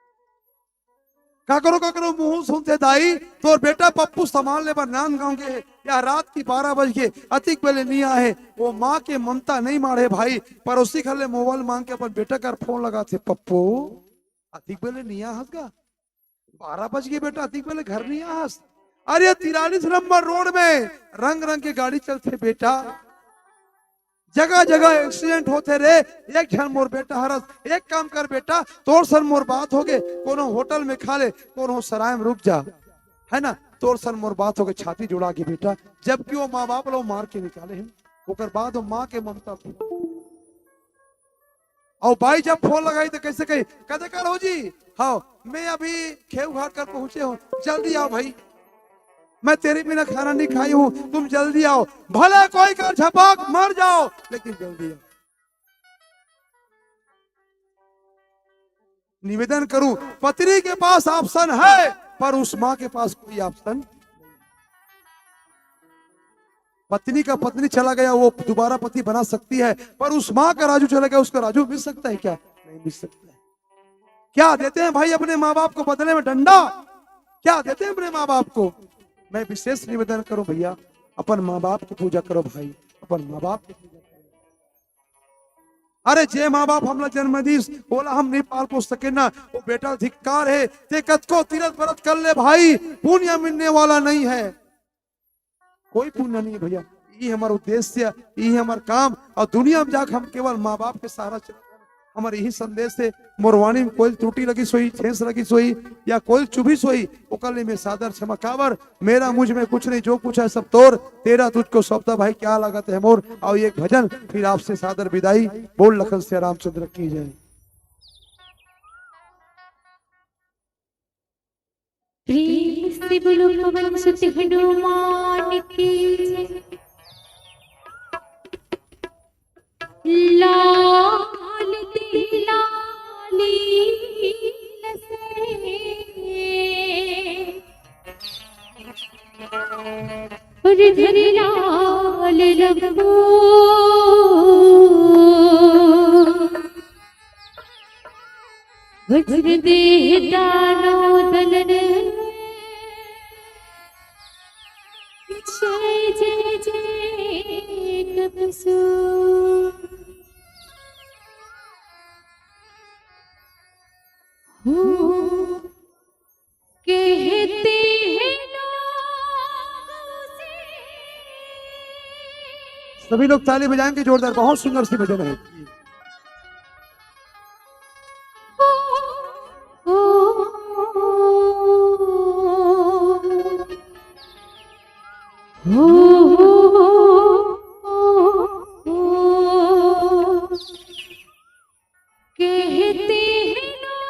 काकरो काकरो मुंह सुनथे, "दाई, तोर बेटा पप्पू सामान ले बर नांदगांव गे हे, या रात की बारह बज गे, अतिक बेले नी आए हे।" वो माँ के ममता नहीं माढ़े भाई, पड़ोसी घर ले मोबाइल मांग के अपन बेटा कर फोन लगाथे, "पप्पू, अतिक बेले नी आहस गा? बारह बज गे बेटा, अतिक बेले घर नी आहस?" अरे, तिरालीस नंबर रोड में रंग रंग के गाड़ी चलथे बेटा, जगह जगह एक्सीडेंट होथे रे। एक झन मोर बेटा हरस, एक काम कर बेटा, तोर सन मोर बात होगे, कोनो होटल में खा ले, कोनो सराय में रुक जा, है ना, तोर सन मोर बात होगे, छाती जुड़ा के बेटा, जबकि वो माँ बाप लो मार के निकाले हैं, ओकर बाद वो माँ के ममता। और बाई जब फोन लगाई तो कैसे कही, "कते कर हो जी?" "हाँ, मैं अभी खेव घाट कर पहुंचे हूँ, जल्दी आओ भाई, मैं तेरे बिना खाना नहीं खाई हूँ, तुम जल्दी आओ, भले कोई कर झपाक मर जाओ, लेकिन जल्दी आओ।" निवेदन करूं, पत्नी के पास ऑप्शन है, पर उस माँ के पास कोई ऑप्शन। पत्नी का पत्नी चला गया, वो दोबारा पति बना सकती है, पर उस माँ का राजू चला गया, उसका राजू मिल सकता है क्या? नहीं मिल सकता है। क्या देते हैं भाई अपने माँ बाप को बदले में? डंडा। क्या देते हैं अपने माँ बाप को? मैं विशेष निवेदन करूं भैया, अपन माँ बाप की पूजा करो भाई, अपन माँ बाप की पूजा करो। अरे, जे माँ बाप हमला जन्म दिस, ओला हम नहीं पाल पोस सके ना, वो बेटा धिक्कार है। ते कतको तीरथ व्रत कर ले भाई, पुण्य मिलने वाला नहीं है, कोई पुण्य नहीं है भैया। ये हमारा उद्देश्य, ये हमारा काम, और दुनिया में जाके हम केवल माँ बाप के सहारा चले। हमारे यही संदेश है। मोर वाणी में कोई त्रुटि लगी सोई, ठेस लगी सोई, या कोई चुभी सोई, ओकर लिए मैं सादर क्षमा। काबर, मेरा मुझ में कुछ नहीं, जो कुछ है सब तोर, तेरा तुझको सौंपता भाई, क्या लागत है मोर। और एक भजन, फिर आपसे सादर विदाई। बोल लखन सिया रामचंद्र की जय। प्रेम से बोलो पवन सुत हनुमान की जय। लाल तेरी लाली नसे और धरी लाल लंबो। वज्र देह दानो दलन। जय जय जय कपिसो। हो कहते हैं लोग उसे। सभी लोग ताली बजाएंगे जोरदार, बहुत सुंदर सी भजन है। कहते हैं लोग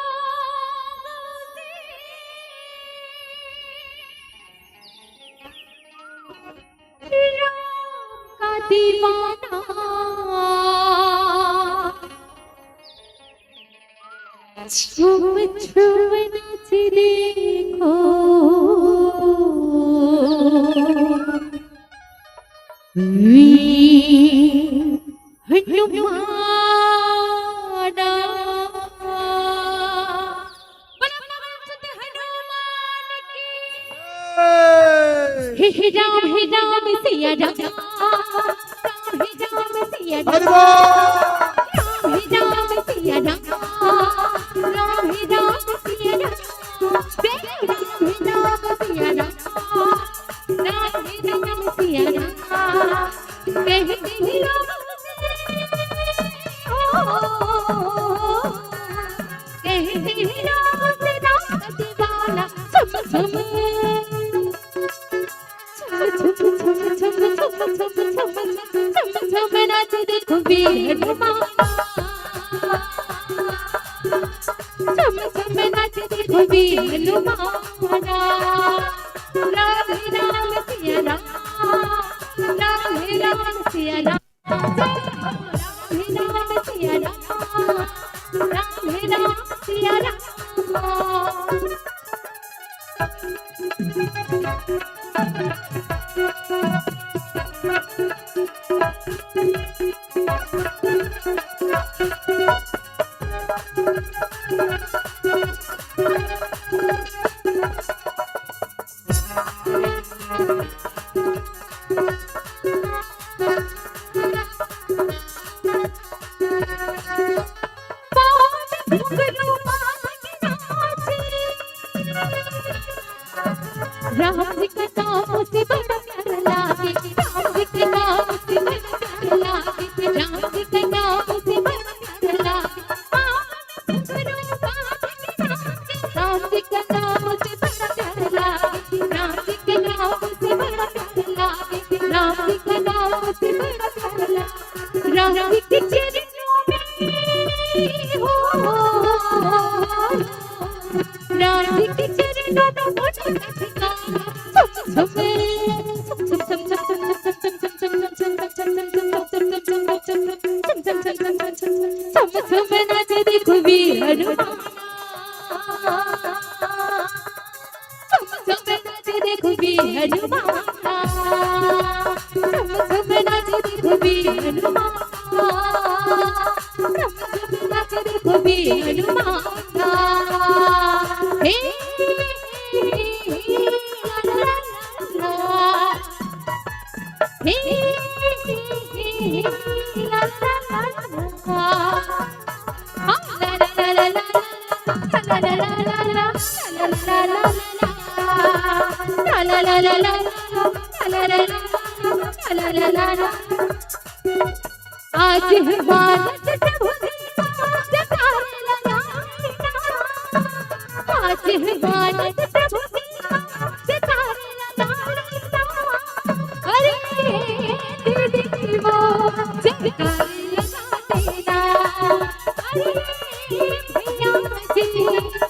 उसे राम का दीवाना। छुप छुप नाच देखो वीर हनुमाना। बोलो पवन सुत हनुमान की। हे हे राम, हे राम, सिया राम। राम, हे राम, सिया राम। अरे वाह! राम, हे राम, सिया राम। राम, हे राम, सिया राम। जय राम, हे राम, सिया राम। राम, हे राम, सिया राम। कहते हैं लोग उसे, ओ, कहते हैं लोग उसे राम का दीवाना। झम, झम। झम, झम, झम, नाच देखो वीर हनुमाना। देखो भी हनुमाना। राम राम सिया राम, राम राम सिया राम। जय राम राम सिया राम, राम राम सिया राम। राम जी के नाम से बड़ा प्यारा लागे, राम जी के नाम से बड़ा प्यारा लागे, राम जी के नाम से बड़ा प्यारा लागे। राम जी के नाम से बड़ा प्यारा लागे, राम जी के नाम से बड़ा प्यारा लागे, राम जी के नाम से बड़ा प्यारा लागे। राम जी के चरणों में हो, राम जी के चरणों में मोटा ठिकाना। झुम झुम, झुम झुम नाचे रघुवीर हनुमान। झुम झुम नाचे रघुवीर हनुमान। झुम झुम नाचे रघुवीर हनुमान। झुम झुम नाचे रघुवीर हनुमान। हे, हे, हे, हे, ला, ला, ला, ला। हे, हे, हे, हे, ला, ला, ला, ला। आज है मानस प्रभु की जयकार लगाई ना। आज है मानस प्रभु की जयकार लगाई ना। अरे दीदी वो जयकार लगा देना। अरे भैया जी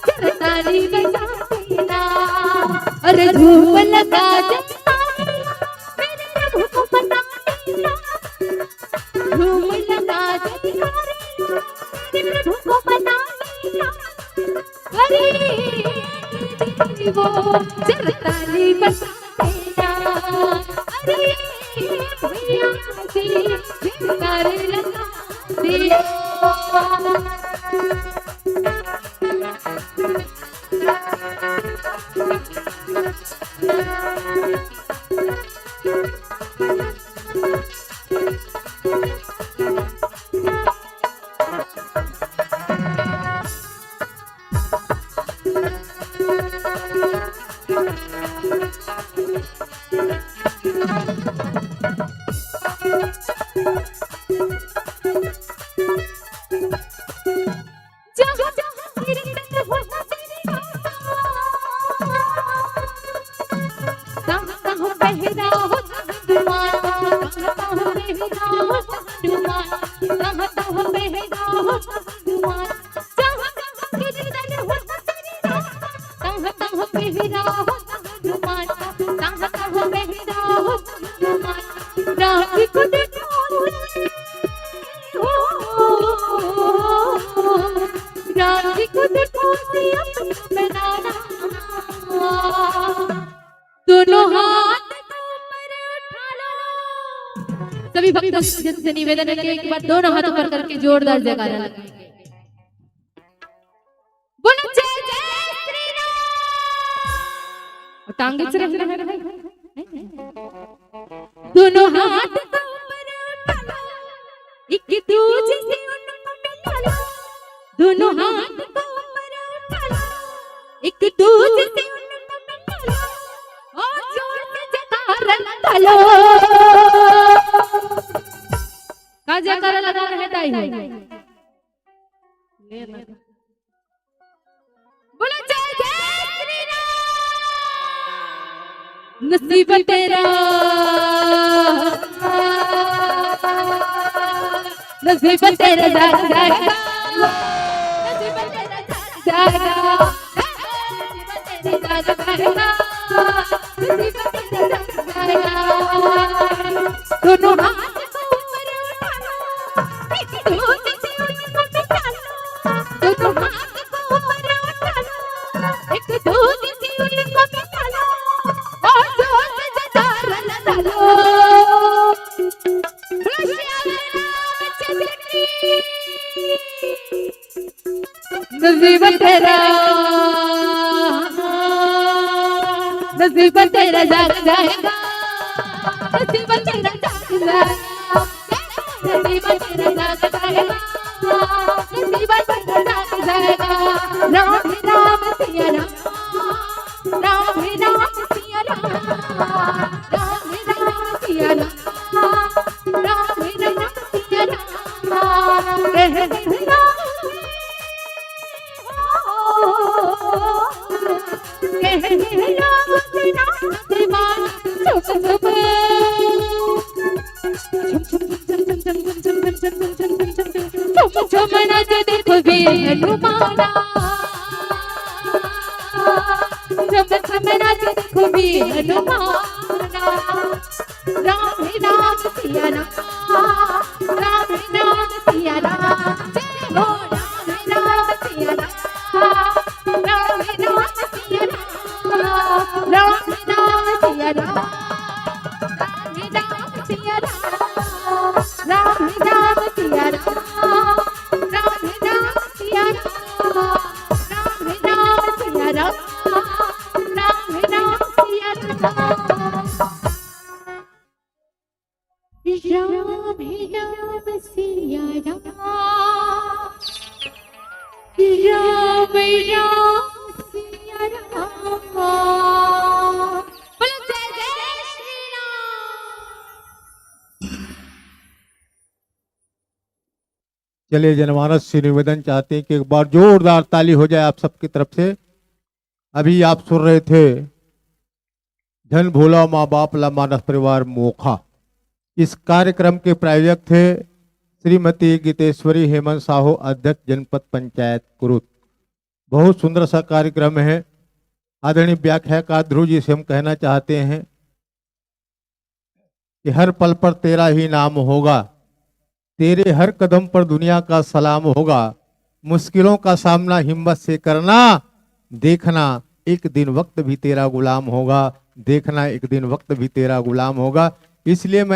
जरताली बजा देना। अरे धूप लगा दे मेरे प्रभु को मना देना। धूप लगा दे मेरे प्रभु को मना देना। अरे वो जरताली बजा देना। अरे भैया जी जयकार लगा देना। दोनों हाथ को ऊपर उठा लो। सभी भक्तों से निवेदन है कि एक बार दोनों हाथ ऊपर करके जोरदार जयकारा लगाएंगे। बोलो जय जय श्री राम। और टांगे से रखना है भाई। दोनों हाथ को ऊपर उठा लो, एक दूजे से उनको मिला लो। दोनों हाथ को ऊपर उठा लो, एक दूजे से उनको मिला लो। और जोर से जयकारा लगा लो। का जयकारा लगाना है दाई? बोलो जय जय श्री राम। नसीब तेरा, नसीब तेरा जाग जाएगा, नसीब तेरा जाग जाएगा। दोनों हाथ को ऊपर उठा लो, एक दूजे से उनको मिला लो। दोनों हाथ को ऊपर उठा लो, एक दूजे से उनको मिला लो, और जोर से जयकारा लगा लो। बोलो श्री रामचंद्र की। नसीब तेरा, नसीब तेरा जाग जाएगा, नसीब तेरा जाग जाएगा, नसीब तेरा जाग जाएगा, नसीब तेरा जाग जाएगा। राम ही राम सिया राम, राम ही राम सिया राम, राम ही राम सिया राम, राम ही राम सिया राम। कह देखो भी हनुमाना, झम झम नाच देखो भी हनुमाना। राम ही राम सिया राम, राम ही राम सिया राम, जय हो राम ही राम सिया राम, राम ही राम सिया राम, राम ही राम सिया राम, राम ही राम सिया राम, राम ही राम सिया राम, राम ही राम सिया राम, राम ही राम सिया राम, राम ही राम सिया राम। राम ही राम सिया राम, राम राम सिया राम। बोलो जय जय श्री राम। चलिए, जनमानस से निवेदन चाहते हैं कि एक बार जोरदार ताली हो जाए आप सबकी तरफ से। अभी आप सुन रहे थे धन भोला माँ बाप ला मानस परिवार मोखा। इस कार्यक्रम के प्रायोजक थे श्रीमती गीतेश्वरी हेमंत साहू, अध्यक्ष जनपद पंचायत कुरुद। बहुत सुंदर सा कार्यक्रम है। आदरणीय व्याख्याकार ध्रुव जी से हम कहना चाहते हैं कि हर पल पर तेरा ही नाम होगा, तेरे हर कदम पर दुनिया का सलाम होगा। मुश्किलों का सामना हिम्मत से करना, देखना एक दिन वक्त भी तेरा गुलाम होगा, देखना एक दिन वक्त भी तेरा गुलाम होगा। इसलिए मैं